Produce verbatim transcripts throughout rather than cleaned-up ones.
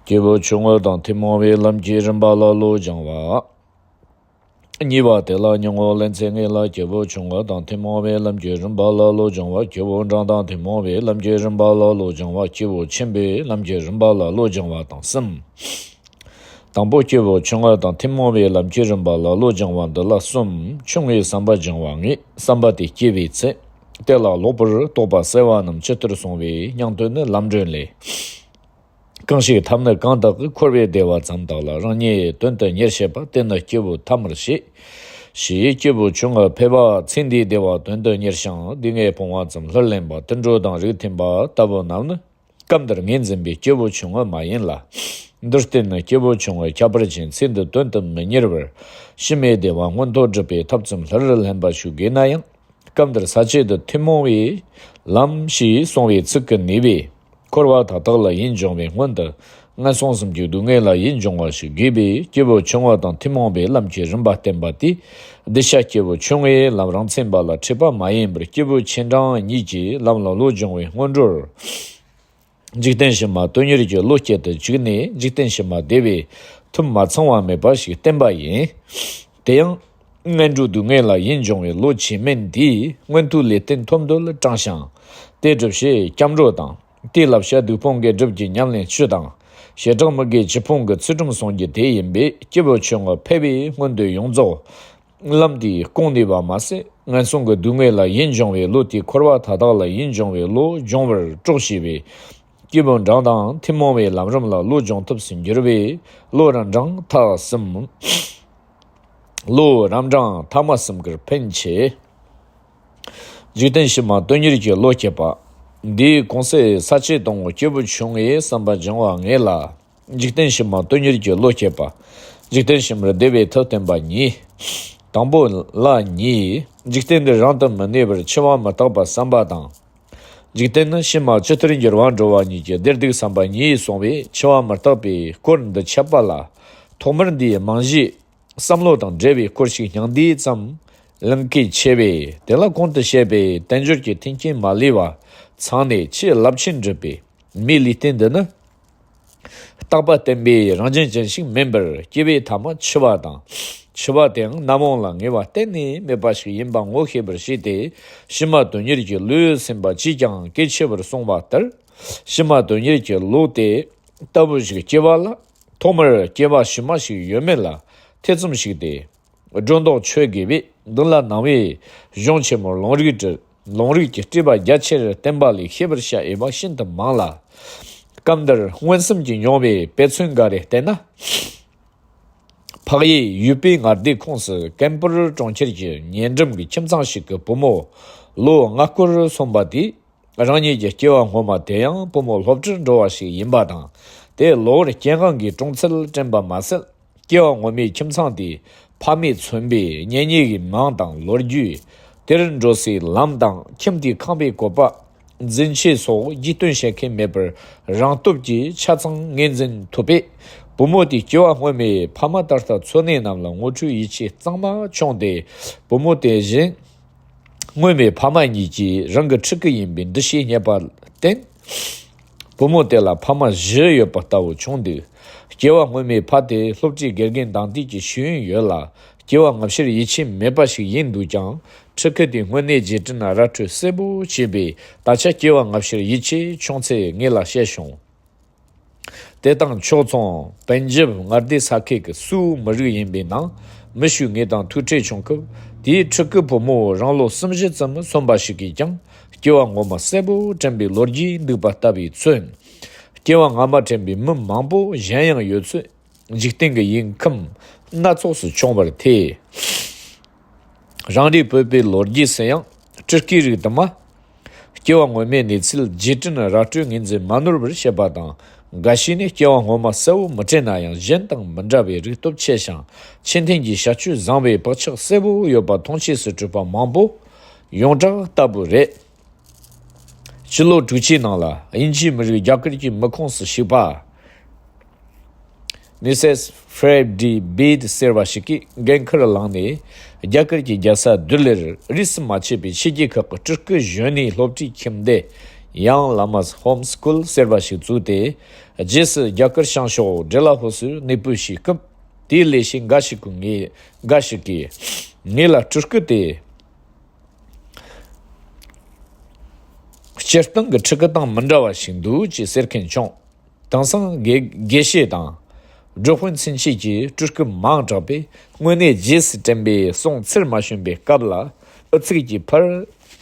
སྐྱེས་བུ་ཆུང་ངུ་དང་ཐུན་མོང་བའི་ལམ་གྱི་རིམ་པ་ལ་བློ་སྦྱང་བ། གཉིས་པ་དེ་ལ་སྙིང་པོ་ལེན་ཚེ་ངེས་ལ་སྐྱེས་བུ་ཆུང་ངུ་དང་ཐུན་མོང་བའི་ལམ་གྱི་རིམ་པ་ལ་བློ་སྦྱང་བ། སྐྱེས་བུ་འབྲིང་དང་ཐུན་མོང་བའི་ལམ་གྱི་རིམ་པ་ལ་བློ་སྦྱང་བ། སྐྱེས་བུ་ཆེན་པོའི་ལམ་གྱི་རིམ་པ་ལ་བློ་སྦྱང་བ་དང་གསུམ། དང་པོ་སྐྱེས་བུ་ཆུང་ངུ་དང་ཐུན་མོང་བའི་ལམ་གྱི་རིམ་པ་ལ་བློ་སྦྱང་བ་འདི་ལ་གསུམ། ཆུང་ངུའི་བསམ་པ་སྦྱང་བ་ངེས། བསམ་པ་དེ་སྐྱེ་བའི་ཚེ། དེ་ལ་ལོག་པར་རྟོག་པ་སེལ་བ་རྣམས་ཇི་ལྟར་གསུངས་པའི་སྙིང་དོན་ནི་ལམ་སྒྲོན་ལས། གང་ཞིག་ཐབས་ནི་གང་དག་གིས། འཁོར་བའི་བདེ་བ་ཙམ་དག་ལ། རང་ཉིད་དོན་དུ་གཉེར་བྱེད་པ། དེ་ནི་སྐྱེས་བུ་ཐ་མར་བཤད། ཞེས་སྐྱེས་བུ་ཆུང་ངུ་ཕལ་པ་ཚེ་འདིའི་བདེ་བ་དོན་དུ་གཉེར་ཞིང་། སྡུག་བསྔལ་སྤོང་བ་ཙམ་ལྷུར་ལེན་པ། དུད་འགྲོ་དང་རིགས་མཐུན་པ་ལྟ་བུ་རྣམས་ནི། སྐབས་འདིར་ངོས་འཛིན་པའི་སྐྱེས་བུ་ཆུང་ངུ་མ་ཡིན་ལ། འདིར་བསྟན་ནི་སྐྱེས་བུ་ཆུང་ངུ་ཁྱད་པར་ཅན་ཚེ་འདི་དོན་དུ་མི་གཉེར་བར། ཕྱི་མའི་བདེ་བ་མངོན་མཐོ་སྒྲུབ་པའི་ཐབས་ཙམ་ལྷུར་ལེན་པ་ཞིག་དགོས་ན་ཡང་། སྐབས་འདིར་ས་བཅད་དུ་ཐུན་མོང་བའི་ལམ་ཞེས་གསུངས་པའི་ཚིག་གི་ནུས་པས། འཁོར་བ་མཐའ་དག་ལ་ཡིད་འབྱུང་བའི་སྔོན་དུ། ངན་སོང་གསུམ་གྱི་སྡུག་བསྔལ་ལ་ཡིད་འབྱུང་བ་ཞིག་དགོས་པས། སྐྱེས་བུ་ཆུང་ངུ་དང་ཐུན་མོང་བའི་ལམ་གྱི་རིམ་པ་བསྟན་པ་དེས། གདུལ་བྱ་སྐྱེས་བུ་ཆུང་ངུའི་ལམ་རང་མཚན་པ་ལ་འཁྲིད་པ་མ་ཡིན་པར། སྐྱེས་བུ་ཆེ་འབྲིང་གཉིས་ཀྱི་ལམ་ལ་བློ་སྦྱོང་བའི་སྔོན་འགྲོར། འཇིག་རྟེན་ཕྱི་མ་དོན་གཉེར་གྱི་བློ་སྐྱེད་དུ་བཅུག་ནས། འཇིག་རྟེན་ཕྱི་མ་བདེ་བའི་ཐུན་མ་ཚང་བ་མེད་པ་ཞིག་བསྟན་པ་ཡིན། དེ་ཡང་། ངན་འགྲོའི་སྡུག་བསྔལ་ལ་ཡིད་འབྱུང་བའི་བློ་ཆེས་དམན་དེས། མངོན་མཐོའི་ལས་རྟེན་ཐོབ་འདོད་དྲངས་ཤིང་། དེ་སྒྲུབ་བྱེད་སྐྱབས་འགྲོ་དང་། དེའི་བསླབ་བྱ་སྡིག་སྤོང་དགེ་སྒྲུབ་ཀྱི་ཉམས་ལེན་བཅུ་དང་། བྱེ་བྲག་དམིགས་དགེ་ཆོས་སྤོང་གི་ཚུལ་ཁྲིམས་སྲུང་རྒྱུ་དེ་ཡིན་པས། སྐྱེས་བུ་ཆུང་ངུ་ཕལ་པའི་སྔོན་དུ་ཡོངས་རྫོགས། ལམ་དེའི་ལྐོག་ནུས་པ་མ་ཟད། ངན་སོང་གི་སྡུག་བསྔལ་ལ་ཡིད་འབྱུང་བའི་བློ་དེས་འཁོར་བ་མཐའ་དག་ལ་ཡིད་འབྱུང་བའི་བློ་སྦྱོང་བར་གྲོགས་བྱས་པས། སྐྱེས་བུ་འབྲིང་དང་ཐུན་མོང་བའི་ལམ་རིམ་ལ་བློ་སྦྱོང་ཐབས་སུ་འགྱུར་བས། བློ་རབ་འབྲིང་ཐ་གསུམ། བློ་རབ་འབྲིང་ཐ་མ་གསུམ་ཀར་ཕན་ཆེ། འཇིག་རྟེན་ཕྱི་མ་དོན་གཉེར་གྱི་བློ་སྐྱེད་པ། འདིའི་གོང་གསལ་ས་བཅད་དང་པོ་སྐྱེས་བུ་ཆུང་ངུའི་བསམ་པ་སྦྱང་བ་ངེས་ལ། འཇིག་རྟེན་ཕྱི་མ་དོན་གཉེར་གྱི་བློ་སྐྱེད་པ། འཇིག་རྟེན་ཕྱི་མར་བདེ་བའི་ཐབས་བསྟན་པ་གཉིས། དང་པོ་ལ་གཉིས། འཇིག་རྟེན་འདིར་རང་དུ་མི་གནས་པར་འཆི་བ་མི་རྟག་པ་བསམ་པ་དང་། འཇིག་རྟེན་ནི་ཕྱི་མ་ཇི་ལྟར་འགྱུར་བ་འགྲོ་བ་གཉིས་ཀྱི་བདེ་སྡུག་བསམ་པ་གཉིས་གསུངས་པས། འཆི་བ་མི་རྟག་པའི་སྐོར་འདི་འཆད་པ་ལ། ཐོག་མར་འདིའི་རྨང་གཞི། བསམ་བློ་དང་འབྲེལ་བའི་སྐོར་ཞིག་སྙིང་བསྡུས་ཙམ་གླེང་གལ་ཆེ་བས། དེ་ལ་གོང་དུ་བཤད་པའི་དལ་འབྱོར་གྱི་མཐུན་རྐྱེན་མ་ལུས་པ་ཚང་ནས་ཆེས་རླབས་ཆེན་སྒྲུབ་པའི་མིའི་ལུས་རྟེན་འདི་ནི། རྟག་པ་བརྟན་པའི་རང་བཞིན་ཅན་ཞིག་མིན་པར། སྐྱེ་བའི་ཐ་མ་འཆི་བ་དང་། འཆི་བ་དེའང་རྣམ་མང་ལ་ངེས་པ་གཏན་ནས་མེད་པ་ཞིག་ཡིན་པ་ངོ་ཤེས་པར་བྱས་ཏེ། ཕྱི་མ་དོན་གཉེར་གྱི་བློའི་སེམས་པ་ཅིས་ཀྱང་གལ་ཆེ་བར་གསུངས་པ་ལྟར། ཕྱི་མ་དོན་གཉེར་གྱི་བློ་དེ་ལྟ་བུ་ཞིག་སྐྱེ་བ་ལ། ཐོག་མར་སྐྱེ་བ་ཕྱི་མ་ཞིག་ཡོད་མེད་ལ་ཐེ་ཚོམ་ཞིག་སྟེ། སྒྲོ་འདོགས་ཆོད་དགོས་པས། མདུན་ལ་ནང་པའི་གཞུང་ཆེན་མོར་ལུང་རིགས་བྲིས། ལུང་རིགས་ཀྱི་སྤྲོས་པ་རྒྱ་ཆེར་བསྟན་པ་ལས་ཤེས་པར་བྱ་འོས་པ་ཤིན་ཏུ་མང་ལ། སྐབས་འདིར་མངོན་སུམ་གྱིས་མྱོང་བའི་དཔེ་མཚོན་འགའ་རེ་བསྟན་ན། འཕགས་ཡུལ་ཡུལ་པའི་མངའ་སྡེའི་ཁོངས་སུ་ཀན་པུར་གྲོང་ཁྱེར་གྱི་ཉེ་འགྲམ་གྱི་ཁྱིམ་ཚང་ཞིག་གི་བུ་མོ་ལོ་ལྔ་སྐོར་སོན་པ་དེས། རང་ཉིད་ཀྱི་སྐྱེ་བ་སྔོན་མ་དེ་ཡང་བུ་མོ་སློབ་གྲྭར་འགྲོ་བ་ཞིག་ཡིན་པ་དང་། དེ་གློ་བུར་རྐྱེན་དབང་གིས་གྲོངས་ཚུལ་དྲན་པ་མ་ཟད། སྐྱེ་བ་སྔོན་མའི་ཁྱིམ་ཚང་དེའི་ཕ་མས་མཚོན་པའི་གཉེན་ཉེ་བའི་མིང་དང་ལོ་རྒྱུས། དེར་འགྲོ་སའི་ལམ་དང་ཁྱིམ་དེའི་ཁང་པའི་བཀོད་པ། འཛིན་ཆས་སོགས་རྒྱུས་སྟོན་བྱེད་མཁན་མེད་པར། རང་སྟོབས་ཀྱིས་ཆ་ཚང་ངོས་འཛིན་ཐུབ་པས། བུ་མོ་དེའི་སྐྱེ་བ་སྔོན་མའི་ཕ་མ་ད་ལྟ་འཚོ་གནས་རྣམས་ལ་ངོ་འཕྲོད་ཡིད་ཆེས་གཙང་མ་བྱུང་སྟེ། བུ་མོ་དེ་བཞིན། སྔོན་མའི་ཕ་མ་གཉིས་ཀྱིས་རང་གི་ཕྲུ་གུ་ཡིན་པའི་འདུ་ཤེས་རྙེད་པར་བརྟེན། བུ་མོ་དེ་ལ་ཕ་མ་བཞི་ཡོད་པ་ལྟ་བུ་བྱུང་འདུག། སྐྱེ་བ་སྔོན་མའི་ཕ་དེ་སློབ་གྲྭའི་དགེ་རྒན་འདང་སྟེགས་ཀྱི་ཤེས་ཡོན་ཡོད་ལ། སྐྱེ་བ་སྔ་ཕྱིར་ཡིད་ཆེས་མེད་པ་ཞིག་ཡིན་འདུག་ཀྱང་། ཕྲུ་གུ་དེའི་དངོས་གནས་རྗེས་དྲན་ར་སྤྲོད་གསལ་པོ་བྱས་པས། ད་ཆ་སྐྱེ་བ་སྔ་ཕྱིར་ཡིད་ཆེས་བྱུང་ཚུལ་ངེད་ལ་བཤད་བྱུང་། དེ་དང་ཕྱོགས་མཚུངས་པན་ཇབ་མངའ་སྡེ་ས་ཁུལ་གྱི་སུའུ་མི་རིགས་ཡིན་པའི་ནང་མི་ཞིག་ངེད་དང་ཐུག་འཕྲད་བྱུང་སྐབས། དེའི་ཕྲུ་གུ་བུ་མོ་རང་ལོ་གསུམ་བཞི་ཙམ་སོན་པ་ཞིག་གིས་ཀྱང་སྐྱེ་བ་སྔོན་མ་གསལ་པོ་དྲན་པའི་ལོ་རྒྱུས་འདུག་པ་ལྟ་བུས་མཚོན། སྐྱེ་བ་སྔ་མ་དྲན་པའི་མི་མང་པོ་གཞན་ཡང་ཡོད་ཚུལ། འཇིག་རྟེན་གྱི་ཡུལ་ཁམས་སྣ་ཚོགས་སུ་བྱུང་བར་ཐལ། རང་རེའི་བོད་པའི་ལོ་རྒྱུས་སུ་ཡང་སྤྲུལ་སྐུའི་རིགས་དུ་མ། སྐྱེ་བ་སྔོན་མའི་གནས་ཚུལ་རྗེས་དྲན་ར་སྤྲོད་ངོས་འཛིན་མ་ནོར་བར་བྱེད་པ་དང་། འགའ་ཞིག་ནི་སྐྱེ་བ་སྔོན་མ་གསལ་བོ་མི་དྲན་ན་ཡང་། གཞན་དང་མི་འདྲ་བའི་རིག་སྟོབས་ཆེ་ཞིང་། ཆེས་མཐུན་གྱི་བྱ་སྤྱོད་བཟང་བའི་བག་ཆགས་གསལ་བོ་ཡོད་པ་མཐོང་ཆོས་སུ་གྲུབ་པ་མང་པོ་ཡོངས་གྲགས་ལྟ་བུ་རེད། ཕྱི་ལོ་དྲུག་ཅུའི་ནང་ལ་དབྱིན་ཇིའི་མི་རིགས་རྒྱ་གར་གྱི་མི་ཁོངས་སུ་ཞུགས་པ། མི་སེས་ཧྥྲེ་ཌི་བིད་ཟེར་བ་ཞིག་གིས་འགན་ཁུར་བླངས་ནས། རྒྱ་གར་གྱི་རྒྱལ་ས་ལྡི་ལིར་རིས་སུ་མ་ཆད་པའི་ཕྱི་རྒྱལ་ཁག་གི་སྤྲུལ་སྐུ་གཞོན་ནུའི་སློབ་གྲྭའི་ཁྱིམ་སྡེ་ ཡང་བླ་མ་ཧོམ་སྐུལ་ཟེར་བ་ཞིག་བཙུགས་ཏེ། རྗེས་སུ་རྒྱ་གར་བྱང་ཕྱོགས་འབྲི་ལ་ཧོ་སུར་གནས་སྤོས་བྱས་སྐབས། དེའི་ལས་བྱེད་འགའ་ཞིག་གིས་ངས་འགའ་ཞིག་གིས་ངེད་ལ་སྤྲུལ་སྐུ་དེ་སྤྱིར་བཏང་གི་ཕྲུ་གུ་དང་མི་འདྲ་བ་ཞིག་འདུག་ཅེས་ཟེར་མཁན་བྱུང་། དེང་སང་དགེ་དགེ་བཤེས་དང་སྒྲུབ་དཔོན་ཚུན་ཆད་ཀྱི་སྤྲུལ་སྐུ་མང་དྲགས་པས། དངོས་གནས་རྗེས་སུ་དྲན་པའི་གསུང་ཚུར་མ་བྱོན་པའི་སྐབས་ལ། ཨུ་ཚུགས་ཀྱིས་ཕར་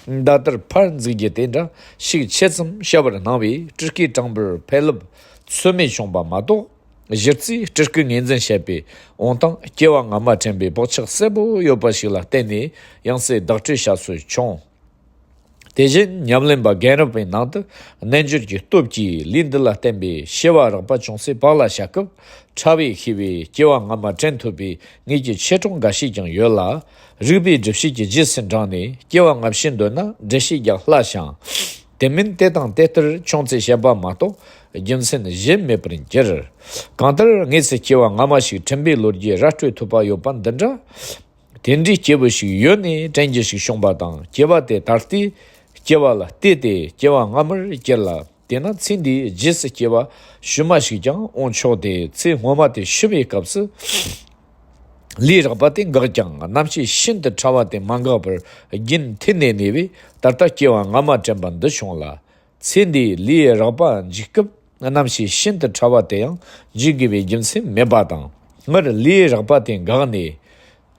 མདའ་དར་ཕར་འཛུགས་རྒྱུ་དེ་འདྲ་ཤུགས་ཆེ་ཙམ་བྱ་བར་སྣང་བས། སྤྲུལ་སྐུའི་གྲངས་འབོར་འཕེལ་རླབས་ཚོད་མེད་བྱུང་བ་མ་གཏོགས། གཞི་རྩའི་སྤྲུལ་སྐུ་ངོས་འཛིན་བྱེད་པའི་འོང་སྟངས། སྐྱེ་བ་སྔ་མ་དྲན་པའི་བག་ཆགས་གསལ་པོ་ཡོད་པ་ཞིག་ལ་བརྟེན་ནས་ཡང་སེ་བདག་སྤྲོད་བྱ་སྲོལ་བྱུང་། དེ་བཞིན་ཉམས་ལེན་པ་རྒན་རབས་པའི་ནང་དུ། རྣལ་འབྱོར་གྱི་སྟོབས་ཀྱིས་ལས་འདི་ལ་བརྟེན་པའི་བྱེ་བ་རགས་པ་ཅུང་ཟད་བག་ལ་བྱ་སྐབས། ཕྲ་བས་ཤེས་པའི་སྐྱེ་བ་སྔ་མ་དྲན་ཐུབ་པའི་ངེས་ཀྱི་མཆེད་གྲོགས་འགའ་ཤས་ཀྱང་ཡོད་ལ། རིགས་པའི་སྒྲུབ་བྱེད་ཀྱི་རྗེས་སུ་འབྲངས་ནས་སྐྱེ་བ་སྔ་ཕྱི་འདོད་ན་འགྲེལ་བཤད་རྒྱག་སླ་ཞིང་། དེ་མིན་དེ་དང་དེ་ལྟར་ཆུང་ཙེ་བཤད་པ་མ་གཏོགས་རྒྱུ་མཚན་གཞན་མེད་པར་འགྱུར། གང་ལྟར་དངོས་སུ་སྐྱེ་བ་སྔ་མ་ཞིག་དྲན་པའི་ལོ་རྒྱུས་ར་སྤྲོད་ཐུབ་པ་ཡོད་པ་འདི་འདྲ། དེ་འདྲའི་སྐྱེས་བུ་ཞིག་ཡོད་ནས་དྲན་རྒྱུ་ཞིག་བྱུང་བ་དང་། སྐྱེ་བ་དེ་ད་ལྟའི་སྐྱེ་བ་ལ་བལྟས་ཏེ་སྐྱེ་བ་སྔ་མར་གྱུར་ལ། དེས་ན་ཚེ་འདིའི་རྗེས་སུ་སྐྱེ་བ་ཕྱི་མ་ཞིག་ཀྱང་འོང་ཆོག་སྟེ། ཚེ་སྔོན་མ་དེ་ཤི་བའི་སྐབས་སུ་ལས་རགས་པ་དེ་འགགས་ཀྱང་། རྣམ་ཤེས་ཤིན་ཏུ་ཕྲ་བ་དེ་མ་འགགས་པར་རྒྱུན་མཐུད་ནས་གནས་པས། ད་ལྟ་སྐྱེ་བ་སྔ་མ་དྲན་པ་འདི་བྱུང་ལ། ཚེ་འདིའི་ལས་རགས་པ་འཇིག་སྐབས། རྣམ་ཤེས་ཤིན་ཏུ་ཕྲ་བ་དེ་ཡང་འཇིག་དགོས་པའི་རྒྱུ་མཚན་མེད་པ་དང་། སྔར་ལས་རགས་པ་དེ་འགགས་ནས།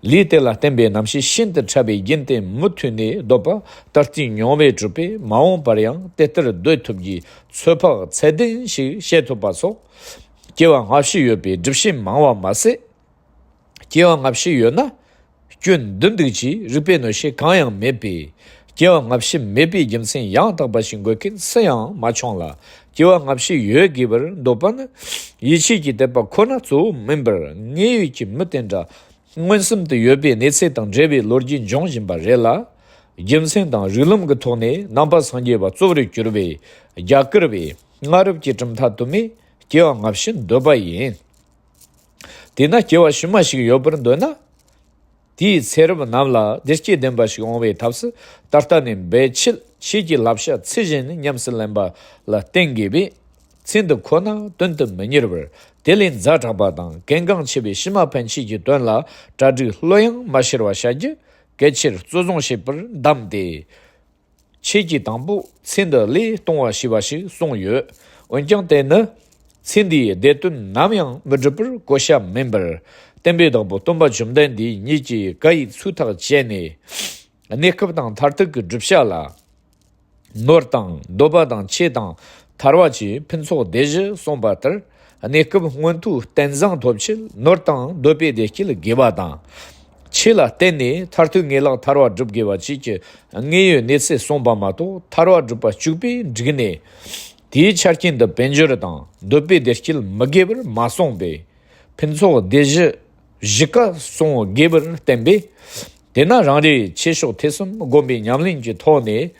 ལས་དེ་ལ་བརྟེན་པའི་རྣམ་ཤེས་ཤིན་ཏུ་ཕྲ་བའི་རྒྱུན་དེ་མུ་མཐུད་ནས་སྡོད་པ། ད་ལྟའི་མྱོང་བས་གྲུབ་པས། མ་འོངས་པར་ཡང་དེ་ལྟར་སྡོད་ཐུབ་རྒྱུའི་ཚོད་དཔག་ཚད་ལྡན་ཞིག་བྱེད་ཐུབ་པ་སོགས། སྐྱེ་བ་སྔ་ཕྱི་ཡོད་པའི་སྒྲུབ་བྱེད་མང་བ་མ་ཟད། སྐྱེ་བ་སྔ་ཕྱི་ཡོད་ན་སྐྱོན་འདི་འདུག་ཅེས་རིགས་པས་གནོད་བྱེད་གང་ཡང་མེད་པས། སྐྱེ་བ་སྔ་ཕྱི་མེད་པའི་རྒྱུ་མཚན་ཡང་དག་པ་ཞིག་འགོད་མཁན་སུ་ཡང་མ་བྱུང་ལ། སྐྱེ་བ་སྔ་ཕྱི་ཡོད་དགོས་པར་འདོད་པ་ནི། ཡིད་ཆེས་ཀྱི་དད་པ་ཁོ་ན་གཙོ་བོ་མིན་པར། དངོས་ཡོད་ཀྱི་མི་དེ་འདྲ་མངོན་སུམ་དུ་ཡོད་པའི་གནས་ཚུལ་དང་འབྲེལ་བའི་ལོ་རྒྱུས་འབྱུང་བཞིན་པ་རེད་ལ། རྒྱུ་མཚན་དང་རིགས་ལམ་གྱི་ཐོག་ནས་ནང་པ་སངས་རྒྱས་པ་གཙོ་བོར་གྱུར་པའི་རྒྱ་གར་བའི་སྔ་རབས་ཀྱི་གྲུབ་མཐའ་དུ་མས་སྐྱེ་བ་སྔ་ཕྱི་འདོད་པ་ཡིན། དེས་ན་སྐྱེ་བ་ཕྱི་མ་ཞིག་ཡོད་པར་འདོད་ན། དེའི་ཚེ་རབས་རྣམས་ལ་བདེ་སྐྱིད་ལྡན་པ་ཞིག་འོང་བའི་ཐབས་སུ། ད་ལྟ་ནས་འབད་ཆེད་ཁྱེད་ཀྱི་བསླབ་བྱ་ཚུལ་བཞིན་ཉམས་སུ་ལེན་པ་ལ་བརྟེན་དགོས་པས། ཚེ་འདི་ཁོ་ན་དོན་དུ་མི་གཉེར་བར། དེ་ལས་ཛ་དྲག་པ་དང་གལ་འགངས་ཆེ་བའི་ཕྱི་མ་ཕན་ཆད་ཀྱི་དོན་ལ་གྲ་སྒྲིག་ལྷོད་ཡངས་མ་བྱེར་བ་བྱ་རྒྱུ་གལ་ཆེར་བརྩི་བཟུང་བྱེད་པར་གདམས་ཏེ། ཁྱེད་ཀྱིས་དང་པོ་ཚེ་འདི་བློས་གཏོང་བ་ཞེས་པ་ཞིག་གསུངས་ཡོད། འོན་ཀྱང་དེ་ནི་ཚེ་འདིའི་བདེ་དོན་ནམ་ཡང་མི་འགྲུབ་པར་གོ་བྱ་མིན་པར། བསྟན་པའི་བདག་པོ་སྟོན་པ་བཅོམ་ལྡན་འདས་ཉིད་ཀྱིས་བཀའ་ཡི་ཚིག་ཐག་བཅད་ནས། གནས་སྐབས་དང་མཐར་ཐུག་གི་བསྒྲུབ་བྱ་ལ་ནོར་དང་འདོད་པ་དང་ཆོས་དང་ཐར་བ་བཅས་ཕུན་ཚོགས་སྡེ་བཞི་གསུངས་པ་ལྟར། གནས་སྐབས་མངོན་མཐོའི་རྟེན་བཟང་ཐོབ་ཆེད་ནོར་དང་འདོད་པའི་བདེ་སྐྱིད་དགོས་པ་དང་། ཆོས་ལ་བརྟེན་ནས་མཐར་ཐུག་ངེས་ལེགས་ཐར་བ་སྒྲུབ་དགོས་པ་བཅས་ཀྱི་དངོས་ཡོད་གནས་ཚུལ་གསུངས་པ་མ་གཏོགས། ཐར་བ་སྒྲུབ་པ་གཅིག་པུའི་འགྲིག་གནས། དེའི་ཆ་རྐྱེན་དུ་དཔལ་འབྱོར་དང་འདོད་པའི་བདེ་སྐྱིད་མི་དགོས་པར་མ་གསུངས་པས། ཕུན་ཚོགས་སྡེ་བཞི་བཞི་ཀ་གསུངས་དགོས་པར་བསྟན་པས། དེས་ན་རང་རེའི་ཆོས་ཕྱོགས་ཐོས་བསམ་སྒོམ་པའི་ཉམས་ལེན་གྱི་ཐོག་ནས།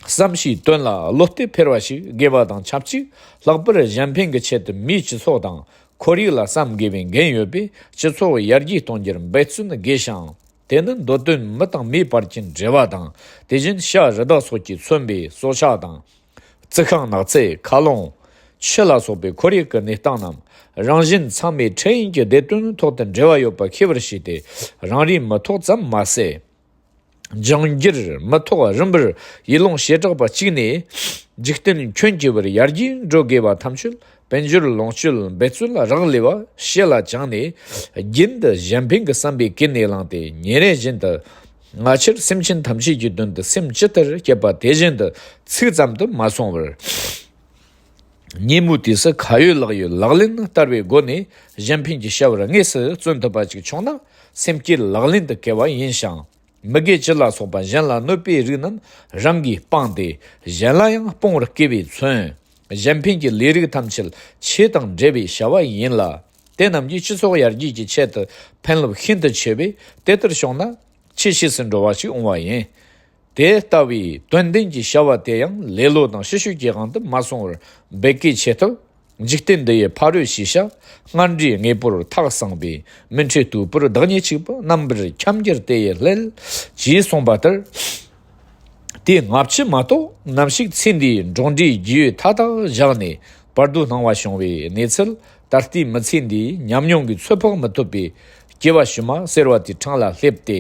བསམ་བྱའི་དོན་ལ་བློ་གཏད་འཕེར་བ་ཞིག་དགོས་པ་དང་ཆབས་ཅིག། ལྷག་པར་གཞན་ཕན་གྱི་ཆེད་དུ་མིའི་སྤྱི་ཚོགས་དང་ཁོར་ཡུག་ལ་བསམ་དགོས་པའི་འགན་ཡོད་པས། སྤྱི་ཚོགས་ཡར་རྒྱས་གཏོང་རྒྱུར་འབད་བརྩོན་དགོས་ཤིང་། དེ་ནི་འདོད་དོན་མི་དང་མིའི་བར་གྱི་འབྲེལ་བ་དང་། དེ་བཞིན་བྱ་རི་དྭགས་སོགས་ཀྱིས་མཚོན་པའི་སྲོག་ཆགས་དང་། རྩི་ཤིང་ནགས་ཚལ་མཁའ་རླུང་ཆུ་ལ་སོགས་པའི་ཁོར་ཡུག་གི་གནས་སྟངས་རྣམས། རང་གཞན་ཚང་མའི་འཕྲལ་ཡུན་གྱི་བདེ་དོན་ཐོག་ཏུ་འབྲེལ་བ་ཡོད་པ་ཤེས་པར་བྱས་ཏེ། རང་རེའི་མི་ཐོག་ཙམ་མ་ཟད། འབྱུང་འགྱུར་མི་ཐོག་རིམ་པར་ཡུལ་ལུང་བྱེ་བྲག་པ་གཅིག་ནས་འཇིག་རྟེན་ཁྱོན་གྱི་བར་ཡར་རྒྱས་འགྲོ་དགོས་པ་ཐམས་ཅད་དཔལ་འབྱོར་ལོངས་སྤྱོད་འབད་བརྩོན་ལ་རག་ལས་པ་ཞེ་ལ་བཅངས་ནས། རྒྱུན་དུ་གཞན་ཕན་གྱི་བསམ་པའི་གུ་ནས་བསླངས་ཏེ། ཉིན་རེ་བཞིན་དུ་ང་ཕྱིར་སེམས་ཅན་ཐམས་ཅད་ཀྱི་དོན་དུ་སེམས་ཇི་ལྟར་བསྐྱེད་པ་དེ་བཞིན་དུ་ཚིག་ཙམ་དུ་མ་སོང་བར། ཉིན་མོའི་དུས་སུ་ཁ་ཡོད་ལག་ཡོད་ལག་ལེན་བསྟར་བའི་སྒོ་ནས་གཞན་ཕན་གྱི་བྱ་བར་དངོས་སུ་བརྩོན་ཐུབ་པ་ཅིག་བྱུང་ན། སེམས་བསྐྱེད་ལག་ལེན་དུ་བཀལ་བ་ཡིན་ཞིང་། མི་དགེ་བཅུ་ལ་སོགས་པ་གཞན་ལ་གནོད་པའི་རིགས་རྣམས་རང་གིས་སྤངས་ཏེ། གཞན་ལ་ཡང་སྤོང་བར་བསྐུལ་བས་མཚོན། གཞན་ཕན་གྱི་ལས་རིགས་ཐམས་ཅད་ཆོས་དང་འབྲེལ་བའི་བྱ་བ་ཡིན་ལ། དེ་རྣམས་ཀྱིས་སྤྱི་ཚོགས་ཡར་རྒྱས་ཀྱི་ཆེད་དུ་ཕན་རླབས་ཤིན་ཏུ་ཆེ་བས། དེ་ལྟར་བྱུང་ན་ཆོས་ཤེས་སུ་འགྲོ་བ་ཞིག་འོང་བ་ཡིན། དེ་ལྟ་བུའི་དོན་ལྡན་གྱི་བྱ་བ་དེ་ཡང་ལེ་ལོ་དང་ཕྱི་བཤོལ་གྱི་དབང་དུ་མ་སོང་བར་འབད་དགོས་ཆེད་དུ། འཇིག་རྟེན་འདི་ཡི་ཕ་རོལ་ཕྱིན་བྱ། སྔར་འདྲའི་དངོས་པོར་ཐག་བཟང་པའི། མི་འཕྲད་དུས་པོར་བདག་ཉིད་གཅིག་པུ། རྣམ་པར་འཁྱམས་འགྱུར་དེ་ཡི་ལྷད། ཅེས་གསུངས་པ་ལྟར། དེ་སྔ་ཕྱི་མ་གཏོགས་ནམ་ཞིག་ཚེ་འདིའི་འགྲོ་འགྲུལ་རྒྱུས་ཡོད་མཐའ་དག་བཞག་ནས་བར་དོ་སྣང་བ་བྱུང་བའི་གནས་ཚུལ། ད་ལྟའི་མི་ཚེ་འདིའི་ཉམས་མྱོང་གིས་ཚོད་དཔག་མི་ཐུབ་པའི་སྐྱེ་བ་ཕྱི་མ་ཟེར་བ་དེའི་འཕྲང་ལ་སླེབས་ཏེ།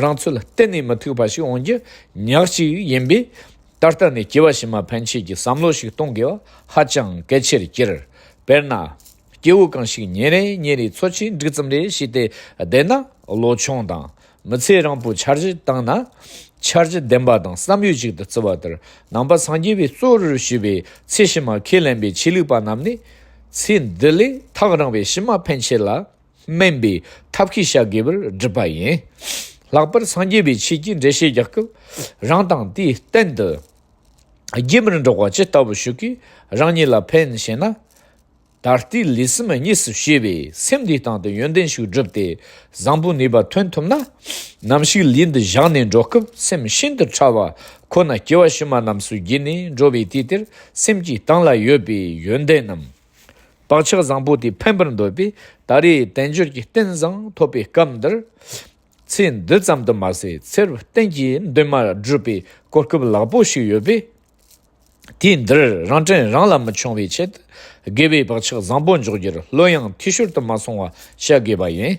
རང་ཚོད་གཏན་ནས་མི་ཐུག་པ་ཞིག་འོང་རྒྱུ་ཉག་གཅིག་ཡིན་པས། ད་ལྟ་ནས་སྐྱེ་བ་ཕྱི་མ་ཕན་ཆད་ཀྱི་བསམ་བློ་ཞིག་གཏོང་དགོས་པ་ཧ་ཅང་གལ་ཆེར་གྱུར། དཔེར་ན། སྐྱེ་བོ་གང་ཞིག་ཉིན་རེ་ཉིན་རེ་འཚོ་ཆས་འགྲིག་ཙམ་རེ་བྱས་ཏེ་བསྡད་ན། ལོ་ཆུང་དང་མི་ཚེ་རིང་པོ་འཆར་གཞི་བཏིང་ན། འཆར་གཞི་ལྡན་པ་དང་བསམ་ཡུལ་གཅིག་ཏུ་བརྩི་བ་ལྟར། ནང་པ་སངས་རྒྱས་པས་གཙོ་བོར་ཞུས་པའི་ཚེ་ཕྱི་མ་ཁས་ལེན་པའི་ཆོས་ལུགས་པ་རྣམས་ནི། ཚེ་འདི་ལས་ཐག་རིང་བའི་ཕྱི་མ་ཕན་ཆད་ལ་སྨན་པའི་ཐབས་ཤེས་བྱ་དགོས་པར་བསྒྲུབས་པ་ཡིན། ལྷག་པར་སངས་རྒྱས་པའི་ཆོས་ཀྱི་འགྲེལ་བཤད་རྒྱག་སྐབས། རང་དང་དེའི་རྟེན་དུ་རྒྱུན་མར་འགྲོགས་པ་ཇི་ལྟ་བུ་ཞིག་གིས་རང་ཉིད་ལ་ཕན་ཞེ་ན། ད་ལྟའི་ལུས་སེམས་གཉིས་སུ་ཕྱེ་བའི་སེམས་འདིའི་སྟེང་དུ་ཡོན་ཏན་ཞིག་བསྒྲུབས་ཏེ། བཟང་པོའི་ནུས་པ་ཐོན་ཐུབ་ན། ནམ་ཞིག་ལུས་འདི་བཞག་ནས་འགྲོ་སྐབས་སེམས་ཤིན་ཏུ་ཕྲ་བ་ཁོ་ན་སྐྱེ་བ་ཕྱི་མ་རྣམས་སུ་བརྒྱུད་ནས་འགྲོ་བའི་དུས་དེར། སེམས་ཀྱི་གཏིང་ལ་ཡོད་པའི་ཡོན་ཏན་རྣམས། བག་ཆགས་བཟང་པོ་དེས་འཕེན་པར་འདོད་པས། ད་རེས་དལ་འབྱོར་གྱི་རྟེན་བཟང་ཐོབ་པའི་སྐབས་འདིར། ཚེ་འདི་ཙམ་དུ་མ་ཟད། ཚེ་རབས་གཏན་གྱི་འདུན་མ་སྒྲུབ་པའི་གོ་སྐབས་ལེགས་པོ་ཞིག་ཡོད་པས། དུས་འདིར་རང་དྲིན་རང་ལ་མི་འཆུང་བའི་ཆེད། དགེ་བའི་བག་ཆགས་བཟང་པོ་འཇོག་རྒྱུར་བློ་ཡང་འཐུས་ཤོར་དུ་མ་སོང་བ་བྱ་དགོས་པ་ཡིན།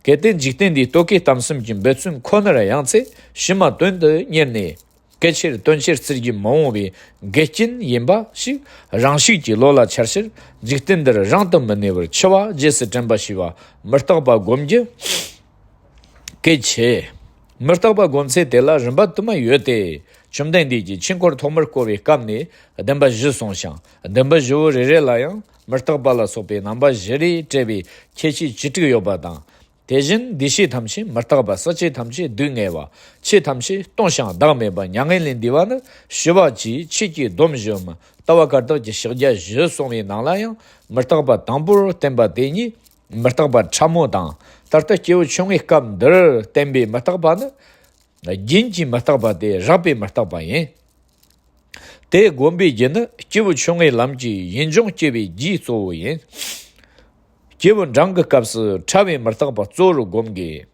གལ་ཏེ་འཇིག་རྟེན་འདིའི་ལྟོ་གོས་གཏམ་གསུམ་གྱི་འབད་བརྩོན་ཁོ་ནར་ཡང་ཚེ་ཕྱི་མ་དོན་དུ་གཉེར་ནས། གལ་ཆེར་དོན་ཆེར་བརྩི་རྒྱུ་མི་འོང་བའི་འགལ་རྐྱེན་ཡིན་པ་ཞིག་རང་ཤུགས་ཀྱིས་བློ་ལ་འཆར་ཕྱིར། འཇིག་རྟེན་འདིར་རང་དུ་མི་གནས་པར་འཆི་བ་རྗེས་སུ་དྲན་པ་ཞེས་པ་མི་རྟག་པ་སྒོམ་རྒྱུ་གལ་ཆེ། མི་རྟག་པ་སྒོམ་ཚུལ་དེ་ལ་རིམ་པ་དུ་མ་ཡོད་དེ། བཅོམ་ལྡན་འདས་ཀྱིས་ཆོས་འཁོར་ཐོག་མར་བསྐོར་བའི་སྐབས་ནས་བདེན་པ་བཞི་གསུངས་ཤིང་། བདེན་པ་བཞི་པོ་རེ་རེ་ལ་ཡང་མི་རྟག་པ་ལ་སོགས་པའི་རྣམ་པ་བཞི་རེ་བྲལ་བའི་ཁྱད་ཆོས་བཅུ་དྲུག་ཡོད་པ་དང་། དེ་བཞིན་འདུས་བྱས་ཐམས་ཅད་མི་རྟག་པ། སྲིད་ཅན་ཐམས་ཅད་སྡུག་བསྔལ་བ། ཆོས་ཐམས་ཅད་སྟོང་ཞིང་བདག་མེད་པ། མྱ་ངན་ལས་འདས་པ་ནི་ཞི་བ་ཅེས་ཆོས་ཀྱི་སྡོམ་བཞིའམ་ལྟ་བ་བཀའ་རྟགས་ཀྱི་ཕྱག་རྒྱ་བཞི་གསུངས་པའི་ནང་ལ་ཡང་། མི་རྟག་པ་དང་པོར་བསྟན་པ་དེ་ཉིད་མི་རྟག་པ་ཕྲ་མོ་དང་། ད་ལྟ་སྐྱེས་བུ་ཆུང་ངུའི་སྐབས་འདིར་བསྟན་པའི་མི་རྟག་པ་ནི། རྒྱུན་གྱི་མི་རྟག་པ་སྟེ་རགས་པའི་མི་རྟག་པ་ཡིན། དེ་བསྒོམ་པའི་རྒྱུ་ནི་སྐྱེས་བུ་ཆུང་ངུའི་ལམ་གྱི་ཡུལ་ལྗོངས་སྐྱེ་བའི་རྒྱུའི་གཙོ་བོ་ཡིན། སྐྱེས་བུ་འབྲིང་གི་སྐབས་སུ་ཕྲ་བའི་མི་རྟག་པ་གཙོ་བོར་བསྒོམ་དགོས།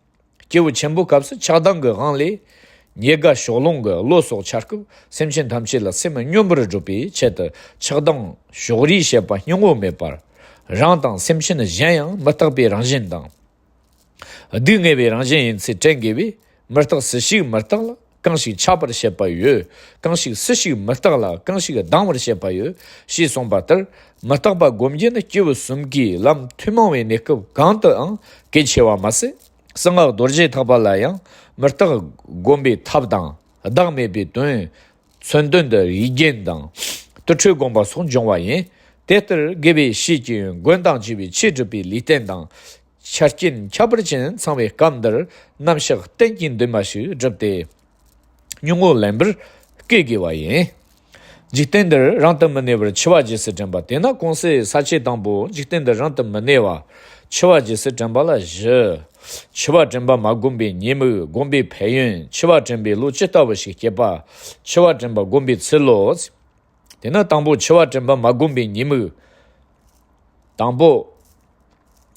སྐྱེས་བུ་ཆེན་པོའི་སྐབས་སུ་ཆགས་སྡང་གི་དབང་ལས། ཉེས་དགའ་ཕྱོགས་ལྷུང་གི་བློ་སོགས་འཆར་སྐབས། སེམས་ཅན་ཐམས་ཅད་ལ་སེམས་སྙོམས་པར་སྒྲུབ་པའི་ཆེད་དུ་ཆགས་སྡང་ཕྱོགས་རིས་བྱེད་པ་སྙིང་པོ་མེད་པར། རང་དང་སེམས་ཅན་གཞན་ཡང་མི་རྟག་པའི་རང་བཞིན་དང་། སྡུག་བསྔལ་བའི་རང་བཞིན་ཡིན་ཚུལ་དྲན་དགོས་པས། མི་རྟག་སུ་ཞིག་མི་རྟག་ལ་གང་ཞིག་ཆགས་པར་བྱེད་པ་ཡོད། གང་ཞིག་སུ་ཞིག་མི་རྟག་ལ་གང་ཞིག་སྡང་བར་བྱེད་པ་ཡོད། ཞེས་གསུངས་པ་ལྟར། མི་རྟག་པ་སྒོམ་རྒྱུ་ནི་སྐྱེས་བུ་གསུམ་གའི་ལམ་ཐུན་མོང་བའི་གནས་སྐབས་གང་དུའང་གལ་ཆེ་བ་མ་ཟད། གསང་སྔགས་རྡོ་རྗེ་ཐེག་པ་ལ་ཡང་མི་རྟག་སྒོམ་པའི་ཐབས་དང་། བདག་མེད་པའི་དོན། མཚོན་དོན་དུ་རིགས་རྒྱན་དང་། དུར་ཁྲོད་སྒོམ་པ་སོགས་འབྱུང་བ་ཡིན། དེ་ལྟར་དགེ་བའི་བཤེས་ཀྱིས་མགོན་དང་བཅས་པའི་ཆོས་སྒྲུབ་པའི་ལུས་རྟེན་དང་། ཆ་རྐྱེན་ཁྱད་པར་ཅན་ཚང་བའི་སྐབས་འདིར། རྣམ་གཞག་རྟེན་གྱི་འདུན་མ་ཞིག་བསྒྲུབས་ཏེ། སྙིང་པོ་ལེན་པར་བསྐུལ་དགོས་པ་ཡིན། འཇིག་རྟེན་འདིར་རང་དུ་མི་གནས་པར་འཆི་བ་རྗེས་སུ་དྲན་པ་དེས་ན། གོང་གསལ་ས་བཅད་དང་པོ། འཇིག་རྟེན་འདིར་རང་དུ་མི་གནས་པ། འཆི་བ་རྗེས་སུ་དྲན་པ་ལ་བཞི། འཆི་བ་དྲན་པ་མ་བསྒོམས་པའི་ཉེས་དམིགས། བསྒོམས་པའི་ཕན་ཡོན། འཆི་བ་དྲན་པའི་བློ་ཇི་ལྟ་བུ་ཞིག་སྐྱེད་པ། འཆི་བ་དྲན་པ་བསྒོམས་པའི་ཚུལ་ལོ། དེས་ན་དང་པོ་འཆི་བ་དྲན་པ་མ་བསྒོམས་པའི་ཉེས་དམིགས། དང་པོ།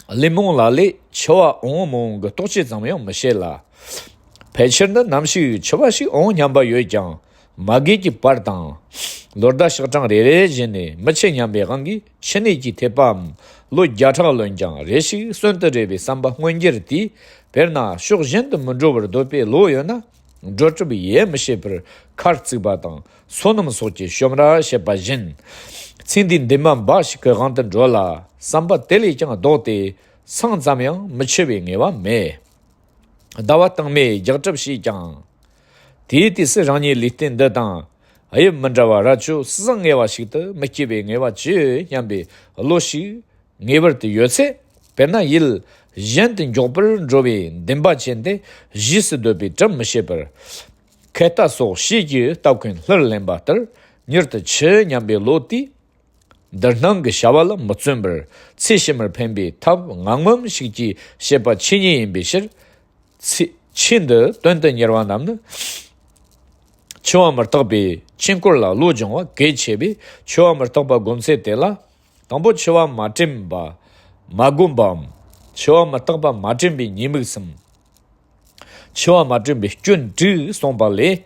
གླེན་རྨོངས་ལ་ལས་འཆི་བ་འོང་མི་འོང་གི་རྟོག་དཔྱད་ཙམ་ཡང་མི་བྱེད་ལ། ཕལ་ཆེར་ནི་ནམ་ཞིག་འཆི་བ་ཞིག་འོང་སྙམ་པ་ཡོད་ཀྱང་། མ་གིས་ཀྱི་བར་དང་། ལོ་ཟླ་ཞག་གྲངས་རེ་རེ་བཞིན་ནས་མི་འཆི་སྙམ་པའི་དབང་གིས་འཆི་ནད་ཀྱི་ཐེབས་པའམ། ལོ་བརྒྱ་ཕྲག་ལོན་ཀྱང་རེ་ཞིག་གསོན་དུ་རེ་བའི་བསམ་པ་མངོན་གྱུར་དེས། དཔེར་ན་ཕྱོགས་གཞན་དུ་མི་འགྲོ་བར་འདོད་པའི་བློ་ཡོད་ན། འགྲོ་གྲབས་ཡེ་མི་བྱེད་པར་མཁར་བརྩིགས་པ་དང་། སོ་ནམ་སོགས་ཀྱི་ཞོམ་ར་བྱེད་པ་བཞིན། ཚེ་འདིའི་འདུན་མ་འབའ་ཞིག་གི་དབང་དུ་འགྲོ་ལ། བསམ་པ་དེ་ལས་ཀྱང་ལྡོག་སྟེ། སྲང་ཙམ་ཡང་མི་འཆི་བའི་ངེས་པ་མེད། ཟླ་བ་སྟིང་མའི་རྒྱགས་གྲབས་བྱས་ཀྱང་། དེའི་དུས་སུ་རང་ཉིད་ལུས་རྟེན་འདི་དང་། དབྱིབས་མི་འདྲ་བ་རབ་ཆོས་སྲིད་བཟང་ངེ་བ་ཞིག་ཏུ་མི་སྐྱེ་བའི་ངེས་པ་ཅི་ཡོད་སྙམ་པའི་བློ་ཞིག་ངེས་པར་དུ་ཡོད་ཚེ། དཔེར་ན་ཡུལ་གཞན་དུ་མགྱོགས་པར་འགྲོ་བའི་འདུན་པ་ཅན་དེ་རྗེས་སུ་ཟློས་པའི་གྲབས་མི་བྱེད་པར། ཁལ་རྟ་སོགས་བྱིས་ཀྱི་སྟ་གོན་ལྷུར་ལེན་པ་ལྟར། མྱུར་དུ་འཆི་སྙམ་པའི་བློ་དེས། འདིར་སྣང་གི་བྱ་བ་ལ་མི་བརྩོན་པར། ཚེ་ཕྱི་མར་འཕེན་པའི་ཐབས་ངང་ངམ་ཞིག་གིས་བྱེད་པ་ཆོས་ཉིད་ཡིན་པའི་ཕྱིར། ཚེ་ཆོས་འདི་དོན་དུ་གཉེར་བ་རྣམས་ནི། འཆི་བ་མི་རྟག་པའི་དཀྱིལ་འཁོར་ལ་བློ་སྦྱོང་བ་གལ་ཆེ་བས། འཆི་བ་མི་རྟག་པ་སྒོམ་ཚུལ་དེ་ལ། དང་པོ་འཆི་བ་མ་དྲན་པ་མ་བསྒོམ་པའམ། འཆི་བ་མི་རྟག་པ་མ་དྲན་པའི་ཉེས་དམིགས་གསུམ། འཆི་བ་མ་དྲན་པའི་སྐྱོན་དྲུག་གསུངས་པ་ལས།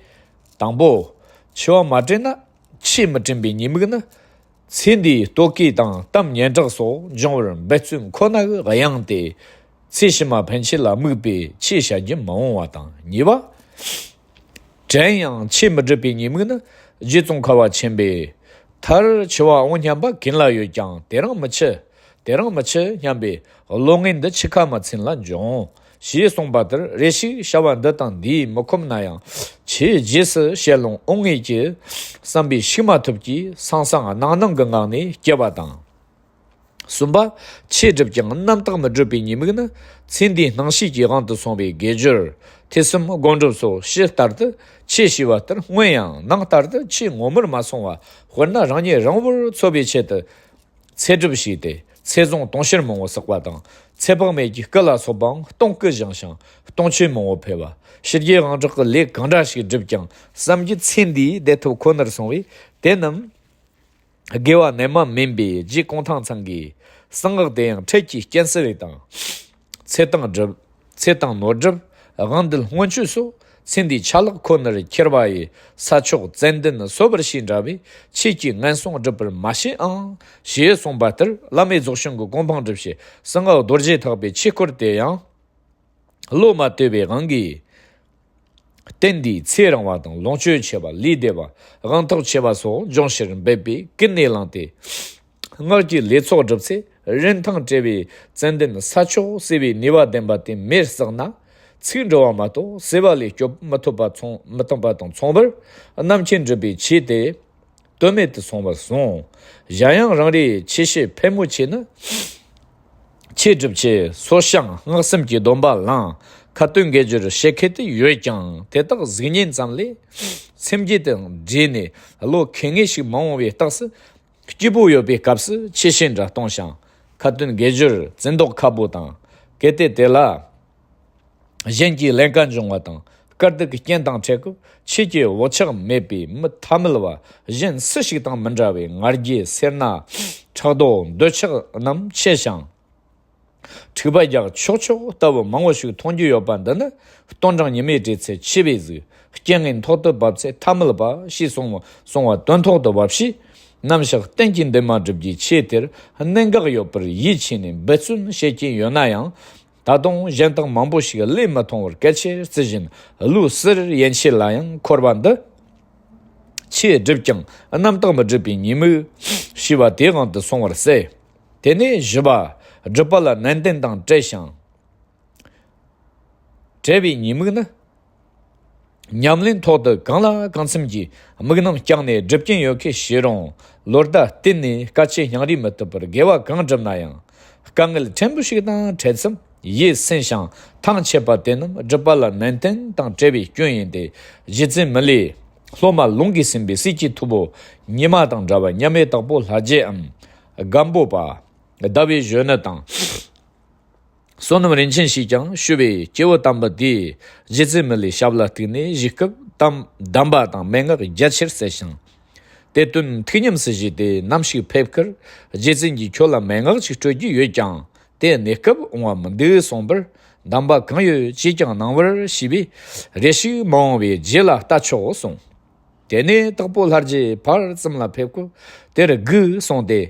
དང་པོ། འཆི་བ་མ་དྲན་ན་ཆོས་མི་དྲན་པའི་ཉེས་དམིགས་ནི། ཚེ་འདིའི་ལྟོ་གོས་དང་གཏམ་སྙན་གྲགས་སོགས་འབྱུང་བར་འབད་བརྩོན་ཁོ་ན་གི་གཡང་སྟེ། ཚེ་ཕྱི་མ་ཕན་ཆད་ལ་དམིགས་པའི་ཆོས་བྱ་རྒྱུ་མི་འོང་བ་དང་། གཉིས་པ། དྲན་ཡང་ཆོས་མི་སྒྲུབ་པའི་ཉེས་དམིགས་ནི། རྗེ་ཙོང་ཁ་པ་ཆེན་པོས། མཐར་འཆི་བ་འོང་སྙམ་པ་གང་ལ་ཡོད་ཀྱང་དེ་རིང་མི་འཆི། དེ་རིང་མི་འཆི་སྙམ་པའི་བློ་ངན་འདི་འཆི་ཁ་མ་ཚིམ་ལ་འབྱུང་། ཞེས་གསུངས་པ་ལྟར། རེ་ཞིག་བྱ་བ་འདི་དང་འདིས་མི་ཁོམ་ན་ཡང་། ཆོས་རྗེས་སུ་བྱེད་ལོང་འོང་ངེས་ཀྱི་བསམ་པས་ཞུགས་མ་ཐུབ་ཀྱི་སང་སང་སྣང་སྣང་གི་ངང་ནས་སྐྱེ་བ་དང་། གསུམ་པ། ཆོས་སྒྲུབ་ཀྱང་རྣམ་དག་མི་སྒྲུབ་པའི་ཉེས་དམིགས་ནི། ཚེ་འདིའི་སྣང་ཤས་ཀྱི་དབང་དུ་སོང་བའི་དགེ་སྦྱོར། ཐོས་བསམ་སྒོམ་སྒྲུབ་སོགས་ཕྱི་ལྟར་དུ་ཆོས་བྱས་པ་ལྟར། སྔོན་ཡང་ནང་ལྟར་དུ་ཆོས་ངོ་མར་མ་སོང་བ། དཔེར་ན་རང་ཉིད་རིང་པོར་འཚོ་བའི་ཆེད་དུ། ཚེ་སྒྲུབ་བྱས་ཏེ་ཚེ་བཟུང་དུང་ཕྱུར་མང་པོ་བསགས་པ་དང་། ཚེ་དཔག་མེད་ཀྱི་སྐུ་ལ་སོགས་པའང་སྟོང་སྐུ་བཞེངས་ཤིང་སྟོང་མཆོད་མང་པོ་ཕུལ་བ། ཕྱི་རྒྱལ་དབང་དྲག་གི་ལས་གང་འདྲ་ཞིག་བསྒྲུབས་ཀྱང་བསམ་རྒྱུ་ཚེ་འདིའི་བདེ་ཐོབ་ཁོ་ནར་སོང་བས། དེ་རྣམས་དགེ་བ་རྣལ་མ་མིན་པས། རྗེ་གུང་ཐང་ཚང་གིས། གསང་སྔགས་དེ་ཡང་འཕྲལ་གྱི་རྐྱེན་སེལ་དང་། ཚེ་དང་སྒྲུབ། ཚེ་དང་ནོར་སྒྲུབ། དབང་འདུལ་སྔོན་ཆོས་སོགས་ཚེ་འདིའི་ཆ་ལག་ཁོ་ནར་འཁྱེར་བ་ཡི་ས་ཕྱོགས་ཙན་དན་གསོད་པར་བྱེད་འདྲ་བས། ཆོས་ཀྱི་ངན་སོང་སྒྲུབ་པར་མ་བྱེད་ཨང་། ཞེས་གསུངས་པ་ལྟར། བླ་མེད་རྫོགས་བྱང་གི་གོ་འཕང་སྒྲུབ་བྱེད་གསང་སྔགས་རྡོ་རྗེ་ཐེག་པའི་ཆོས་སྐོར་དེ་ཡང་། བློ་མ་གཏད་པའི་དབང་གིས། རྟེན་འདིའི་ཚེ་རིང་བ་དང་ལོངས་སྤྱོད་ཆེ་བ། ལུས་བདེ་བ། དབང་ཐོབ་ཆེ་བ་སོགས་འབྱུང་ཕྱིར་འབད་པས་ཀུན་ནས་བསླངས་ཏེ། སྔགས་ཀྱི་ལས་ཚོགས་བསྒྲུབས་ཚེ། རིན་ཐང་བྲལ་བའི་ཙན་དན་ས་ཕྱོགས་བསིལ་བའི་ནུས་པ་ལྡན་པ་དེ་མེར་བསྲེགས་ན། ཚིག་འགྲོ་བ་མ་གཏོགས་བསིལ་བ་ལས་སྐྱོབ་མི་ཐུབ་པ་མཚུངས་མི་ཐུབ་པ་དང་མཚུངས་པར། རྣམ་མཁྱེན་སྒྲུབ་པའི་ཆོས་དེ། དོན་མེད་དུ་སོང་བར་གསུངས། གཞན་ཡང་རང་རེའི་ཆོས་བྱེད་ཕལ་མོ་ཆེ་ནི། ཆོས་སྒྲུབ་ཆེད་གསོལ་ཞིང་སྔགས་གསུམ་གྱི་སྡོམ་པ་བླངས། ཁ་ཏོན་དགེ་སྦྱོར་བྱེད་མཁས་དེ་ཡོད་ཀྱང་། དེ་དག་གཟུགས་བརྙན་ཙམ་ལས། སེམས་རྒྱུད་དང་འདྲེས་ནས་བློ་ཁེངས་ངེས་ཤིག་མ་འོངས་པའི་རྟགས་སུ། སྐྱིད་པོ་ཡོད་པའི་སྐབས་སུ་ཆོས་བྱེད་འདྲ་གཏོང་ཞིང་། ཁ་ཏོན་དགེ་སྦྱོར་བརྩི་མདོག་ཁ་པོ་དང་། གལ་ཏེ་དེ་ལ། གཞན་གྱི་ཀླན་ཀ་འབྱུང་བ་དང་། དཀའ་སྡུག་གི་རྐྱེན་དང་འཕྲད་སྐབས། ཆོས་ཀྱི་བག་ཆགས་མེད་པའི་མི་ཐ་མལ་བ་གཞན་སུ་ཞིག་དང་མི་འདྲ་བའི་ང་རྒྱལ། སེར་སྣ། ཕྲག་དོག། འདོད་ཆགས་རྣམས་ཆེ་ཞིང་། འཁྲིག་པ་རྒྱག་ཆོག་ཆོག་ལྟ་བུ་མང་པོ་ཞིག་མཐོང་རྒྱུ་ཡོད་པ་འདི་ནི། སྟོན་གྲངས་ཉི་མའི་འབྲས་ཚད་ཆེ་བའི་གཟུགས། རྐྱེན་ངན་ཐོག་ཏུ་བབས་ཚེ་ཐ་མལ་པ་ཞེས་གསུངས་པ་དོན་ཐོག་ཏུ་བབས་ཤིང་། ནམ་ཞིག་གཏན་གྱི་འདུན་མ་སྒྲུབ་རྒྱུའི་ཆོས་དེར་གནད་འགག་ཡོད་པར་ཡིད་ཆེས་ནས་འབད་བརྩོན་བྱེད་ཀྱིན་ཡོད་ན་ཡང་། ད་དུང་གཞན་དག་མང་པོ་ཞིག་ལས་མི་མཐོང་བར་གལ་ཆེར་བརྩི་བཞིན། ལུས་གསེར་ཡན་ཆད་ལ་ཡང་འཁོར་བ་འདི། ཆོས་སྒྲུབ་ཀྱང་རྣམ་དག་མི་སྒྲུབ་པའི་ཉེས་དམིགས་ཞེས་པ་དེའི་དབང་དུ་སོང་བར་གསལ། དེ་ནས་བཞི་པ། སྒྲུབ་པ་ལ་ནན་ཏན་དང་བྲལ་ཞིང་། བྲལ་བའི་ཉེས་དམིགས་ནི། ཉམས་ལེན་ཐོག་ཏུ་གང་ལ་གང་འཚམ་གྱིས་དམིགས་རྣམ་བསྐྱངས་ནས་སྒྲུབ་ཀྱིན་ཡོད་མཁན་ཞིག་རུང་། ལོ་ཟླ་བརྟན་ནས་དཀའ་སྤྱད་སྙིང་རུས་མི་ཐུབ་པར་དགེ་བ་གང་བསྒྲུབས་ན་ཡང་། དཀའ་ངལ་ཕྲན་བུ་ཞིག་དང་འཕྲད་ཙམ་ཡིད་སེང་ཞིང་ཐང་ཆད་པ་དེ་རྣམས་སྒྲུབ་པ་ལ་ནན་ཏན་དང་བྲལ་བའི་སྐྱོན་ཡིན་ཏེ། རྗེ་བཙུན་མི་ལས། སློབ་མ་ལུང་གིས་ཟིན་པའི་སྲས་ཀྱི་ཐུ་བོ་ཉི་མ་དང་འདྲ་བ་མཉམ་མེད་དྭགས་པོ་ལྷ་རྗེའམ། སྒམ་པོ་པ། ཟླ་བའི་གཞོན་ནུ་དང་། བསོད་ནམས་རིན་ཆེན་ཞེས་ཀྱང་ཞུ་བའི་སྐྱེས་བུ་དམ་པ་དེས་རྗེ་བཙུན་མི་ལའི་ཞབས་ལ་གཏུགས་ནས་བཞུགས་སྐབས་དམ་སྡོམ་པ་དང་མན་ངག་རྒྱ་ཆེར་སྩལ་ཞིང་། དེ་དོན་ཐུགས་ཉམས་སུ་བཞེས་ཏེ། ནམ་ཞིག་ཕེབས་ཁར་རྗེ་བཙུན་གྱིས་ཁྱོད་ལ་མན་ངག་ཅིག་སྤྲོད་རྒྱུ་ཡོད་ཀྱང་། དེ་གནས་སྐབས་འོང་བ་མི་འདུག་གསུངས་པར། སྡོམ་པ་གང་ཡོད་ཅིས་ཀྱང་གནང་བར་ཞུས་པས། རེ་ཞིག་མ་འོངས་པའི་རྗེས་ལ་ལྟ་ཆོག་གསུངས། དེ་ནས་དྭགས་པོ་ལྷ་རྗེ་ཕར་ཙམ་ལ་ཕེབས་སྐབས་དེར་སྒུག་གསུངས་ཏེ།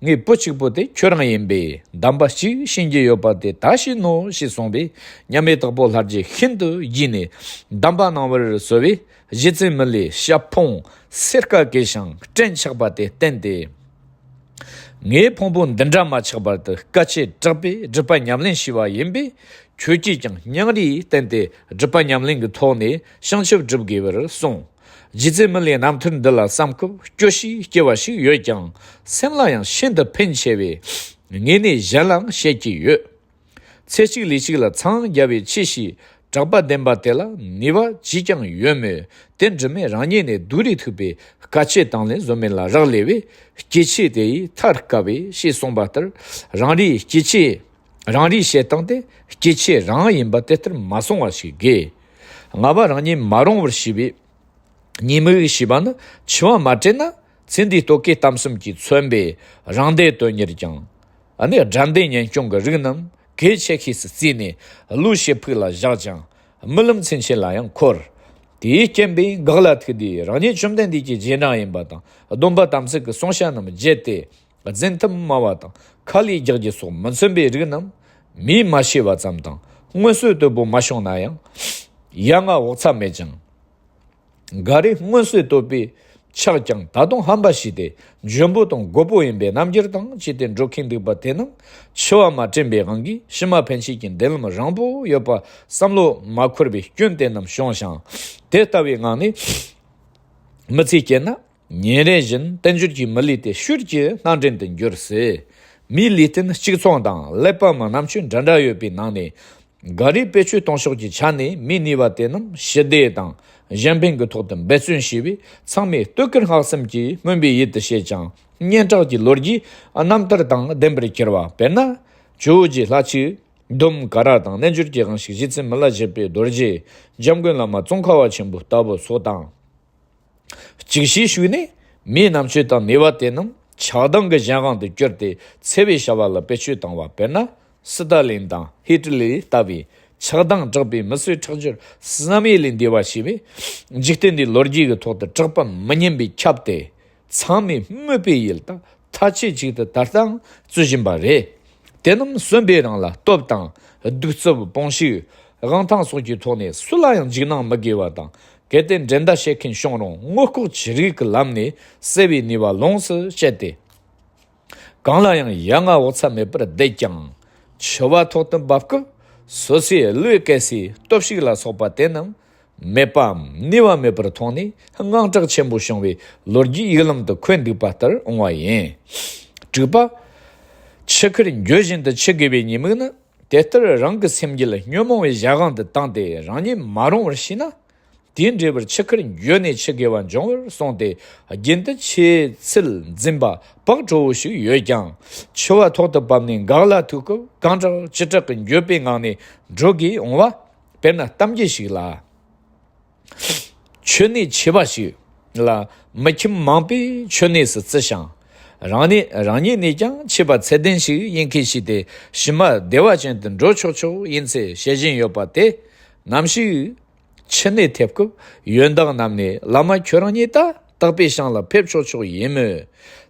ངའི་བུ་གཅིག་པུ་དེ་ཁྱོད་རང་ཡིན་པས། སྡོམ་པ་གཅིག་བྱིན་གྱི་ཡོད་པ་དེ་ད་བྱིན་ནོ་ཞེས་གསུངས་པས། མཉམ་མེད་དྭགས་པོ་ལྷ་རྗེ་ཤིན་ཏུ་དགྱེས་ནས་སྡོམ་པ་གནང་བར་གསོལ་བས། རྗེ་བཙུན་མི་ལའི་ཞབས་ཕུང་སེར་དཀར་གས་ཤིང་སྤྲིན་ཆགས་པ་དེ་བསྟན་ཏེ། ངའི་ཕུང་པོ་འདི་འདྲ་མ་ཆགས་བར་དུ་དཀའ་སྤྱད་དྲག་པོས་སྒྲུབ་པ་ཉམས་ལེན་བྱས་པ་ཡིན་པས། ཁྱོད་ཀྱིས་ཀྱང་སྙིང་རུས་བསྟེན་ཏེ་སྒྲུབ་པ་ཉམས་ལེན་གྱི་ཐོག་ནས་བྱང་ཆུབ་སྒྲུབ་དགོས་པར་གསུངས། རྗེ་བཙུན་མི་ལའི་རྣམ་ཐར་འདི་ལ་བསམ་སྐབས་སྐྱོ་ཤས་སྐྱེ་བ་ཞིག་ཡོད་ཀྱང་། སེམས་ལ་ཡང་ཤིན་ཏུ་ཕན་ཆེ་བས། ངས་ནི་གཞན་ལའང་བཤད་ཀྱི་ཡོད། ཚེ་གཅིག་ལུས་གཅིག་ལ་འཚང་རྒྱ་བའི་ཆོས་ཞེས་དྲག་པོ་བདེན་པ་དེ་ལ་ནུས་པ་ཅིས་ཀྱང་ཡོད་མོད། དེ་འགྲུབ་མིན་རང་ཉིད་ནས་སྡུག་རུས་ཐུག་པའི་དཀའ་སྤྱད་དང་ལེན་བཟོ་མིན་ལ་རག་ལས་པས། སྐྱེ་མཆེད་དེ་ཡིས་ཐར་དཀའ་བས་ཞེས་གསུངས་པ་ལྟར། རང་རེའི་སྐྱེ་མཆེད། རང་རེའི་བྱེད་སྟངས་དེ་སྐྱེ་མཆེད་རང་ཡིན་པ་དེ་ལྟར་མ་སོང་བ་ཞིག་དགོས། ལྔ་པ། རང་ཉིད་མ་རུངས་པར་ཤེས་པའི་ཉེས་དམིགས་ཞེས་པ་ནི། འཆི་བ་མ་དྲན་ན་ཚེ་འདིའི་ལྟོ་གོས་གཏམ་གསུམ་གྱིས་མཚོན་པའི་རང་སྡེ་དོན་གཉེར་ཀྱང་། ཨ་ནི་དགྲ་སྡེ་གཉེན་སྐྱོང་གི་རིགས་རྣམས་གལ་ཆེ་ཤོས་སུ་བརྩིས་ནས་བློ་ཞེ་ཕུགས་ལ་བཞག་ཅིང་རྨི་ལམ་ཚུན་ཆད་ལ་ཡང་འཁོར། དེའི་རྐྱེན་པས་འགག་ལ་ཐུག་དུས་རང་ཉིད་བཅོམ་ལྡན་འདས་ཀྱི་རྗེས་འབྲང་ཡིན་པ་དང་སྡོམ་པ་དམ་ཚིག་གི་བསྲུང་བྱ་རྣམས་བརྗེད་དེ། འཛིན་ཐུབ་སྨྲ་བ་དང་ཁ་ལས་རྒྱག་རྒྱུ་སོགས་མི་མཚོན་པའི་རིགས་རྣམས་མིས་མ་ཤེས་པ་ཙམ་དང་སྔོན་བསུ་དོད་པོ་མ་བྱུང་ན་ཡང་ཡ་ང་བག་ཚ་མེད་ཅིང་། འགའ་རེས་སྔོན་བསུ་དོད་པའི་ཕྱག་ཀྱང་ད་དུང་ཧམ་པ་བྱས་ཏེ་འཇོན་པོ་དང་རྒོད་པོ་ཡིན་པའི་རྣམ་འགྱུར་དང་བཅས་ཏེ་འགྲོ་མཁན་འདུག་པ་དེ་རྣམས་འཆི་བ་མ་དྲན་པའི་དབང་གིས་ཕྱི་མ་ཕན་ཆད་ཀྱི་མདུན་ལམ་རིང་པོ་ཡོད་པ་བསམ་བློ་མ་འཁོར་བའི་སྐྱོན་དེ་རྣམས་བྱུང་ཞིང་། དེ་ལྟ་བུའི་ངང་ནས་མི་ཚེ་སྐྱེལ་ན། ཉིན་རེ་བཞིན་བསྟན་འགྱུར་གྱི་མི་ལུས་དེ་ཤུལ་གྱིས་སྣ་འདྲེན་དུ་འགྱུར་སྲིད། མིའི་ལུས་རྟེན་གཅིག་མཚུངས་དང་ཀླད་པའམ་རྣམ་དཔྱོད་འདྲ་འདྲ་ཡོད་པའི་ནང་ནས། འགའ་རེས་བེད་སྤྱོད་གཏོང་ཕྱོགས་ཀྱི་ཆ་ནས་མིའི་ནུས་པ་དེ་རྣམས་ཞི་བདེ་དང་གཞན་ཕན་གྱི་ཐོག་ཏུ་འབད་བརྩོན་བྱས་པས་ཚང་མས་བསྟོད་བཀུར་བསྔགས་བསམ་གྱིས་སྨོན་པའི་ཡུལ་དུ་བྱེད་ཅིང་སྙན་གྲགས་ཀྱི་ལོ་རྒྱུས་རྣམ་ཐར་དང་ལྡན་པར་གྱུར་པ། དཔེར་ན། ཇོ་བོ་རྗེ་ལྷ་གཅིག་དུམ་ཀ་ར་དང་རྣལ་འབྱོར་གྱི་དབང་ཕྱུག་རྗེ་བཙུན་མི་ལ་བཞད་པའི་རྡོ་རྗེ། འཇམ་མགོན་བླ་མ་ཙོང་ཁ་བ་ཆེན་པོ་ལྟ་བུ་སོགས་དང་། གཅིག་ཤེས་ཞུས་ནས་མིའི་རྣམ་དཔྱོད་དང་ནུས་པ་དེ་རྣམས་ཆགས་སྡང་གི་གཞན་དབང་དུ་གྱུར་ཏེ་འཚེ་བའི་བྱ་བ་ལ་བེད་སྤྱོད་བཏང་བ། དཔེར་ན། སི་ཏཱ་ལིན་དང་ཧི་ཏི་ལི་ལྟ་བུའི་ཆགས་སྡང་དྲག་པའི་མི་གསོད་ཁྲག་སྦྱོར་བསམ་ཡས་ལས་འདས་པ་བྱས་པས། འཇིག་རྟེན་འདིའི་ལོ་རྒྱུས་ཀྱི་ཐོག་ཏུ་གྲགས་པ་མི་ཉན་པས་ཁྱབ་སྟེ། ཚང་མས་སྨོད་པའི་ཡུལ་དང་མཐའ་ཆོད་ཅིག་ཏུ་ད་ལྟའང་བརྩི་བཞིན་པ་རེད། དེ་རྣམས་གསོན་པའི་རིང་ལ་སྟོབས་དང་གདུག་རྩུབ་སྤོང་ཤུགས་དབང་ཐང་སོགས་ཀྱི་ཐོག་ནས་སུ་ལ་ཡང་འཇིགས་སྣང་མི་དགོས་པ་དང་། གལ་ཏེ་འགྲན་ཟླ་བྱེད་མཁན་བྱུང་རུང་ངོ་ལྐོག་གི་རིགས་ཀྱི་ལམ་ནས་བསལ་བའི་ནུས་པ་ལོངས་སུ་སྤྱད་དེ། གང་ལ་ཡང་ཡ་ང་བག་ཚ་མེད་པར་བསྡད་ཀྱང་། འཆི་བ་ཐོག་ཏུ་བབས་སྐབས་སོ་སོའི་བློས་བཀལ་སའི་སྟོབས་ཤུགས་ལ་སོགས་པ་དེ་རྣམས་མེད་པའམ་ནུས་པ་མེད་པར་མཐོང་ནས་དངངས་སྐྲག་ཆེན་པོ་བྱུང་བའི་ལོ་རྒྱུས་ཡིག་ལམ་དུ་འཁོད་འདུག་པ་ལྟར་འོང་བ་ཡིན། དྲུག་པ། འཆི་ཁར་འགྱོད་བཞིན་དུ་འཆི་དགོས་པའི་ཉེས་དམིགས་ནི། དེ་ལྟར་རང་གི་སེམས་རྒྱུད་ཉོན་མོངས་པའི་གཞན་དབང་དུ་བཏང་སྟེ་རང་ཉིད་མ་རུངས་པར་ཤེས་ན། དེའི་འབྲས་བུར་འཆི་ཁར་འགྱོད་ནས་འཆི་དགོས་པ་འབྱུང་བར་གསུངས་ཏེ། རྒྱུན་དུ་ཆོས་ཚུལ་འཛིན་པ་བག་གྲོ་བོ་ཞིག་ཡོད་ཀྱང་། འཆི་བ་ཐོག་ཏུ་བབས་ནས་འགག་ལ་ཐུག་སྐབས་གང་དྲག་ཅི་དྲག་གི་འགྱོད་པའི་ངང་ནས་འགྲོ་དགོས་འོང་བ། དཔེར་ན་གཏམ་རྒྱུད་ཞིག་ལ། མཆོད་གནས་ཆེ་བ་ཞིག་ལ་མི་ཁྱིམ་མང་པོས་མཆོད་གནས་སུ་བརྩི་ཞིང་། རང་ནས་རང་ཉིད་ནས་ཀྱང་ཆེ་བ་ཚད་ལྡན་ཞིག་ཡིན་མཁན་ཞིག་སྟེ་ཕྱི་མ་བདེ་བ་ཅན་དུ་འགྲོ་ཆོག་ཆོག་ཡིན་ཚུལ་བཤད་བཞིན་ཡོད་པ་དེ། ནམ་ཞིག་འཆི་གནས་ཐེབས་སྐབས་ཡོན་བདག་རྣམས་ནས་བླ་མ་ཁྱོད་རང་ཉིད་ད་དག་པའི་ཞིང་ལ་ཕེབས་ཆོག་ཆོག་ཡིན་མོད།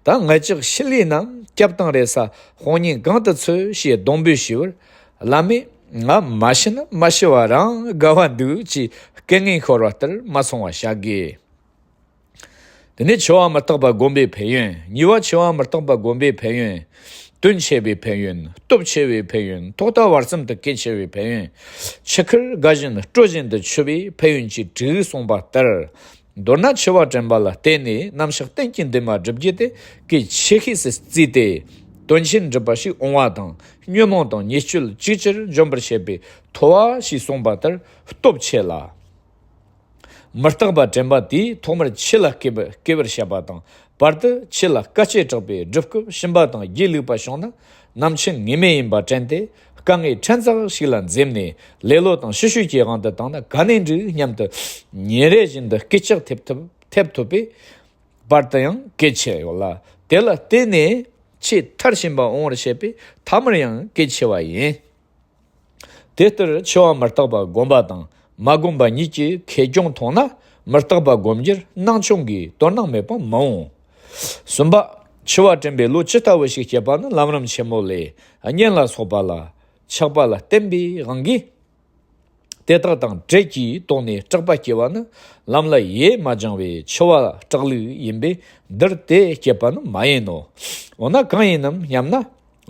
ད་ང་ཅག་ཤི་ལས་རྣམས་སྐྱབས་དང་རེ་ས་དཔང་ཉིད་གང་དུ་འཚོལ་ཞེས་སྡོང་པོས་ཞུས་པར། བླ་མས་ང་མ་ཤི་ན་མ་ཤི་བ་རང་དགའ་བ་འདུག་ཅེས་སྐད་ངན་ཤོར་བ་ལྟར་མ་སོང་བ་བྱ་དགོས། དེ་ནས་འཆི་བ་མི་རྟག་པ་བསྒོམ་པའི་ཕན་ཡོན། གཉིས་པ་འཆི་བ་མི་རྟག་པ་བསྒོམ་པའི་ཕན་ཡོན། དོན་ཆེ་བའི་ཕན་ཡོན། སྟོབས་ཆེ་བའི་ཕན་ཡོན། ཐོག་མཐའ་བར་གསུམ་དུ་གལ་ཆེ་བའི་ཕན་ཡོན། འཆི་ཁར་དགའ་བཞིན་སྤྲོ་བཞིན་དུ་འཆི་བའི་ཕན་ཡོན་བཅས་དྲུག་གསུངས་པ་ལྟར། མདོར་ན་འཆི་བ་དྲན་པ་ལ་བརྟེན་ནས་རྣམ་གཞག་རྟེན་གྱི་འདུན་མ་བསྒྲུབ་རྒྱུ་དེ་གལ་ཆེ་ཤོས་སུ་བརྩིས་ཏེ། དོན་ཆེན་སྒྲུབ་པ་ཞིག་འོང་བ་དང་ཉོན་མོངས་དང་ཉེས་སྤྱོད་ཅིག་ཅར་འཇོམས་པར་བྱེད་པའི་ཐོ་བ་ཞེས་གསུངས་པ་ལྟར་སྟོབས་ཆེ་ལ། མི་རྟག་པ་དྲན་པ་དེས་ཐོག་མར་འཆི་ལ་སྐྱེ་བར་སྐྱེ་བར་བྱེད་པ་དང་། བར་དུ་འཆི་ལ་དཀའ་སྤྱད་དྲགས་པས་སྒྲུབ་སྐབས་གཤིན་པ་དང་སྒྱིད་ལུག་པ་བྱུང་ན་ནམ་འཆི་ངེས་མེད་ཡིན་པ་དྲན་ཏེ། དཀའ་ངལ་ཕྲན་ཚེགས་ཤིག་ལ་འཛེམས་ནས་ལེ་ལོ་དང་ཕྱི་བཤོལ་གྱི་དབང་དུ་བཏང་ན་ག་ནས་འགྲིག་སྙམ་དུ། ཉིན་རེ་བཞིན་དུ་སྐུལ་ལྕག་ཐེབས་ཐུབ་ཐེབས་ཐུབ་པས། བར་དུ་ཡང་གལ་ཆེ་ཡོད་ལ། དེ་ལ་བརྟེན་ནས་ཆེས་མཐར་ཕྱིན་པ་འོང་བར་བྱེད་པས་ཐ་མར་ཡང་གལ་ཆེ་བ་ཡིན། དེ་ལྟར་འཆི་བ་མི་རྟག་པ་བསྒོམ་པ་དང་མ་བསྒོམ་པ་གཉིས་ཀྱི་ཁེ་གྱོང་མཐོང་ན། མི་རྟག་པ་བསྒོམ་རྒྱུར་སྣང་ཆུང་གིས་དོ་སྣང་མེད་པ་མི་འོང་། གསུམ་པ། འཆི་བ་དྲན་པའི་བློ་ཇི་ལྟ་བུ་ཞིག་སྐྱེས་པ་ནི་ལམ་རིམ་ཆེན་མོ་ལས་གཉེན་ལ་སོགས་པ་ལ་ཆགས་པ་ལ་བརྟེན་པའི་དབང་གིས། དེ་དག་དང་འབྲེལ་གྱི་ཐོག་ནས་སྐྲག་པ་སྐྱེ་བ་ནི་ལམ་ལ་ཡེ་མ་སྦྱངས་པའི་འཆི་བ་སྐྲག་ལུགས་ཡིན་པས་འདིར་དེ་སྐྱེས་པ་ནི་མ་ཡིན་ནོ། འོ་ན་གང་ཡིན་ནམ་སྙམ་ན།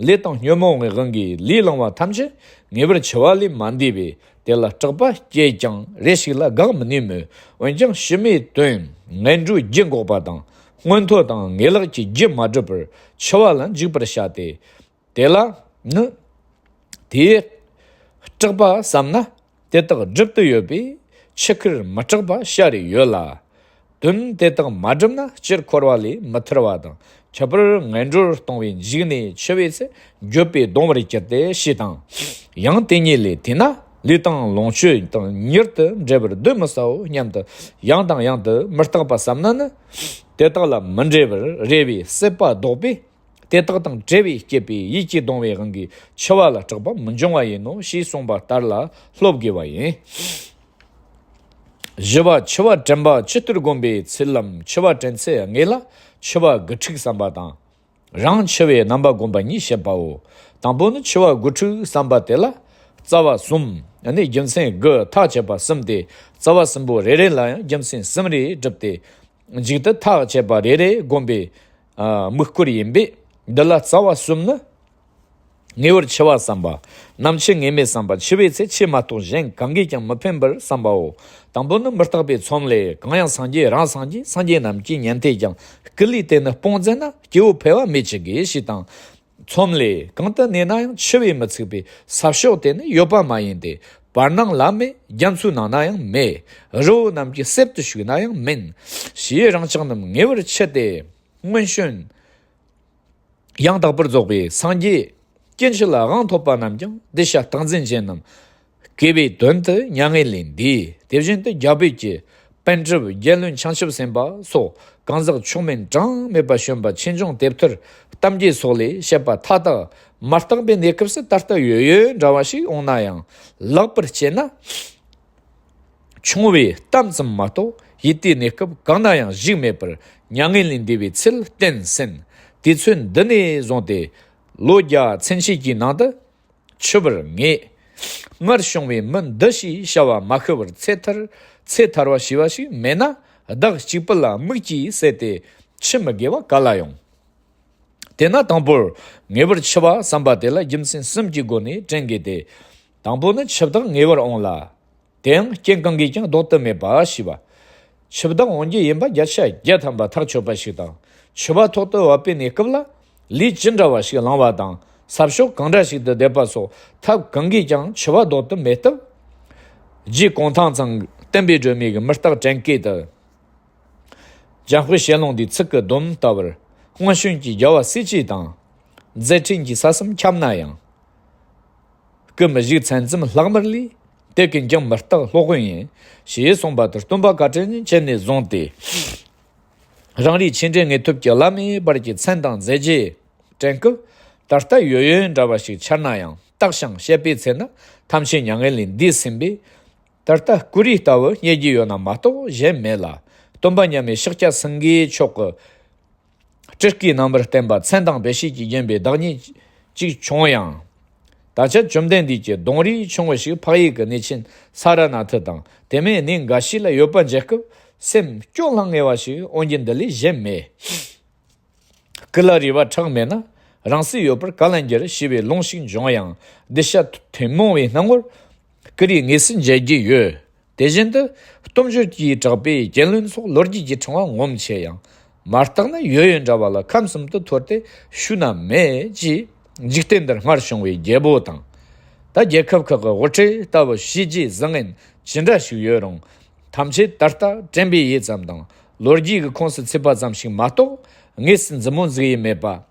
ལས་དང་ཉོན་མོངས་ཀྱི་དབང་གིས་ལས་བསླངས་པ་ཐམས་ཅད་ངེས་པར་འཆི་བ་ལས་མ་འདས་པས་དེ་ལ་སྐྲག་པ་སྐྱེས་ཀྱང་རེ་ཞིག་ལ་འགག་མི་ནུས་མོད། འོན་ཀྱང་ཕྱི་མའི་དོན་ངན་འགྲོའི་རྒྱུ་འགོག་པ་དང་མངོན་མཐོ་དང་ངེས་ལེགས་ཀྱི་རྒྱུ་མ་བསྒྲུབ་པར་འཆི་བ་ལ་འཇིགས་པར་བྱ་སྟེ། དེ་ལ་ནི། དེས་སྐྲག་པ་བསམ་ན་དེ་དག་སྒྲུབ་ཏུ་ཡོད་པས་འཆི་ཁར་མི་སྐྲག་པ་བྱ་རེ་ཡོད་ལ། དོན་དེ་དག་མ་བསྒྲུབས་ན་སྤྱིར་འཁོར་བ་ལས་མི་ཐར་བ་དང་ཁྱད་པར་ངན་འགྲོར་ལྟུང་བའི་འཇིགས་ནས་འཆི་བའི་ཚེ་འགྱོད་པས་གདུང་བར་འགྱུར་ཏེ་ཞེས་དང་། ཡང་དེ་ཉིད་ལས་དེས་ན་ལུས་དང་ལོངས་སྤྱོད་དང་མྱུར་དུ་འབྲལ་བར་གདོན་མི་ཟའོ་སྙམ་དུ་ཡང་དང་ཡང་དུ་མི་རྟག་པ་བསམ་ན་ནི། དེ་དག་ལ་མི་འབྲལ་བར་རེ་བའི་སྲེད་པ་ལྡོག་པས། དེ་དག་དང་བྲལ་བས་སྐྱེས་པའི་ཡིད་ཀྱིས་གདུང་བའི་དབང་གིས་འཆི་བ་ལ་སྐྲག་པ་མི་འབྱུང་བ་ཡིན་ནོ་ཞེས་གསུངས་པ་ལྟར་ལ་སློབ་དགོས་པ་ཡིན། བཞི་པ་འཆི་བ་དྲན་པ་ཇི་ལྟར་བསྒོམ་པའི་ཚུལ་ལམ། འཆི་བ་དྲན་ཚེ་དངོས་ལ་འཆི་བ་དགུ་ཕྲུགས་བསམ་པ་དང་། རང་འཆི་བའི་རྣམ་པ་བསྒོམ་པ་གཉིས་བཤད་པའོ། དང་པོ་ནི་འཆི་བ་དགུ་ཕྲུགས་བསམ་པ་དེ་ལ་རྩ་བ་གསུམ་ནི་རྒྱུ་མཚན་དགུ་ཐག་བཅད་པ་གསུམ་སྟེ། རྩ་བ་གསུམ་པོ་རེ་རེ་ལ་ཡང་རྒྱུ་མཚན་གསུམ་རེ་བསྒྲུབས་ཏེ། མཇུག་ཏུ་ཐག་བཅད་པ་རེ་རེ་བསྒོམ་པའི་ཨ་དམིགས་སྐོར་ཡིན་པས། འདི་ལ་རྩ་བ་གསུམ་ནི། ངེས་པར་འཆི་བ་བསམ་པ། ནམ་འཆི་ངེས་མེད་བསམ་པ། འཆི་བའི་ཚེ་ཆོས་མ་གཏོགས་གཞན་གང་གིས་ཀྱང་མི་ཕན་པར་བསམ་པའོ། དང་པོ་ནི་མི་རྟག་པའི་ཚོམ་ལས། གང་ཡང་སངས་རྒྱས་རང་སངས་རྒྱས་སངས་རྒྱས་རྣམས་ཀྱིས་ཉན་ཐོས་ཀྱང་། སྐུ་ལུས་དེ་ནི་སྤོང་མཛད་ན། སྐྱེ་བོ་འཕེལ་བ་མེད་ཅི་དགོས་ཞེས་དང་། ཚོམ་ལས། གང་དུ་གནས་ན་ཡང་འཆི་བས་མི་ཚུགས་པའི་ས་ཕྱོགས་དེ་ནི་ཡོད་པ་མ་ཡིན་ཏེ། བར་སྣང་ལ་མེད། རྒྱ་མཚོའི་ནང་ན་ཡང་མེད། རི་བོ་རྣམས་ཀྱི་གསེབ་ཏུ་ཞུགས་ན་ཡང་མིན། ཞེས་རང་ཅག་རྣམས་ངེས་པར་འཆི་སྟེ་སྔོན་བྱོན་ཡང་དག་པར་རྫོགས་པའི་སངས་རྒྱས་སྐྱེ་འཆི་ལ་དབང་ཐོབ་པ་རྣམས་ཀྱང་གདུལ་བྱ་རྟག་འཛིན་ཅན་རྣམས་བསྐོས་པའི་དོན་དུ་མྱ་ངན་ལས་འདས། དེ་བཞིན་དུ་རྒྱ་བོད་ཀྱི་པཎ་གྲུབ་རྒྱལ་བློན་བྱང་ཆུབ་སེམས་དཔའ་སོགས་གང་ཟག་མཆོག་དམན་གྲངས་མེད་པ་བྱོན་པ་ཆོས་འབྱུང་དེབ་ཐེར་གཏམ་རྒྱུད་སོགས་ལས་བཤད་པ་མཐའ་དག་མ་རྟག་པའི་གནས་སྐབས་སུ་ད་ལྟ་ཡོད་ཡོད་འདྲ་བ་ཞིག་འོང་ན་ཡང་ལེགས་པར་དཔྱད་ན། ཆུང་བའི་གཏམ་ཙམ་མ་གཏོགས་ཡིད་དུས་གནས་སྐབས་གང་ན་ཡང་བཞུགས་མེད་པར་མྱ་ངན་ལས་འདས་པའི་ཚུལ་བསྟན་ཟིན། དུས་ཚོད་འདི་ནས་བཟུང་སྟེ་ལོ་བརྒྱ་ཚུན་ཆད་ཀྱི་ནང་དུ་འཆི་བར་ངེས། སྔར་བྱུང་བའི་མི་འདི་ཞེས་བྱ་བ་མ་ཤི་བར་ཚེ་ཐར་ཚེ་ཐར་བ་ཞེས་པ་ཞིག་མེད་ན། བདག་གཅིག་པུ་ལ་མིག་གིས་གསལ་ཏེ་འཆི་མི་དགེ་བ་ག་ལ་ཡོང་། དེས་ན་དང་པོར་ངེས་པར་འཆི་བ་བསམ་པ་དེ་ལ་རྒྱུ་མཚན་གསུམ་གྱི་སྒོ་ནས་དྲན་དགོས་ཏེ། དང་པོ་ནི་འཆི་བདག་ངེས་པར་འོང་ལ། དེའང་རྐྱེན་གང་གིས་ཀྱང་བཟློག་ཏུ་མེད་པ་ཞེས་པ། འཆི་བདག་འོང་རྒྱུ་ཡིན་པ་བརྒྱ་ཆ་བརྒྱ་ཐམ་པ་ཐག་ཆོད་པ་ཞིག་དང་། འཆི་བ་ཐོག་ཏུ་བབས་པའི་གནས་སྐབས་ལ་ལས་ཅི་འདྲ་བ་ཞིག་བླངས་པ་དང་ས་ཕྱོགས་གང་འདྲ་ཞིག་ཏུ་བསྡད་པ་སོགས་ཐབས་གང་གིས་ཀྱང་འཆི་བ་བཟློག་ཏུ་མེད་སྟབས། རྗེ་གུང་ཐང་ཚང་བསྟན་པའི་སྒྲོན་མེ་གི་མི་རྟག་དྲན་སྐུལ་དུ། འཇམ་དཔལ་ཞལ་ལུང་དེའི་ཚིག་གི་སྡོམ་ལྟ་བུར། སྔོན་བྱོན་གྱི་རྒྱལ་བ་སྲས་བཅས་དང་། མཛད་འཕྲིན་གྱི་ས་གསུམ་ཁྱབ་ན་ཡང་། སྐུ་མི་བཞུགས་མཚན་ཙམ་ལྷག་མར་ལུས། དེ་ཀུན་ཀྱང་མི་རྟག་སློབ་དཔོན་ཡིན། ཞེས་གསུངས་པ་ལྟར་སྟོན་པ་བཀའ་དྲིན་ཅན་ནས་བཟུང་སྟེ། རང་རེའི་ཆོས་འབྲེལ་དངོས་ཐོབ་ཀྱི་བླ་མའི་བར་གྱི་མཚན་དང་མཛད་རྗེས་དྲན་སྐབས། ད་ལྟ་ཡོད་ཡོད་འདྲ་བ་ཞིག་འཆར་ན་ཡང་བརྟག་ཞིང་དཔྱད་པའི་ཚེ་ན་ཐམས་ཅད་མྱ་ངན་ལས་འདས་ཟིན་པས། ད་ལྟ་ཀུ་རེ་ལྟ་བུ་རྙེད་རྒྱུ་ཡོད་ན་མ་གཏོགས་གཞན་མེད་ལ། སྟོན་པ་མཉམ་མེད་ཤཱཀྱ་སེང་གེ་མཆོག་གི་སྤྲུལ་སྐུའི་རྣམ་པར་བསྟན་པ་མཚན་དང་དཔེ་བྱད་ཀྱིས་བརྒྱན་པའི་བདག་ཉིད་ཅིག་བྱུང་ཡང་། ད་ཆ་བཅོམ་ལྡན་འདས་ཀྱི་གདུང་རིས་ཆུང་ངུ་ཞིག་འཕགས་ཡུལ་གྱི་གནས་ཆེན་ས་ར་ནཱ་ཐ་དང་དེ་མིན་གནས་འགའ་ཞིག་ལ་ཡོད་པ་མཇལ་སྐབས་སེམས་སྐྱོ་ལྷང་ངེ་བ་ཞིག་འོང་རྒྱུ་འདི་ལས་གཞན་མེད། སྐུ་ལ་རེ་བ་ཁྲག་མེད་ན་རང་སྲིད་ཡོད་པར་ག་ལ་འགྱུར་ཞེས་པའི་ལུང་ཞིག་འབྱུང་ཡང་གདུལ་བྱ་ཐུན་མོང་བའི་སྣང་ངོར་ཀུ་རེ་དངོས་སུ་མཇལ་རྒྱུ་ཡོད། དེ་བཞིན་དུ་སྟོབས་འབྱོར་གྱིས་གྲགས་པའི་རྒྱལ་བློན་སོགས་ལོ་རྒྱུས་ཀྱི་ཕྲེང་བ་ངོམས་ཆེ་ཡང་མ་བརྟགས་ན་ཡོད་ཡོད་འདྲ་བ་ལ་ཁམས་གསུམ་དུ་འཐོར་ཏེ་ཤུལ་ན་མེད་ཅེས་འཇིག་རྟེན་འདིར་སྔར་བྱུང་བའི་རྒྱལ་པོ་དང་། ད་རྒྱལ་ཁབ་ཁག་གི་དབུ་ཁྲིད་ལྟ་བུ་བྱས་རྗེས་བཟང་ངན་ཇི་འདྲ་ཞིག་ཡོད་རུང་། ཐམས་ཅད་ད་ལྟ་དྲན་པའི་ཡུལ་ཙམ་དང་ལོ་རྒྱུས་ཀྱི་ཁོངས་སུ་ཚུད་པ་ཙམ་ཞིག་མ་གཏོགས་དངོས་སུ་མཛུབ་མོ་འཛུགས་ཡས་མེད་པ་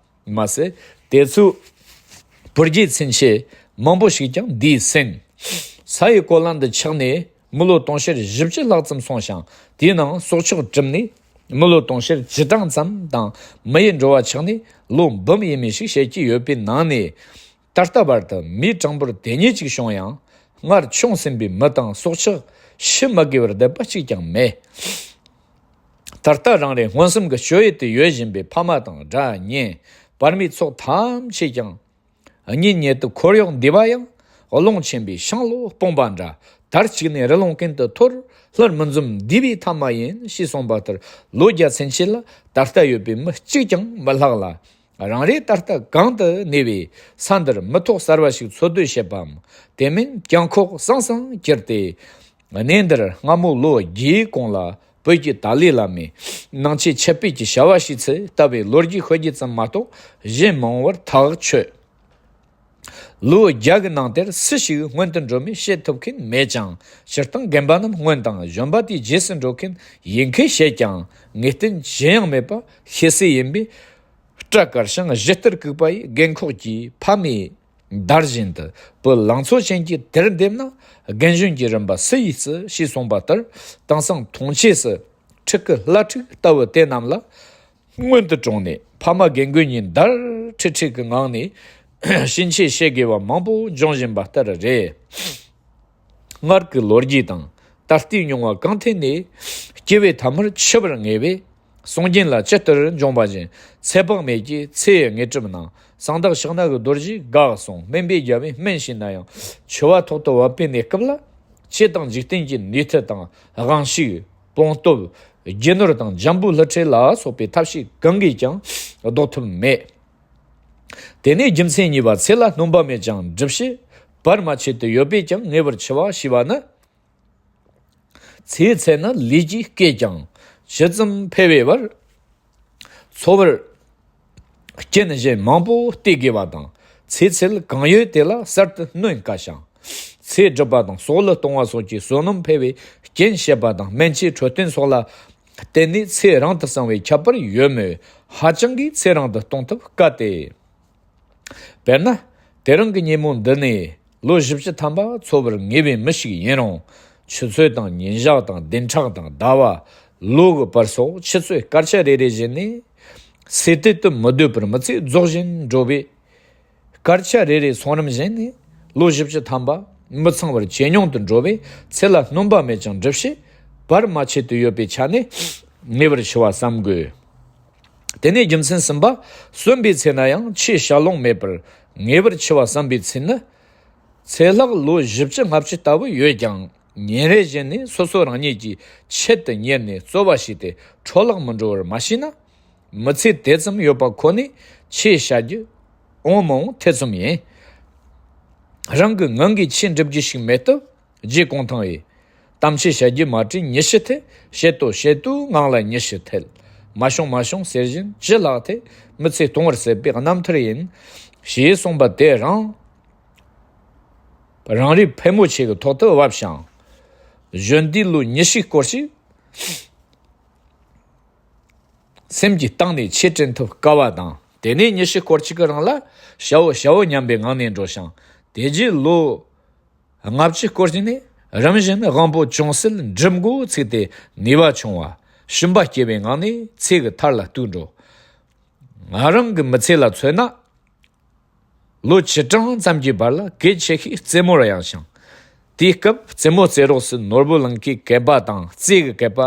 མ་ཟད། དེ་ཚོའི་བུ་རྒྱུད་ཚུན་ཆད་མང་པོ་ཞིག་ཀྱང་འདས་ཟིན། ས་ཡི་གོ་ལ་འདི་ཆགས་ནས་མི་ལོ་དུང་ཕྱུར་བཞི་བཅུ་ལྷག་ཙམ་སོང་ཞིང་དེའི་ནང་སྲོག་ཆགས་གྲིམས་ནས་མི་ལོ་དུང་ཕྱུར་བཅུ་གྲངས་ཙམ་དང་མི་ཡི་འགྲོ་བ་ཆགས་ནས་ལོ་འབུམ་ཡས་མས་ཤིག་བཤད་ཀྱི་ཡོད་པའི་ནང་ནས། ད་ལྟ་བར་དུ་མིའི་གྲངས་འབོར་དེ་ཉིད་ཅིག་བྱུང་ཡང་སྔར་བྱུང་ཟིན་པའི་མི་དང་སྲོག་ཆགས་ཤི་མ་དགོས་པར་བསྡད་པ་གཅིག་ཀྱང་མེད། ད་ལྟ་རང་རེ་མངོན་སུམ་གྱི་སྤྱོད་ཡུལ་དུ་ཡོད་བཞིན་པའི་ཕ་མ་དང་དགྲ་གཉེན་བར་མའི་ཚོགས་ཐམས་ཅད་ཀྱང་གཉེན་ཉེ་དུ་འཁོར་གཡོག་འདུས་པ་ཡང་རླུང་ཆེན་པོའི་ཤིང་ལོ་སྤུངས་པ་འདྲ། དར་ཅིག་ནས་རི་ལུང་ཀུན་ཏུ་འཐོར། ལྷུར་མི་འཛུམ་འདུས་པའི་ཐ་མ་ཡིན་ཞེས་གསུངས་པ་ལྟར་ལོ་བརྒྱ་ཚུན་ཆད་ལ་ད་ལྟ་ཡོད་པའི་མི་གཅིག་ཀྱང་མི་ལྷག་ལ། རང་རེ་ད་ལྟ་གང་དུ་གནས་པའི་ས་འདིར་མི་ཐོག་གསར་བ་ཞིག་འཚོལ་སྡོད་བྱེད་པའམ་དེ་མིན་གྱང་ཁོག་སང་སང་གྱུར་ཏེ། གནས་འདིར་སྔ་མོ་ལོ་བརྒྱའི་གོང་ལ་བོད་ཀྱི་ཏཱ་ལའི་བླ་མས་ནང་ཆོས་འཆད་སྤེལ་གྱི་བྱ་བ་ཞིག་ཚུད་ལྟ་བུའི་ལོ་རྒྱུས་ཤོད་རྒྱུ་ཙམ་མ་གཏོགས་གཞན་མང་བར་ཐག་ཆོད། ལོ་བརྒྱ་གི་ནང་དེར་སུ་ཞིག་སྔོན་དུ་འགྲོ་མིན་བཤད་ཐུབ་མཁན་མེད་ཀྱང་། སྤྱིར་བཏང་རྒན་པ་རྣམས་སྔོན་དང་གཞོན་པ་དེའི་རྗེས་སུ་འགྲོ་མཁན་ཡིན་མཁན་བཤད་ཀྱང་ངེས་གཏན་ཅི་ཡང་མེད་པ་ཤེས་གསལ་ཡིན་པས། སྐྲ་དཀར་ཞིང་གཞུ་གཏེར་གུག་པ་ཡི་རྒན་འཁོགས་ཀྱིས་ཕ་མའི་དར་བཞིན་དུ་བུ་ལང་ཚོ་ཅན་གྱི་དེར་འདེམས་ན། རྒན་གཞོན་གྱི་རིམ་པ་སུ་ཡིས་བརྩི་ཞེས་གསུངས་པ་ལྟར། དེང་སང་མཐོང་ཆོས་སུ་ཕྲུ་གུ་བླ་ཕྲུག་ལྟ་བུ་དེ་རྣམས་ལ་སྔོན་དུ་གྲོངས་ནས་ཕ་མ་རྒན་རྒོན་གཉིས་འདར་ཁྲིད་ཁྲིད་ཀྱི་ངང་ནས་ཕྱིན་ཆད་བཤད་དགོས་པ་མང་པོ་འབྱུང་བཞིན་པ་ལྟར་རེད། སྔར་གྱི་ལོ་རྒྱུས་དང་ ད་ལྟའི་མྱོང་བ་གང་ཐད་ནས། སྐྱེ་བའི་ཐ་མར་འཆི་བར་ངེས་པས། གསུང་རྒྱུན་ལ་ཇི་ལྟར་འབྱུང་བ་བཞིན། ཚེ་དཔག་མེད་ཀྱི་ཚེ་ཡི་དངོས་གྲུབ་ནང་། གསང་བདག་ཕྱག་ན་གི་རྡོ་རྗེས་དགའ་གསུངས། སྨན་པས་རྒྱལ་བས་སྨན་བྱས་ན་ཡང་། འཆི་བ་ཐོག་ཏུ་བབ་པའི་གནས་སྐབས་ལ། ཆོས་དང་འཇིག་རྟེན་གྱི་ནུས་མཐུ་དང་། དབང་ཕྱུག་སྤོང་སྟོབས། རྒྱུ་ནོར་དང་འཇམ་པོའི་ལྷུ་ཁྲིད་ལ་སོགས་པའི་ཐབས་ཤེས་གང་གིས་ཀྱང་ཟློག་ཐུབ་མེད། དེ་ནས་རྒྱུ་མཚན་གཉིས་པ། ཚེ་ལ་སྣོན་པ་མེད་ཅིང་སྒྲིབ་བྱེད་བར་མ་ཆད་དུ་ཡོད་པས་ཀྱང་ངེས་པར་འཆི་བ་ཞེས་པ་ནི། ཚེའི་ཚད་ནི་ལུས་ཀྱིས་བསྐལ་ཀྱང་། ཇི་ཙམ་འཕེལ་བའི་བར། འཚོ་བར་རྐྱེན་གཞན་མང་པོ་སྟེར་དགོས་པ་དང་། ཚེའི་ཚད་གང་ཡོད་དེ་ལ་གསར་དུ་སྣོན་དཀའ་ཞིང་། ཚེ་སྒྲུབ་པ་དང་སྲོག་བླུ་གཏོང་བ་སོགས་ཀྱི་བསོད་ནམས་འཕེལ་བའི་རྐྱེན་བྱེད་པ་དང་། སྨན་དཔྱད་འཕྲོད་བསྟེན་སོགས་ལ་བརྟེན་ནས་ཚེ་རིང་དུ་བསྲིང་བའི་ཁྱད་པར་ཡོད་མོད། ཧ་ཅང་གིས་ཚེ་རིང་དུ་གཏོང་ཐབས་དཀའ་སྟེ། དཔེར་ན། དེ་རིང་གི་ཉིན་མོ་འདི་ནས་ལོ་བཞི་བཅུ་ཐམ་པ་འཚོ་བར་ངེས་པའི་མི་ཞིག་ཡིན་རུང་། ཆུ་ཚོད་དང་ཉིན་ཞག་དང་བདུན་ཕྲག་དང་ཟླ་བ། ལོ་གི་བར་སོགས་ཆུ་ཚོད་སྐར་ཆ་རེ་རེ་བཞིན་ནས་སོས་དལ་དུ་མི་སྡོད་པར་མི་ཚེ་རྫོགས་བཞིན་འགྲོ་བས། སྐར་ཆ་རེ་རེ་སོང་རིམ་བཞིན་ནས་ལོ་བཞི་བཅུ་ཐམ་པ་མི་ཚང་བར་ཇེ་ཉུང་དུ་འགྲོ་བས། ཚེ་ལ་སྣོན་པ་མེད་ཅིང་སྒྲིབ་བྱེད་བར་མ་ཆད་དུ་ཡོད་པའི་ཆ་ནས་ངེས་པར་འཆི་བ་བསམ་དགོས། དེ་ནས་རྒྱུ་མཚན་གསུམ་པ། གསོན་པའི་ཚེ་ན་ཡང་ཆེས་བྱ་ལོང་མེད་པར་ངེས་པར་འཆི་བ་བསམ་པའི་ཚུལ་ནི། ཚེ་ལྷག་ལོ་བཞི་བཅུ་ལྔ་བཅུ་ལྟ་བུ་ཡོད་ཀྱང་། ཉིན་རེ་བཞིན་ནས་སོ་སོ་རང་ཉིད་ཀྱི་ཆེད་དུ་གཉེར་ནས་རྩོལ་བ་བྱས་ཏེ་འཕྲོ་བརླག་མི་འགྲོ་བར་མ་བྱས་ན། མི་ཚེ་དེ་ཙམ་ཡོད་པ་ཁོ་ནས་ཆེས་བྱ་རྒྱུ་འོང་མི་འོང་ཐེ་ཚོམ་ཡིན། རང་གི་ངང་གིས་ཆོས་འགྲུབ་རྒྱུ་ཞིག་མེད་སྟབས། རྗེ་གུང་ཐང་ཡིས། གཏམ་ཆེ་བྱ་རྒྱུ་མ་དྲིས་ཉི་ཤུ་ཐལ། བཤད་དོ་བཤད་དོ་ངང་ལ་ཉི་ཤུ་ཐལ། མ་བྱུང་མ་བྱུང་ཟེར་བཞིན་ཅི་ལགས་ཐལ། མི་ཚེ་སྟོང་བར་ཟད་པའི་རྣམ་ཐར་ཡིན། ཞེས་གསུངས་པ་དེ་རང་། རང་རེའི་ཕལ་མོ་ཆེ་གི་ཐོག་ཏུ་བབས་ཤིང་། གཞོན་དུས་ལོ་ཉི་ཤུའི་སྐོར་ཞིག་སེམས་ཀྱི་གཏིང་ནས་ཆེས་དྲན་ཐུབ་དཀའ་བ་དང་། དེ་ནས་ཉི་ཤུ་སྐོར་གཅིག་གི་རིང་ལ་བྱའོ་བྱའོ་སྙམ་པའི་ངང་ནས་འགྲོ་ཞིང་། དེ་རྗེས་ལོ་ལྔ་བཅུ་སྐོར་ཞིག་ནས་རིམ་བཞིན་དབང་པོ་ཅུང་ཟད་འགྲིབ་འགོ་ཚུགས་ཏེ་ནུས་པ་ཆུང་བ། ཞུམ་པ་སྐྱེ་བའི་ངང་ནས་ཚེ་གི་མཐར་ལ་གཏུགས་འགྲོ། ང་རང་གི་མི་ཚེ་ལ་མཚོན་ན། ལོ་བཅུ་གྲངས་ཙམ་གྱི་བར་ལ་གལ་ཆེ་ཤོས་རྩེད་མོར་གཡེངས་ཤིང་། དེའི་སྐབས་རྩེད་མོ་རྩེ་རོགས་སུ་ནོར་བུ་གླིང་གའི་སྐེད་པ་དང་རྩེ་གི་སྐེད་པ་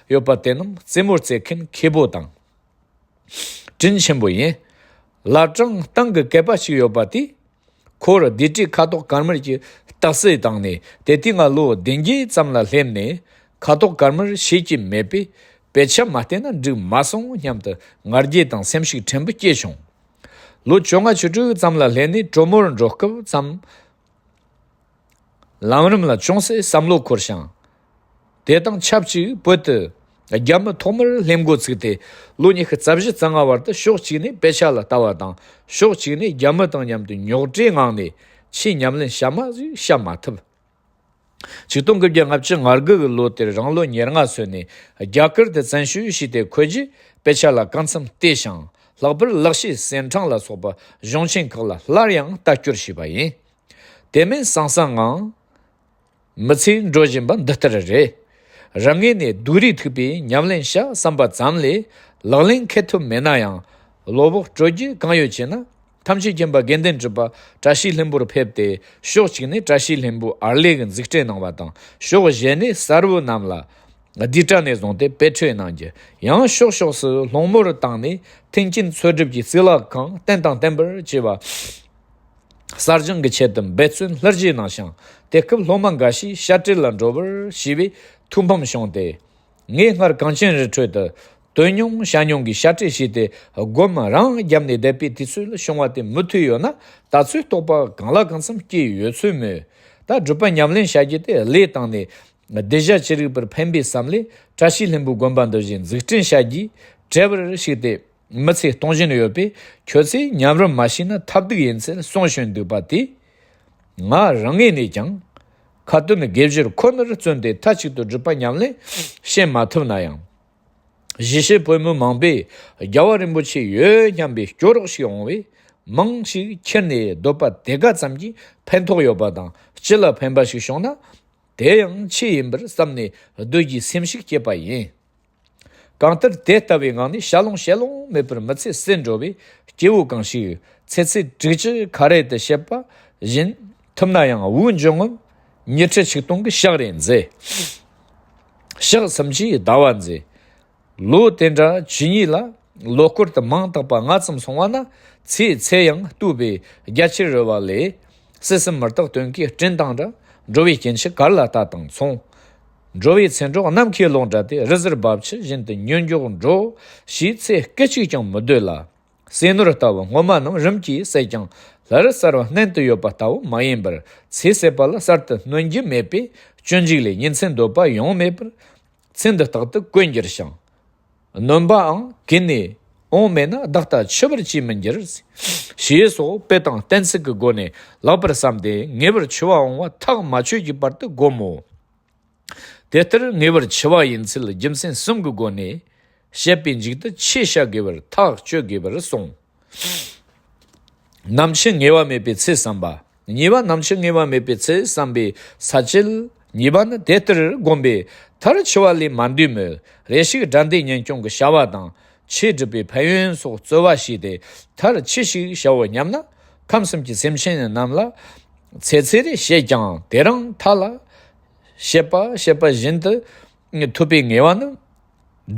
ཡོད་པ་དེ་རྣམས་རྩེད་མོ་རྩེ་མཁན་མཁས་པོ་དང་། དྲིན་ཆེན་པོ་ཡིན། བླ་བྲང་སྟེང་གི་སྐེད་པ་ཞིག་ཡོད་པ་དེས། ཁོར་ལྡེ་བྲིས་ཁ་དོག་དཀར་དམར་གྱི་རྟགས་གསལ་བཏང་ནས། དེ་དུས་ང་ལོ་བདུན་བརྒྱད་ཙམ་ལ་སླེབས་ནས། ཁ་དོག་དཀར་དམར་ཤེས་ཀྱི་མེད་པས། དཔེ་ཆ་མ་བལྟས་ན་འགྲིག་མ་སོང་སྙམ་དུ་ང་རྒྱལ་དང་སེམས་ཤུགས་ཕྲན་བུ་སྐྱེས་བྱུང་། ལོ་བཅོ་ལྔ་བཅུ་དྲུག་ཙམ་ལ་སླེབས་ནས་གྲོ་མོར་འགྲོ་སྐབས་ཙམ། ལམ་རིམ་ལ་ཅུང་ཟད་བསམ་བློ་འཁོར་ཞིང་། དེ་དང་ཆབས་ཅིག་བོད་དུ་རྒྱ་མི་ཐོག་མར་སླེབས་འགོ་ཚུགས་ཏེ། ལོ་ཉི་ཤུ་རྩ་བཞི་རྩ་ལྔ་བར་དུ་ཕྱོགས་གཅིག་ནས་དཔེ་ཆ་ལ་ལྟ་བ་དང་། ཕྱོགས་གཅིག་ནས་རྒྱ་མི་དང་མཉམ་དུ་རྙོག་དྲའི་ངང་ནས་ཆེས་ཉམས་ལེན་གཤའ་མ་ཞིག་བྱ་མ་ཐུབ། ཆིག་སྟོང་དགུ་བརྒྱ་ལྔ་བཅུ་ང་དགུ་གི་ལོ་དེར་རང་ལོ་ཉེར་ལྔ་སོན་ནས་རྒྱ་གར་དུ་བཙན་བྱོལ་ཞིག་སྟེ་འཁོད་རྗེས། དཔེ་ཆ་ལ་གང་འཚམ་བལྟས་ཤིང་། ལྷག་པར་ལག་ཤེས་གསེར་ཕྲེང་ལ་སོགས་པ་གཞུང་ཆེན་ཁག་ལ་སླར་ཡང་ལྟ་སྐྱོར་བྱས་པ་ཡིན། དེ་མིན་སང་སང་ངང་མི་ཚེ་འགྲོ་བཞིན་པ་འདི་ལྟར་རེད། རང་ངོས་ནས་སྡུག་རུས་ཐུག་པའི་ཉམས་ལེན་བྱ་བསམ་པ་ཙམ་ལས་ལག་ལེན་འཁེལ་ཐུབ་མེད་ན་ཡང་། བློ་བོགས་སྤྲོད་རྒྱུ་གང་ཡོད་ཅེ་ན། ཐམས་ཅད་མཁྱེན་པ་དགེ་འདུན་གྲུབ་པ་བཀྲ་ཤིས་ལྷུན་པོར་ཕེབས་ཏེ། ཕྱོགས་གཅིག་ནས་བཀྲ་ཤིས་ལྷུན་པོའི་ཨར་ལས་ཀྱི་འཛུགས་སྐྲུན་གནང་བ་དང་། ཕྱོགས་བཞི་ནས་གསར་བུ་རྣམས་ལ་ལྡེ་བྲ་ནས་བཟུང་སྟེ་དཔེ་ཁྲིད་གནང་རྒྱུ། ཡང་ཕྱོགས་ཕྱོགས་སུ་སློང་མོར་བཏང་ནས་མཐུན་རྐྱེན་འཚོལ་སྒྲུབ་ཀྱི་གཙུག་ལག་ཁང་བརྟན་དང་བརྟན་པར་བྱས་པ། གསར་སྦྱོང་གི་ཆེད་དུ་འབད་བརྩོན་ལྷུར་བཞེས་གནང་ཞིང་། དེ་སྐབས་སློབ་མ་འགའ་ཞིག་དཔྱ་ཁྲལ་ལ་འགྲོ་བར་བྱས་པས་ཐུགས་ཕམ་བྱུང་སྟེ། ངས་སྔར་གངས་ཅན་རི་ཁྲོད་དུ་དོན་མྱོང་བྱ་མྱོང་གི་དཔྱ་ཁྲལ་བྱས་ཏེ། སྒོམ་རང་བརྒྱབ་ནས་བསྡད་པའི་དུས་ཚོད་བྱུང་བ་དེ་མུ་མཐུད་ཡོད་ན། ད་ཚོད་རྟོགས་པ་གང་ལ་གང་འཚམ་སྐྱེས་ཡོད་ཚོད་མོད། ད་སྒྲུབ་པ་ཉམས་ལེན་བྱ་རྒྱུ་དེ་བློས་བཏང་ནས། གདུལ་བྱ་ཅི་རིགས་པར་ཕན་པའི་བསམ་ལས། བཀྲ་ཤིས་ལྷུན་པོའི་དགོན་པ་འདི་བཞིན་འཛུགས་སྐྲུན་བྱ་རྒྱུའི་གྲལ་བར་ཞུགས་ཏེ། མི་ཚེ་སྟོང་བཞིན་ཡོད་པས། ཁྱོད་ཚོས་ཉམས་རུ་མ་ཞུགས་ན་ཐབས་སྡུག་ཡིན་ཚུལ་གསུང་བཞིན་འདུག་པ་དེས། ང་རང་ངོས་ནས་ཀྱང་ཁ་ཏོན་དགེ་སྦྱོར་ཁོ་ནར་བརྩོན་ཏེ། མཐའ་གཅིག་ཏུ་སྒྲུབ་པ་ཉམས་ལེན་བྱེད་མ་ཐུབ་ན་ཡང་། གཞིས་བྱེས་བོད་མི་མང་པོས་རྒྱལ་བ་རིན་པོ་ཆེ་ཡོད་སྙམ་པའི་སྐྱོ་རོགས་ཤིག་འོང་བས། མང་ཞིག་ཁྱེར་ནས་སྡོད་པ་དེ་ག་ཙམ་གྱིས་ཕན་ཐོགས་ཡོད་པ་དང་། སྤྱི་ལ་ཕན་པ་ཞིག་བྱུང་ན། དེ་ཡང་ཆོས་ཡིན་པར་བསམ་ནས་སྡོད་རྒྱུའི་སེམས་ཤུགས་སྐྱེས་པ་ཡིན། གང་ལྟར་དེ་ལྟ་བུའི་ངང་ནས་བྱ་ལོང་བྱེད་ལོང་མེད་པར་མི་ཚེ་ཟད་འགྲོ་བས། སྐྱེ་བོ་གང་ཞིག་ཚེ་ཚད་དྲུག་ཅུ་ཁ་རལ་དུ་བྱེད་པ་བཞིན་ཐུབ་ན་ཡང་། དབུགས་འབྱུང་རྔུབ་ཉི་ཁྲི་ཆིག་སྟོང་གི་ཞག་རེ་མཛད། ཕྱག་སུམ་ཅུའི་ཟླ་བ་མཛེས། ལོ་དེ་འདྲ་ཇི་སྙེད་ལ། ལོ་སྐོར་དུ་མིང་བཏགས་པ་སྔ་ཙམ་སོང་བ་ན། ཚེ་ཚད་ཡང་བསྟོད་པའི་རྒྱ་ཆེར་རོལ་བ་ལས། སྲིད་གསུམ་མི་རྟག་དོན་གྱི་སྤྲིན་དང་འདྲ། འགྲོ་བའི་སྐྱེ་འཆི་གར་ལ་ལྟ་དང་མཚུངས། འགྲོ་བའི་ཚེ་འགྲོགས་ནམ་མཁའི་ཀློང་འདྲ་སྟེ། རི་གཟར་རྦབ་ཆུ་བཞིན་དུ་ཉོན་འཇོག་འགྲོ། ཞེས་ཚེ་སྐད་ཅིག་ཀྱང་མི་སྡོད་ལ། ཟས་ནོར་ལྟ་བུ་སྔོན་མ་རྣམས་རིམ་གྱིས་ཟད་ཀྱང་། སླར་གསར་བ་བསྣན་དུ་ཡོད་པ་ལྟ་བུ་མ་ཡིན་པར། ཚེ་ཟད་པ་ལ་གསར་དུ་སྣོན་རྒྱུ་མེད་པས། སྤྱོད་འཇུག་ལས། ཉིན་མཚན་འདོད་པ་ཡང་མེད་པར། ཚེ་འདི་རྟག་ཏུ་བཀོད་འགྱུར་ཞིང་། ནོན་པའང་གོན་ནས་འོང་མེད་ན། བདག་ལྟ་འཆི་བར་ཅིས་མི་འགྱུར། ཞེས་སོགས་དཔེ་དང་གཏན་ཚིགས་ཀྱི་སྒོ་ནས་ལེགས་པར་བསམས་ཏེ། ངེས་པར་འཆི་བ་འོང་བ་ཐག་མ་ཆོད་ཀྱི་བར་དུ་བསྒོམ་མོ། དེ་ལྟར་ངེས་པར་འཆི་བ་ཡིན་ཚུལ་རྒྱུ་མཚན་གསུམ་གྱི་སྒོ་ནས་བཤད་པའི་མཇུག་ཏུ། ཆོས་བྱ་དགོས་པར་ཐག་གཅོད་དགོས་པར་གསུངས། ནམ་འཆི་ངེས་པ་མེད་པའི་ཚེ་བསམ་པ། གཉིས་པ། ནམ་འཆི་ངེས་པ་མེད་པའི་ཚེ་བསམ་པའི་ས་བཅད་གཉིས་པ་ནི། དེ་ལྟར་བསྒོམས་པས་མཐར་འཆི་བ་ལས་མ་འདས་མོད། རེ་ཞིག་དགྲ་འདུལ་གཉེན་སྐྱོང་གི་བྱ་བ་དང་། ཆོས་སྒྲུབ་པའི་ཕན་ཡོན་སོགས་རྩོལ་བ་བྱས་ཏེ། མཐར་ཅི་ཞིག་བྱའོ་སྙམ་ན། ཁམས་གསུམ་གྱི་སེམས་ཅན་རྣམས་ལ་ཚེ་ཚད་རེ་བྱེད་ཀྱང་། དེ་རིང་མཐའ་ལ་བྱེད་པ་བྱེད་པ་བཞིན་དུ་ཐུབ་པའི་ངེས་པ་ནི།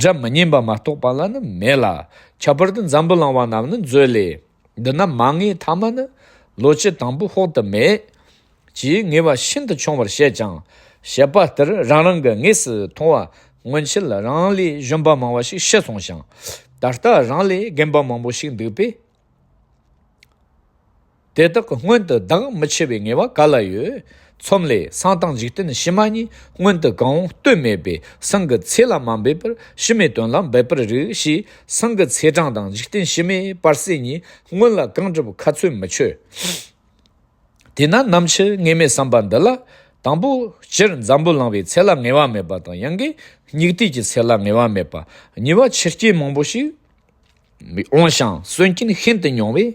སྒྲ་མི་སྙན་པ་མ་གཏོགས་པ་ལ་ནི་མེད་ལ། ཁྱད་པར་དུ་འཛམ་བུ་གླིང་བ་རྣམས་ནི་མཛོད་ལས། འདི་ན་མ་ངེས་ཐ་མ་ནི། ལོ་བཅུ་དང་པོ་དཔག་ཏུ་མེད། ཅེས་ངེས་པ་ཤིན་ཏུ་ཆུང་བར་བཤད་ཀྱང་། བཤད་པ་ལྟར་རང་རང་གི་དངོས་སུ་མཐོང་བ་སྔོན་ཆད་རང་ལས་གཞོན་པ་མང་བ་ཞིག་ཤི་སོང་ཞིང་། ད་ལྟ་རང་ལས་རྒན་པ་མང་པོ་ཞིག་འདུག་པས། དེ་དག་གི་སྔོན་དུ་བདག་མི་འཆི་བའི་ངེས་པ་ག་ལ་ཡོད། མཚམས་ལས། སེམས་དང་འཇིག་རྟེན་ཕྱི་མ་གཉིས་སྔོན་དུ་གང་འོང་ལྟོས་མེད་པས། སེམས་ཀྱི་ཚེ་ལ་མ་འབད་པར་ཕྱི་མའི་དོན་ལ་འབད་པར་རིགས་ཞེས། སེམས་ཀྱི་ཚེས་གྲངས་དང་འཇིག་རྟེན་ཕྱི་མའི་བར་གསེས་གཉིས་སྔོན་ལ་གང་བསྒྲུབ་ཁ་ཚོད་མི་ཆོད། དེས་ན་ནམ་འཆི་ངེས་མེད་བསམ་པ་འདི་ལ། དང་པོ། སྤྱིར་འཛམ་བུ་གླིང་བའི་ཚེ་ལ་ངེས་པ་མེད་པ་དང་། ཡང་གི་སྙིགས་དུས་ཀྱི་ཚེ་ལ་ངེས་པ་མེད་པ། གཉིས་པ། ཆུ་རྐྱེན་མང་པོ་ཞིག་འོང་ཞིང་སོན་རྐྱེན་ཤིན་ཏུ་ཉུང་བས་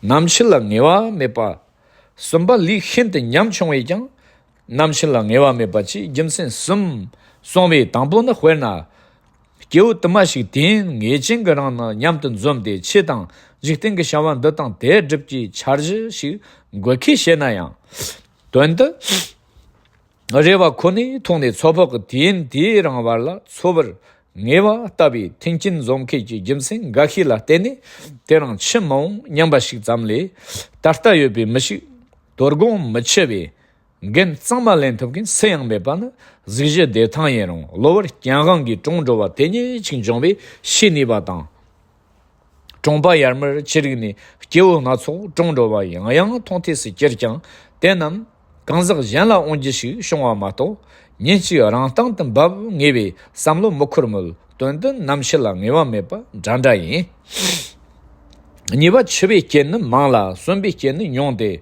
ནམ་འཆི་ལ་ངེས་པ་མེད་པ། གསུམ་པ། ལུས་ཤིན་ཏུ་ཉམ་ཆུང་བས་ཀྱང་ནམ་འཆི་ལ་ངེས་པ་མེད་པ་བཅས་རྒྱུ་མཚན་གསུམ་གསུངས་པས། དང་པོ་ནི། དཔེར་ན། སྐྱེ་བོ་དུ་མ་ཞིག་དུས་ཡུན་ངེས་ཅན་གྱི་རིང་ནི་མཉམ་དུ་འཛོམས་ཏེ། ཆོས་དང་འཇིག་རྟེན་གྱི་བྱ་བ་འདི་དང་དེ་སྒྲུབ་ཀྱི་འཆར་གཞི་ཞིག་འགོད་ཁུལ་བྱས་ན་ཡང་། དོན་དུ་རེ་བ་ཁོ་ནའི་ཐོག་ནས་ཚོད་དཔག་གི་དུས་ཡུན་དེའི་རིང་བར་ལ་འཚོ་བར་ངེས་པ་ལྟ་བུའི་མཐུན་རྐྱེན་འཛོམས་མཁན་གྱི་རྒྱུ་མཚན་འགའ་ཤས་ལ་བརྟེན་ནས། དེ་རིང་འཆི་མི་འོང་སྙམ་པ་ཞིག་ཙམ་ལས། ད་ལྟ་ཡོད་པའི་མི་ཞིག་དོ་དགོང་མི་འཆི་བའི་འགན་གཙང་མ་ལེན་ཐུབ་མཁན་སུ་ཡང་མེད་པ་ནི། གཟུགས་གཞི་བདེ་ཐང་ཡིན་རུང་གློ་བུར་རྐྱེན་དབང་གིས་གྲོངས་འགྲོ་བ་དེ་ཉིད་ཅིག་འབྱུང་བས་ཤེས་ནུས་པ་དང་། གྲོང་པ་ཡར་མར་ཅི་རིགས་ནས་སྐྱེ་བོ་སྣ་ཚོགས་གྲོངས་འགྲོ་བ་ཡང་ཡང་མཐོང་ཐོས་སུ་གྱུར་ཀྱང་། དེ་རྣམས་གང་ཟག་གཞན་ལ་འོང་རྒྱུ་ཞིག་བྱུང་བ་མ་གཏོགས། ཉིན་གཅིག་རང་སྟེང་དུ་འབབ་ངེས་པའི་བསམ་བློ་མི་འཁོར་མོད། དོན་དུ་ནམ་འཆི་ལ་ངེས་པ་མེད་པ་འདྲ་འདྲ་ཡིན། གཉིས་པ། འཆི་བའི་རྐྱེན་ནི་མང་ལ་གསོན་པའི་རྐྱེན་ནི་ཉུང་སྟེ།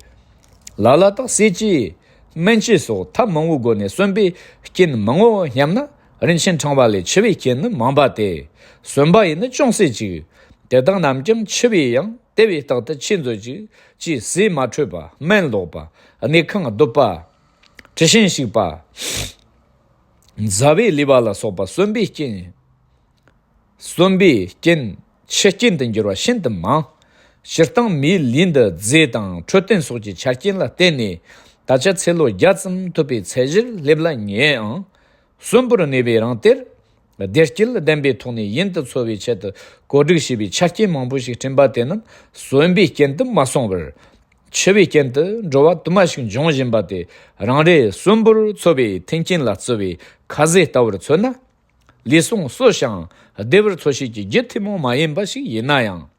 ལ་ལ་དག་ཟས་བཅུད་སྨན་བཅུད་སོགས་ཐབས་མང་བོའི་སྒོ་ནས་གསོན་པའི་རྐྱེན་མང་ངོ་སྙམ་ན། རིན་ཆེན་ཕྲེང་བ་ལས་འཆི་བའི་རྐྱེན་ནི་མང་པ་སྟེ། གསོན་པ་ཡི་ནི་ཅུང་ཟད་ཅིག། དེ་དག་རྣམས་ཀྱང་འཆི་བས་ཡང་དེ་བས་རྟག་ཏུ་ཆོས་མཛོད་ཅིག། ཅེས་ཟས་མ་འཕྲོད་པ། སྨན་ལོག་པ། གནས་ཁང་རྡུབ་པ། དྲི་ཞིམ་ཞིག་པ། མཛའ་བའི་ལུས་པ་ལ་སོགས་པ་གསོན་པའི་རྐྱེན། གསོན་པའི་རྐྱེན་འཆི་རྐྱེན་དུ་འགྱུར་བ་ཤིན་ཏུ་མང་། སྤྱིར་བཏང་མིའི་ལུས་འདི་རྫས་དང་འཕྲོད་བསྟེན་སོགས་ཀྱི་ཆ་རྐྱེན་ལ་བརྟེན་ནས། ད་ཆ་ཚེ་ལོ་བརྒྱ་ཙམ་ཐུབ་པའི་ཚད་གཞིར་སླེབས་ལ་ཉེའང་། གསོན་པོར་གནས་པའི་རིང་དེར། བདེ་སྐྱིད་ལྡན་པའི་ཐོག་ནས་ཡུན་དུ་འཚོ་བའི་ཆེད་དུ་གོ་སྒྲིག་བྱས་པའི་ཆ་རྐྱེན་མང་པོ་ཞིག་བསྐྲུན་པ་དེ་རྣམས་གསོན་པའི་རྐྱེན་དུ་མ་སོང་བར། འཆི་བའི་རྐྱེན་དུ་འགྲོ་བ་དུ་མ་ཞིག་འབྱུང་བཞིན་པ་དེ། རང་རེ་གསོན་པོར་འཚོ་བའི་མཐུན་རྐྱེན་ལ་བརྩི་བའི་ཁ་ཟས་ལྟ་བུར་མཚོན་ན། ལུས་ཟུངས་གསོ་ཞིང་བདེ་བར་འཚོ་བྱེད་ཀྱི་རྒྱུ་ཐུན་མོང་མ་ཡིན་པ་ཞིག་ཡིན་ན་ཡང་།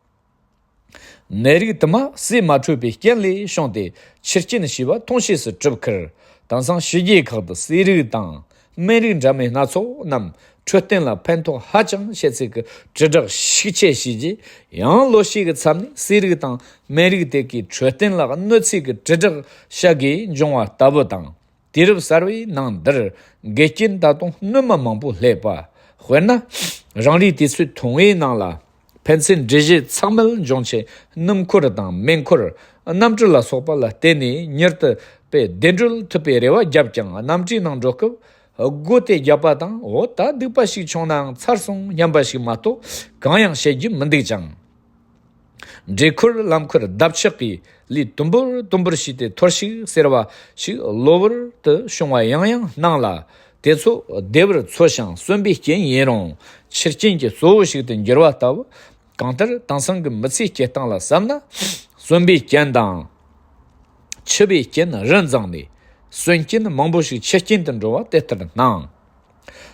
ནད་རིགས་དུ་མ་ཟས་མ་འཕྲོད་པའི་རྐྱེན་ལས་བྱུང་སྟེ་འཆི་རྐྱེན་ཞེས་པ་མཐོང་ཤེས་སུ་གྲུབ་ཁར། དེང་སང་ཕྱི་རྒྱལ་ཁག་ཏུ་ཟས་རིགས་དང་སྨན་རིགས་འདྲ་མིན་སྣ་ཚོགས་རྣམས་འཕྲོད་བསྟེན་ལ་ཕན་ཐོགས་ཧ་ཅང་ཆེ་ཚད་ཀྱི་དྲིལ་བསྒྲགས་ཤུགས་ཆེ་བྱས་རྗེས། ཡང་ལོ་ཤས་ཀྱི་མཚམས་ནས་ཟས་རིགས་དང་སྨན་རིགས་དེ་གའི་འཕྲོད་བསྟེན་ལ་གནོད་འཚེ་གི་དྲིལ་བསྒྲགས་བྱ་དགོས་འབྱུང་བ་ལྟ་བུ་དང་། དུས་རབས་གསར་བའི་ནང་འདིར་འགལ་རྐྱེན་ད་དུང་སྣོན་མ་མང་པོ་སླེབས་པ། དཔེར་ན། རང་རེའི་དུས་ཚོད་ཐུང་བའི་ནང་ལ་ཕན་ཚུན་འགྲེལ་བཤད་ཚང་མས་འབྱུང་ཆེད་སྣུམ་འཁོར་དང་མེ་འཁོར། གནམ་གྲུ་ལ་སོགས་པ་ལ་བརྟེན་ནས་མྱུར་དུ་པའི་བདེ་འགྲོལ་ཐུབ་པའི་རེ་བ་བརྒྱབ་ཀྱང་། གནམ་གྲུའི་ནང་འགྲོ་སྐབས་སྒོ་དེ་བརྒྱབ་པ་དང་། འོ་ད་སྡིག་པ་ཞིག་བྱུང་ནའང་ཚར་སོང་སྙམ་པ་ཞིག་མ་གཏོགས་གང་ཡང་བཤད་རྒྱུ་མི་འདུག་ཅིང་། འདྲེ་འཁོར་ལམ་འཁོར་འདབ་ཆགས་ཀྱི་ལས་དུམ་བུར་དུམ་བུར་བྱས་ཏེ་འཐོར་ཞིག་ཟེར་བ་ཞིག་གློ་བུར་དུ་བྱུང་བ་ཡང་ཡང་སྣང་ལ། དེ་ཚོ་བདེ་བར་འཚོ་ཞིང་གསོན་པའི་རྐྱེན་ཡིན་རུང་ཆུ་རྐྱེན་གྱི་གཙོ་བོ་ཞིག་ཏུ་འགྱུར་བ་ལྟ་བུ། གང་ལྟར་དེང་སང་གི་མི་ཚེའི་སྐྱེལ་སྟངས་ལ་བསམ་ན། གསོན་པའི་རྐྱེན་དང་། འཆི་བའི་རྐྱེན་རིན་བཟང་ནས། གསོན་རྐྱེན་མང་པོ་ཞིག་འཆི་རྐྱེན་དུ་འགྲོ་བ་དེ་ལྟར་སྣང་།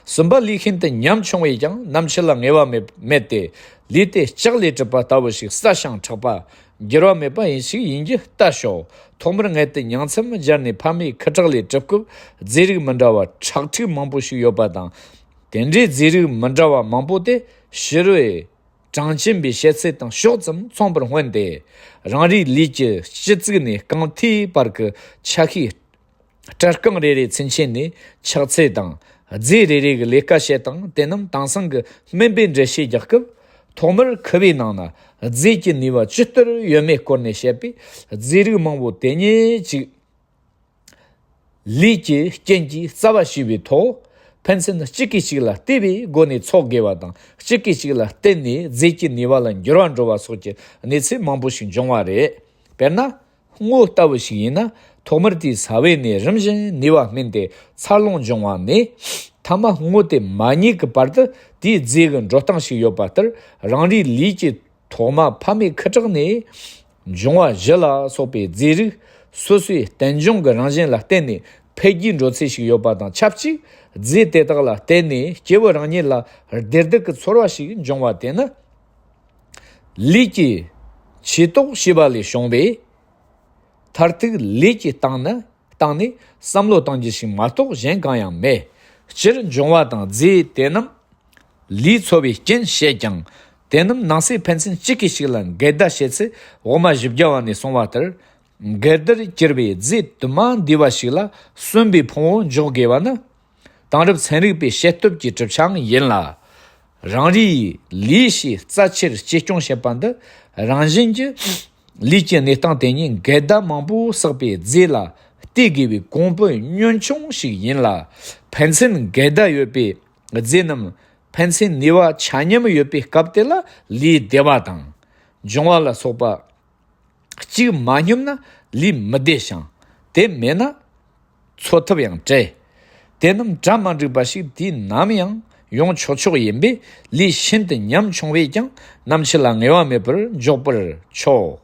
སུམ་པ་ལུས་ཤིན་ཏུ་ཉམ་ཆུང་བས་ཀྱང་ནམ་འཆི་ལ་ངེས་པ་མེད་མེད་དེ། ལུས་དེ་ལྕགས་ལས་གྲུབ་པ་ལྟ་བུ་ཞིག་སྲ་ཞིང་མཁྲེགས་པ། འགྱུར་བ་མེད་པ་ཡིན་ཞིག་ཡིན་རྒྱུ་ལྟ་ཞོག་ཐོག་མར་མངལ་དུ་ཉིང་མཚམས་སྦྱར་ནས་ཕ་མའི་ཁུ་ཁྲག་ལས་གྲུབ་སྐབས་རྫས་རིགས་མི་འདྲ་བ་ཁྲག་ཁྲིག་མང་པོ་ཞིག་ཡོད་པ་དང་། དེ་འདྲའི་རྫས་རིགས་མི་འདྲ་བ་མང་པོ་དེ་ཕྱི་རོལ་གྲངས་ཅན་པའི་བཤད་ཚད་དང་ཕྱོགས་ཙམ་མཚུངས་པར་མངོན་ཏེ། རང་རེའི་ལུས་ཀྱི་སྤྱི་གཙུག་ནས་རྐང་མཐིལ་བར་གྱི་ཆ་ཤས། སྤྲ་རྐང་རེ་རེ་ཚུན་ཆད་ནས་ཆགས་ཚད་དང་། རྫས་རེ་རེ་གི་ལས་ཀ་བྱེད་སྟངས་དེ་རྣམས་དེང་སང་གི་སྨན་པས་འགྲེལ་བཤད་རྒྱག་སྐབས། ཐོག་མར་ཁུ་བའི་ནང་ན་རྫས་ཀྱི་ནུས་པ་ཇི་ལྟར་ཡོད་མེད་སྐོར་ནས་བཤད་པའི་རྫས་རིགས་མང་པོ་དེ་ཉིད་ཅིག་ལུས་ཀྱི་རྐྱེན་གྱིས་རྩ་བ་ཞུས་པའི་ཐོག་ཕན་ཚུན་གཅིག་གིས་གཅིག་ལ་བལྟས་པའི་སྒོ་ནས་ཚོགས་དགོས་པ་དང་། གཅིག་གིས་གཅིག་ལ་བརྟེན་ནས་རྫས་ཀྱི་ནུས་པ་ལ་འགྱུར་བ་འགྲོ་བ་སོགས་ཀྱི་གནས་ཚུལ་མང་པོ་ཞིག་འབྱུང་བ་རེད། དཔེར་ན། སྔོ་ལྟ་བུ་ཞིག་ཡིན་ན། ཐོག་མར་དེའི་ས་བོན་ནས་རིམ་བཞིན་ནུས་པ་སྨིན་ཏེ་འཚར་ལོངས་འབྱུང་བ་ནས། མཐའ་མ་སྔོ་དེ་མ་རྙེད་ཀྱི་བར་དུ་དེའི་རྫས་ཀྱི་འགྲོ་སྟངས་ཤིག་ཡོད་པ་ལྟར། རང་རེའི་ལུས་ཀྱི་ཐོག་མ་ཕ་མའི་ཁུ་ཁྲག་ནས་འབྱུང་བ་བཞི་ལ་སོགས་པའི་རྫས་རིགས་སོ་སོའི་རྟེན་འབྱུང་གི་རང་བཞིན་ལ་བརྟེན་ནས་འཕེལ་རྒྱས་འགྲོ་ཚུལ་ཞིག་ཡོད་པ་དང་ཆབས་ཅིག་རྫས་དེ་དག་ལ་བརྟེན་ནས་སྐྱེས་བུ་རང་ཉིད་ལ་བདེ་སྡུག་གི་ཚོར་བ་ཞིག་འབྱུང་བ་དེ་ནི། ལུས་ཀྱི་ཆོས་རྟོག་ཤེས་པ་ལས་བྱུང་བའི་མཐར་ཐུག་ལུས་ཀྱི་སྟེང་ན་སྟེང་ནས་བསམ་བློ་གཏང་རྒྱུ་ཞིག་མ་གཏོགས་གཞན་གང་ཡང་མེད། སྤྱིར་འབྱུང་བ་དང་རྫས་དེ་རྣམས་ལུས་འཚོ་བའི་རྐྱེན་བྱེད་ཀྱང་། དེ་རྣམས་ནང་གསེས་ཕན་ཚུན་གཅིག་གིས་གཅིག་ལ་འགལ་ཟླ་བྱེད་ཚུལ་དབུ་མ་བཞི་བརྒྱ་པ་ནས་གསུངས་པ་ལྟར། འགལ་ཟླར་གྱུར་པའི་རྫས་དུ་མ་འདུས་པ་ཞིག་ལ་གསོན་པའི་ཕུང་པོ་འཇོག་དགོས་པ་ནི། དེང་རབས་ཚན་རིག་པའི་དཔྱད་སྟོབས་ཀྱི་གྲུབ་ཆའང་ཡིན་ལ། རང་རེའི་ལུས་ཞེས་རྩ་ཆེར་གཅེས་སྐྱོང་བྱེད་པ་འདི་རང་བཞིན་གྱིས་ལུས་ཀྱི་གནས་སྟངས་དེ་ཉིད་འགལ་ཟླ་མང་པོ་བསགས་པའི་རྫས་ལ་བལྟས་དགོས་པའི་གོང་འཕེལ་ཉོན་ཆུང་ཞིག་ཡིན་ལ། ཕན་ཚུན་འགལ་ཟླ་ཡོད་པའི་རྫས་རྣམས་ཕན་ཚུན་ནུས་པ་ཆ་མཉམ་ཡོད་པའི་སྐབས་དེ་ལ་ལུས་བདེ་བ་དང་། འབྱུང་བ་ལ་སོགས་པ། གཅིག་མ་སྙོམས་ན་ལུས་མི་བདེ་ཞིང་། དེ་མེད་ན་འཚོ་ཐབས་ཡང་བྲལ། དེ་རྣམས་གྲ་མ་འགྲིག་པ་ཞིག་དུས་ནམ་ཡང་ཡོང་ཆོག་ཆོག་ཡིན་པས། ལུས་ཤིན་ཏུ་ཉམ་ཆུང་བས་ཀྱང་ནམ་འཆི་ལ་ངེས་པ་མེད་པར་འཇོག་པར་ཆོག་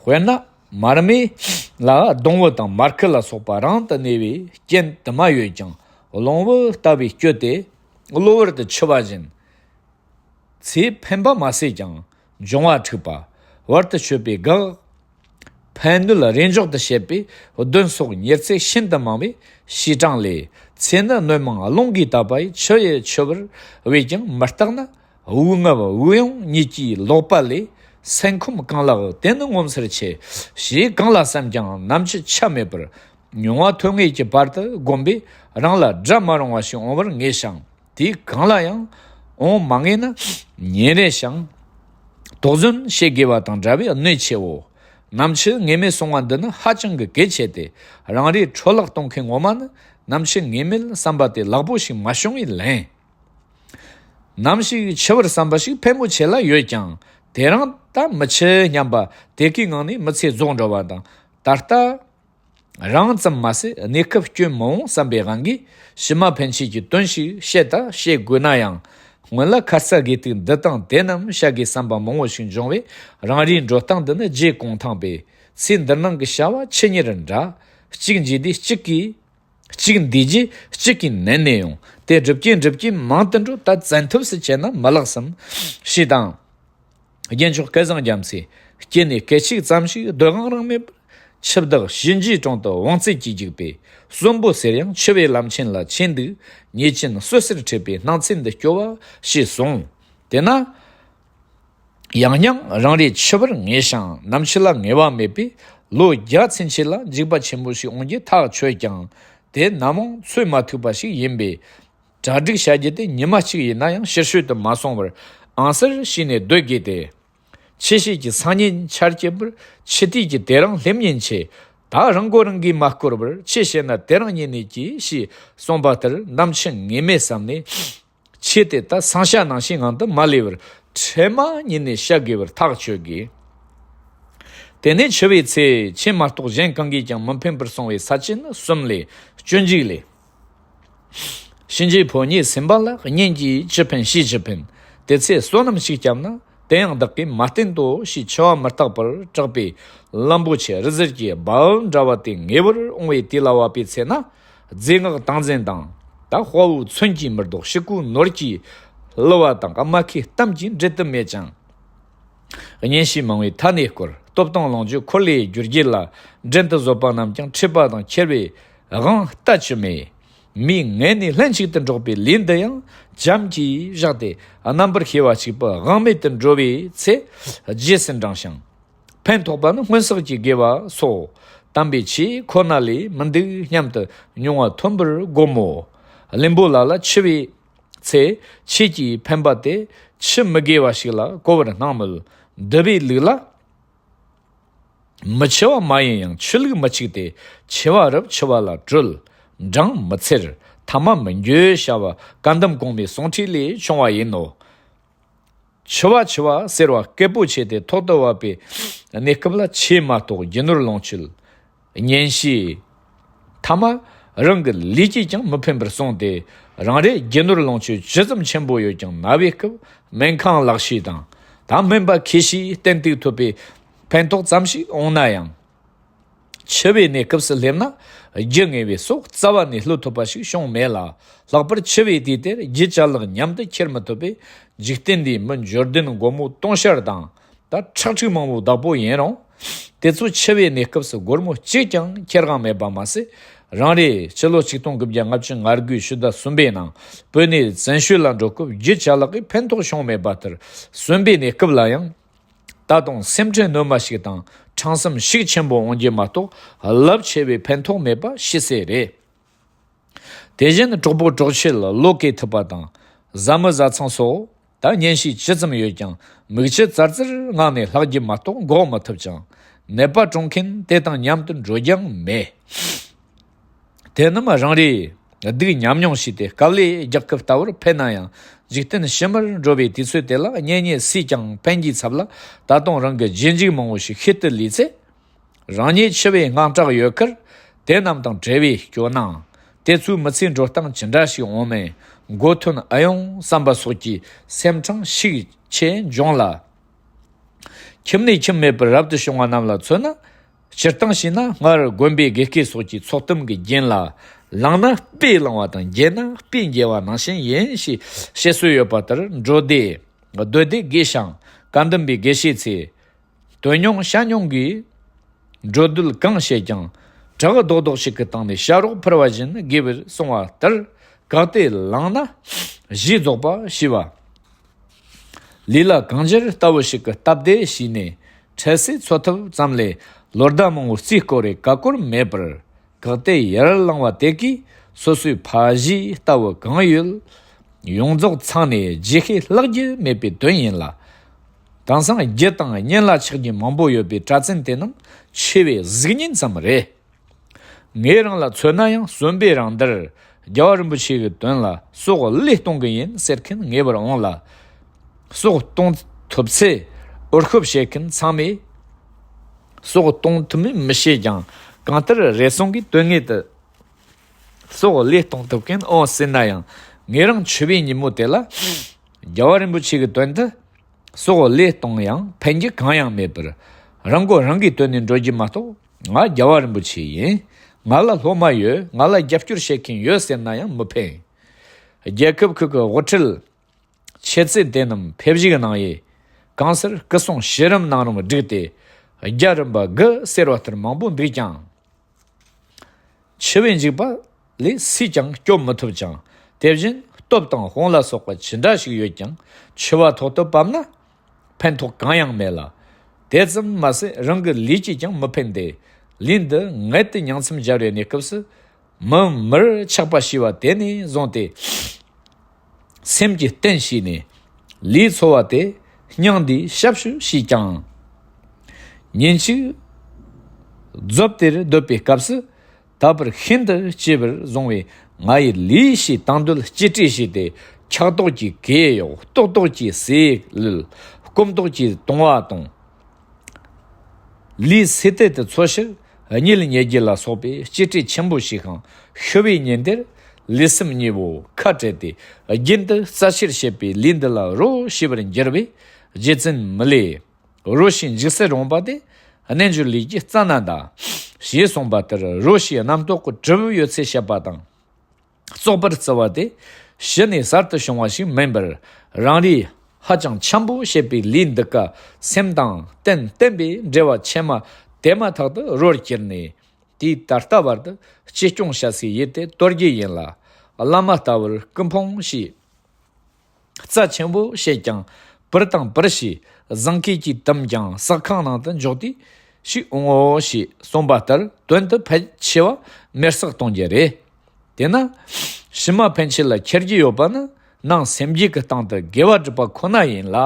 དཔེར་ན། མར་མེ་ལ་སྡོང་བུ་དང་མར་ཁུ་ལ་སོགས་པ་རང་དུ་གནས་པའི་རྐྱེན་དུ་མ་ཡོད་ཀྱང་། རླུང་བུ་ལྟ་བུའི་སྐྱོད་དེ་གློ་བུར་དུ་འཆི་བ་བཞིན། ཚེ་འཕེན་པ་མ་ཟད་ཀྱང་འབྱུང་བ་འཁྲུགས་པ། བར་དུ་ཆོད་པའི་འགག་ཕན་གནོད་རེས་འཇོག་ཏུ་བྱེད་པའི་གདོན་སོགས་ཉེར་འཚེ་ཤིན་ཏུ་མང་བའི་བྱེ་བྲག་ལས། ཚེ་ནི་སྣོད་མང་རླུང་གིས་དག་པ་ཡི། འཆི་ཡི་འཆི་བར་བས་ཀྱང་མི་རྟག་ན། དབུགས་རྔུབ་དབུགས་དབྱུང་གཉིས་ཀྱི་ལོག་པ་ལས། སེམས་ཁམས་གང་ལགས་དེ་ནི་ངོ་མཚར་ཆེ། ཞེས་གང་ལ་བསམ་ཀྱང་ནམ་འཆི་ཆ་མེད་པར། མྱོང་བ་ཐོན་ངེས་ཀྱི་བར་དུ་བསྒོམས་པས་རང་ལ་དགྲ་མ་རུངས་པ་ཞིག་འོང་བར་ངེས་ཤིང་། དེ་གང་ལ་ཡང་འོང་མ་ངེས་ན་ཉིན་རེ་ཞིང་དོགས་ཟོན་བྱེད་དགོས་པ་དང་འདྲ་བའི་གནོད་ཆེའོ། ནམ་འཆི་ངེས་མེད་གསུང་བ་འདི་ནི་ཧ་ཅང་གི་གལ་ཆེ་སྟེ། རང་རེའི་འཕྲོ་བརླག་གཏོང་མཁན་ངོ་མ་ནི་ནམ་འཆི་ངེས་མེད་བསམ་པ་དེ་ལེགས་པོ་ཞིག་མ་བྱུང་བས་ལན། ནམ་ཞིག་འཆི་བར་བསམ་པ་ཞིག་ཕལ་མོ་ཆེ་ལ་ཡོད་ཀྱང་། དེ་རིང་ད་མི་འཆི་སྙམ་པ་དེ་གའི་ངང་ནས་མི་ཚེ་རྫོགས་འགྲོ་བ་དང་། ད་ལྟ་རང་ཙམ་མ་ཟད་གནས་སྐབས་སྐྱོན་མི་འོང་བསམ་པའི་དབང་གིས། ཕྱི་མ་ཕན་ཆད་ཀྱི་དོན་ཞིག་བཤད་དང་བཤད་དགོས་ན་ཡང་། སྔོན་ལ་ཁ་རྩ་དགོས་གཏུགས་འདི་དང་དེ་རྣམས་བྱ་དགོས་བསམ་པ་མང་བོ་ཞིག་འབྱུང་བས། རང་རེའི་འགྲོ་སྟངས་འདི་ནི་རྗེ་གུང་ཐང་པས། ཚེ་འདིར་སྣང་གི་བྱ་བ་ཆུ་གཉེར་འདྲ། གཅིག་འགྱིས་ཏེ་གཅིག་གིས། གཅིག་འདིས་རྗེས་གཅིག་གིས་ནན་ནས་ཡོང་། དེ་སྒྲུབ་ཀྱིན་སྒྲུབ་ཀྱིན་མང་དུ་འགྲོ། ད་བཙན་ཐབས་སུ་བྱས་ན་མི་ལེགས་སམ། ཞེས་དང་། རྒྱན་མཆོག་སྐལ་བཟང་རྒྱ་མཚོས། སྐྱེས་ནས་སྐད་ཅིག་ཙམ་ཞིག་སྡོད་དབང་རང་མེད་པར། འཆི་བདག་གཤིན་རྗེའི་དྲུང་དུ་དབང་བཙན་གྱིས་འཇུག་པས། གསོན་པོ་ཟེར་ཡང་འཆི་བའི་ལམ་ཆེན་ལ་ཆེན་འདུག་ཉེས་ཅན་གསོད་སར་ཁྲིད་པའི་སྣང་ཚུལ་འདི་སྐྱོ་བ་ཞེས་གསུངས། དེས་ན། ཡང་སྙིང་རང་རེ་འཆི་བར་ངེས་ཤིང་ནམ་འཆི་ལ་ངེས་པ་མེད་པས། ལོ་བརྒྱ་ཚུན་ཆད་ལ་འཇིགས་པ་ཆེན་པོ་ཞིག་འོང་རྒྱུ་ཐག་ཆོད་ཀྱང་། དེ་ནམ་འོང་ཚོད་མ་ཐིག་པ་ཞིག་ཡིན་པས། གྲ་སྒྲིག་བྱ་རྒྱུ་དེ་ཉི་མ་གཅིག་ཡིན་ན་ཡང་ཕྱིར་བཤོལ་དུ་མ་སོང་བར་ཨང་གསར་བྱས་ནས་སྡོད་དགོས་ཏེ། འཆི་བྱེད་ཀྱི་སང་ཉིན་ཆར་སྐྱེད་པར་འཆི་དུས་ཀྱི་དེ་རིང་སླེབས་ཉིན་ཆེ། ད་རང་མགོ་རང་གིས་མ་བསྐོར་བར་འཆི་ཞེ་ན་དེ་རིང་ཉིད་ནས་གྱིས་ཞེས་གསུངས་པ་ལྟར་ནམ་འཆི་ངེས་མེད་བསམ་ནས། ཆོས་དེ་ལྟར་སང་ཞག་ནང་བཞིན་ངང་དུ་མ་ལུས་པར་འཕྲལ་མ་ཉིད་ནས་བཤད་དགོས་པར་ཐག་ཆོད་དགོས། དེ་ནས་འཆི་བའི་ཚེ་ཆོས་མ་གཏོགས་གཞན་གང་གིས་ཀྱང་མི་ཕན་པར་གསུངས་པའི་ས་བཅད་ནི་གསུམ་ལས། སྤྱོད་འཇུག་ལས། གཤིན་རྗེའི་ཕོ་ཉས་ཟིན་པ་ལ་གཉེན་གྱིས་ཅི་ཕན་ཕྱིས་ཅི་ཕན། དེ་ཚེ་བསོད་ནམས་ཤིག་བསྐྱབས་ན། དེ་ཡང་བདག་གིས་མ་བསྟེན་ཏོ་ཞེས་འཆི་བ་མི་རྟག་པར་གྲགས་པའི་གླང་པོ་ཆེ་རི་གཟར་གྱི་རྦ་འབབ་འདྲ་བ་དེ་ངེས་པར་འོང་བའི་དུས་ལ་བབ་པའི་ཚེ་ན། རྫས་སྔགས་ཏིང་འཛིན་དང་། ད་དཔའ་བོའི་མཚོན་གྱིས་མི་ལྡོག་ཕྱུག་པོའི་ནོར་གྱིས་བསླུ་བ་དང་རྨ་ཁའི་གཏམ་གྱིས་འབྲལ་དུ་མེད་ཅིང་། གཉེན་བཤེས་མང་བོས་ཐ་སྙད་བསྐོར། སྟོབས་དང་ལོངས་སྤྱོད་འཁོར་ལོས་སྒྱུར་རྒྱུ་ལ། བྲན་དུ་བཟོད་པ་རྣམས་ཀྱང་འཁྲིད་པ་དང་། ཁྱེར་བའི་དབང་ལྟ་ཅི་སྨོས། མིའི་ངན་ནས་ལྷན་ཅིག་ཏུ་འགྲོགས་པའི་ལས་འདི་ཡང་བྱམས་ཀྱིས་བཞག་སྟེ། རྣམ་པར་ཤེས་པ་གཅིག་པུ་དབང་མེད་དུ་འགྲོ་བའི་ཚེ། རྗེས་སུ་འབྲང་ཞིང་ཕན་ཐོགས་པ་ནི་སྔོན་བསགས་ཀྱི་དགེ་བ་སོགས་དམ་པའི་ཆོས་ཁོ་ན་ལས་མི་འདུག་སྙམ་དུ་མྱོང་བ་ཐོན་པར་བསྒོམ་མོ། བླུན་པོ་ལ་ལ་འཆི་བའི་ཚེ་ཆོས་ཀྱི་ཕན་པ་དེ་ཆུ་མི་དགེ་བ་ཞིག་ལ་གོ་བར་སྣང་མོད། འདུལ་བའི་ལུགས་ལ། མི་འཆི་བ་མ་ཡིན་ཡང་ཆོས་ལུགས་མི་གཅིག་སྟེ། འཆི་བ་རབ་འཆི་བ་ལ་གྲོལ། འབྲང་མི་འཚེར། ཐ་མ་མི་འགྱོད་བྱ་བ་བཀའ་གདམས་གོང་མའི་གསུང་འཕྲོས་ལས་བྱུང་བ་ཡིན་ནོ། འཆི་བ་འཆི་བ་ཟེར་བ་སྐད་པོ་ཆེ་སྟེ་ཐོག་ཏུ་བབས་པའི་གནས་སྐབས་ལ་ཆོས་མ་གཏོགས་རྒྱུ་ནོར་ལོངས་སྤྱོད། གཉེན་བཤེས། ཐ་མ་རང་གི་ལུས་ཀྱིས་ཀྱང་མི་ཕན་པར་སོང་སྟེ། རང་རེ་རྒྱུ་ནོར་ལོངས་སྤྱོད་ཇི་ཙམ་ཆེན་པོ་ཡོད་ཀྱང་ན་བའི་སྐབས་སྨན་ཁང་ལག་ཤེས་དང་། ད་སྨན་པ་མཁས་ཤིང་བསྟེན་གཏུག་ཐུབ་པའི་ཕན་ཐོགས་ཙམ་ཞིག་འོང་ན་ཡང་། འཆི་བའི་གནས་སྐབས་སུ་སླེབས་ན་རྒྱུ་ངེས་པའི་སྲོག་རྩ་བ་ནས་བླུ་ཐུབ་པ་ཞིག་བྱུང་མེད་ལ། ལྷག་པར་འཆི་བའི་དུས་དེར་རྒྱུ་ཅ་ལག་མཉམ་དུ་ཁྱེར་མི་ཐུབ་པས། འཇིག་རྟེན་འདིའི་མི་འབྱོར་ལྡན་སྒོར་མོ་དུང་ཕྱུར་དང་། ད་ཁྲག་ཁྲིག་མང་པོའི་བདག་པོ་ཡིན་རུང་། དེ་ཚོ་འཆི་བའི་གནས་སྐབས་སུ་སྒོར་མོ་གཅིག་ཀྱང་ཁྱེར་དབང་མེད་པ་མ་ཟད། རང་རེ་ཕྱི་ལོ་ཆིག་སྟོང་དགུ་བརྒྱ་ལྔ་བཅུ་ང་དགུའི་ཕྱི་ཟླ་གསུམ་པའི་ནང་བོད་ནས་བཙན་བྱོལ་ལ་འགྲོ་སྐབས་རྒྱུ་ཅ་ལག་གི་ཕན་ཐོགས་བྱུང་མེད་པ་ལྟར། གསོན་པའི་གནས་སྐབས་ལ་ཡང་། ད་དུང་སེམས་ཁྲལ་ནོར་མ་ཞིག་དང་ཕྲང་སེམས་ཤུགས་ཆེན་པོ་འོང་རྒྱུ་མ་གཏོགས་རླབས་ཆེ་བའི་ཕན་ཐོགས་མེད་པ་ཤེས་གསལ་རེད། དེ་བཞིན་གྲོགས་པོ་གྲོགས་མཆེད་བློ་བཀལ་ཐུབ་པ་དང་། བཟའ་མི་བཟའ་ཚང་སོགས་ད་གཉེན་བཤེས་ཇི་ཙམ་ཡོད་ཀྱང་མིག་ཆུ་ཙར་ཙར་ངག་ནས་ལྷག་རྒྱུ་མ་གཏོགས་འགོག་མི་ཐུབ་ཅིང་། ནད་པ་གྲོངས་མཁན་དེ་དང་མཉམ་དུ་འགྲོ་རྒྱུ་མེད། དེ་རྣམས་རང་རེས་སྡུག་ཉམས་མྱོང་བྱས་ཏེ་དཀའ་ལས་རྒྱག་སྐབས་ལྟ་བུར་ཕན་ན་ཡང་། འཇིག་རྟེན་ཕྱི་མར་འགྲོ་བའི་དུས་ཚོད་དེ་ལ་གཉེན་ཉེ་སུས་ཀྱང་ཕན་གྱི་ཚབ་ལ། ད་དུང་རང་གི་རྗེས་འཇུག་མང་བོ་ཞིག་ཤུལ་དུ་ལུས་ཚེ། རང་ཉིད་འཆི་བའི་དངངས་སྐྲག་ཡོད་ཁར། དེ་རྣམས་དང་བྲལ་བའི་སྐྱོ་སྣང་། དེ་ཚོའི་མི་ཚེའི་འགྲོ་སྟངས་ཇི་འདྲ་ཞིག་འོང་མིན་མགོ་ཐོན་ཨེ་ཡོང་བསམ་པ་སོགས་ཀྱི་སེམས་ཁྲང་ཤུགས་ཆེ་འབྱུང་ལ། ཁྱིམ་ནས་ཁྱིམ་མེད་པར་རབ་ཏུ་བྱུང་བ་རྣམས་ལ་མཚོན་ན། སྤྱིར་བཏང་བྱས་ན་སྔར་དགོན་པའི་དགེ་བསྐོས་སོགས་ཀྱིས་ཚོགས་གཏམ་གྱི་རྒྱན་ལ། ལངས་ན་དཔེ་བླང་བ་དང་། འགྱེལ་ན་དཔེ་འགྱེལ་བ་ནང་བཞིན་ཡིན་ཞེས་བཤད་སྲོལ་ཡོད་པ་ལྟར། འགྲོ་སྡེ། སྡོད་སྡེ་དགེ་ཞིང་། བཀའ་འདུན་པའི་དགེ་བཤེས་ཚོས། དོན་མྱོང་བྱ་མྱོང་གིས། འགྲོ་འདུལ་གང་བྱེད་ཀྱང་། བྲག་རྡོག་རྡོག་ཞིག་གི་སྟེང་ནས་བྱ་རོག་འཕུར་བ་བཞིན་དགེ་བར་གསུངས་པ་ལྟར། གལ་ཏེ་ལངས་ན་གཞི་རྫོགས་པ་ཞེས་པ། ལུས་ལ་གང་སྦྱར་ལྟ་བུ་ཞིག་གི་སྟབས་བདེ་བྱས་ནས་འཕྲལ་སེལ་འཚོ་ཐབས་ཙམ་ལས། ལོ་ཟླ་མང་པོ་རྩིས་སྐོར་རེ་ག་སྐོར་མེད་པར། གལ་ཏེ་ཡར་ལངས་པ་དེ་གིས་སོ་སོའི་ཕ་གཞིས་ལྟ་བུ་གང་ཡོད་ཡོངས་རྫོགས་ཚང་ནས་རྗེས་ཤུལ་བརླག་རྒྱུ་མེད་པའི་དོན་ཡིན་ལ། དེང་སང་རྒྱུ་དང་གཉེན་ལ་ཆགས་རྒྱུ་མང་པོ་ཡོད་པའི་གྲྭ་བཙུན་དེ་རྣམས་འཆི་བའི་གཟུགས་བརྙན་ཙམ་རེད། ངེད་རང་ལ་མཚོན་ན་ཡང་གསོན་པོའི་རིང་འདིར་རྒྱལ་བ་རིན་པོ་ཆེ་གི་དོན་ལ་སྲོག་བློས་གཏོང་གི་ཡིན་ཟེར་མཁན་ངེས་པར་འོང་ལ། སྲོག་གཏོང་ཐུབ་ཚེ་འུར་ཤོབ་བྱེད་མཁན་ཚང་མས། སྲོག་གཏོང་ཐུབ་མིན་མི་ཤེས་ཀྱང་། གང་ལྟར་རེ་ཟུང་གིས་དོན་དངོས་དུ་སྲོག་བློས་གཏོང་ཐུབ་མཁན་འོང་སྲིད་ན་ཡང་། ངེད་རང་འཆི་བའི་ཉིན་མོ་དེ་ལ་རྒྱལ་བ་རིན་པོ་ཆེ་གི་དོན་དུ་སྲོག་བློས་གཏོང་ཡང་ཕན་རྒྱུ་གང་ཡང་མེད་པར། རང་མགོ་རང་གིས་བཏོན་ནས་འགྲོ་རྒྱུ་མ་གཏོགས། ང་རྒྱལ་བ་རིན་པོ་ཆེ་ཡིན། ང་ལ་སློབ་མ་ཡོད། ང་ལ་རྒྱབ་སྐྱོར་བྱེད་མཁན་ཡོད་ཟེར་ན་ཡང་མི་ཕན། རྒྱལ་ཁབ་ཁག་གི་དབུ་ཁྲིད། ཆེ་ཚད་དེ་རྣམས་ཕེབས་བཞུགས་གནང་ཡས། གང་སར་སྐུ་སྲུང་བྱེ་རིམ་གནང་རིམ་བསྒྲིགས་ཏེ། རྒྱ་རིམ་པ་དགུ་ཟེར་བ་ལྟར་མང་པོ་འདུག་ཀྱང་། འཆི་བའི་འཇིགས་པ་ལས་སུས་ཀྱང་སྐྱོབ་མི་ཐུབ་ཅིང་། དེ་བཞིན་སྟོབས་དང་དཔུང་ལ་སོགས་པ་ཇི་འདྲ་ཞིག་ཡོད་ཀྱང་། འཆི་བ་ཐོག་ཏུ་བབས་ན། ཕན་ཐོགས་གང་ཡང་མེད་ལ། དེ་ཙམ་མ་ཟད་རང་གི་ལུས་ཀྱིས་ཀྱང་མི་ཕན་ཏེ། ལུས་འདི་མངལ་དུ་ཉིང་མཚམས་སྦྱར་བའི་གནས་སྐབས་སུ། མི་མིར་ཆགས་པ་ཞེས་པ་དེ་ནས་བཟུང་སྟེ། སེམས་ཀྱི་རྟེན་བྱས་ནས་ལུས་འཚོ་བ་དེ་སྙིང་འདིའི་ཞབས་ཞུ་བྱས་ཀྱང་། ཉིན་གཅིག་རྫོབ་དེར་སྡོད་པའི་སྐབས་སུ། ད་བར་ཤིན་ཏུ་གཅེས་པར་བཟུང་བའི་ང་ཡི་ལུས་ཞེས་དང་དོད་གཅེས་སྤྲས་བྱས་ཏེ། འཁྱག་ལྟོགས་ཀྱིས་གས་གཡོག་ལྟོགས་ལྟོགས་ཀྱིས་ཟས་བླུད། སྐོམ་ལྟོགས་ཀྱིས་གདུང་བ་གཏོང་། ལུས་སེ་སྟེ་དུ་འཚོ་ཕྱིར་གཉིད་ཉལ་རྒྱུ་ལ་སོགས་པའི་གཅེས་སྤྲས་ཆེན་པོ་བྱས་ཤིང་། ཤི་བའི་ཉིན་དེར་ ལུས་སེམས་གཉིས་པོ་ཁ་བྲལ་ཏེ་རྒྱུན་དུ་རྩ་ཕྱིར་བྱེད་པའི་ལས་འདི་ལ་རོ་ཞེས་པར་འགྱུར་བས་རྗེ་བཙུན་མི་ལས། རོ་ཞེས་འཇིགས་སུ་རུང་བ་སྟེ། རྣལ་འབྱོར་ལས་ཀྱི་རྩ་ན་གདའ། ཞེས་གསུངས་པ་ལྟར་རོ་ཞེས་རྣམ་རྟོག་གི་གྲུབ་ཡོད་ཚད་བཤད་པ་དང་། རྩོག་པར་བརྩི་བ་དེ་གཞི་ནས་གསར་དུ་བྱུང་བ་ཞིག་མིན་པར། རང་རེས་ཧ་ཅང་འཆམ་པོ་བྱེད་པའི་ལས་འདི་ཀ་སེམས་དང་རྟེན་བརྟེན་པའི་འབྲེལ་བ་ཆེ་མ་དེ་མ་ཐག་ཏུ་རོར་གྱུར་ནས། དེའི་ད་ལྟ་བར་དུ་གཅེས་སྐྱོང་བྱ་སའི་ཡུལ་དེ་གཏོར་རྒྱུ་ཡིན་ལ། བླ་མ་ལྟ་བུར་སྐུ་འཕང་ཞེས། རྩ་ཆེན་པོ་བཤད་ཀྱང་། པུར་དང་པུར་ཞེས་བཟང་ཁེ་གྱིས་དུམ་ཀྱང་ཟག་ཁང་ནང་དུ་འཇོག་དུས་ཤིག་འོང་ངོ་ཞེས་གསུངས་པ་ལྟར་དོན་དུ་ཕལ་ཆེ་བ་མེར་བསྲེགས་གཏོང་རྒྱུ་རེད། དེས་ན། ཕྱི་མ་ཕན་ཆད་ལ་ཁྱེར་རྒྱུ་ཡོད་པ་ནི་ནང་སེམས་རྒྱུད་ཀྱི་སྟེང་དུ་དགེ་བ་སྒྲུབ་པ་ཁོ་ན་ཡིན་ལ།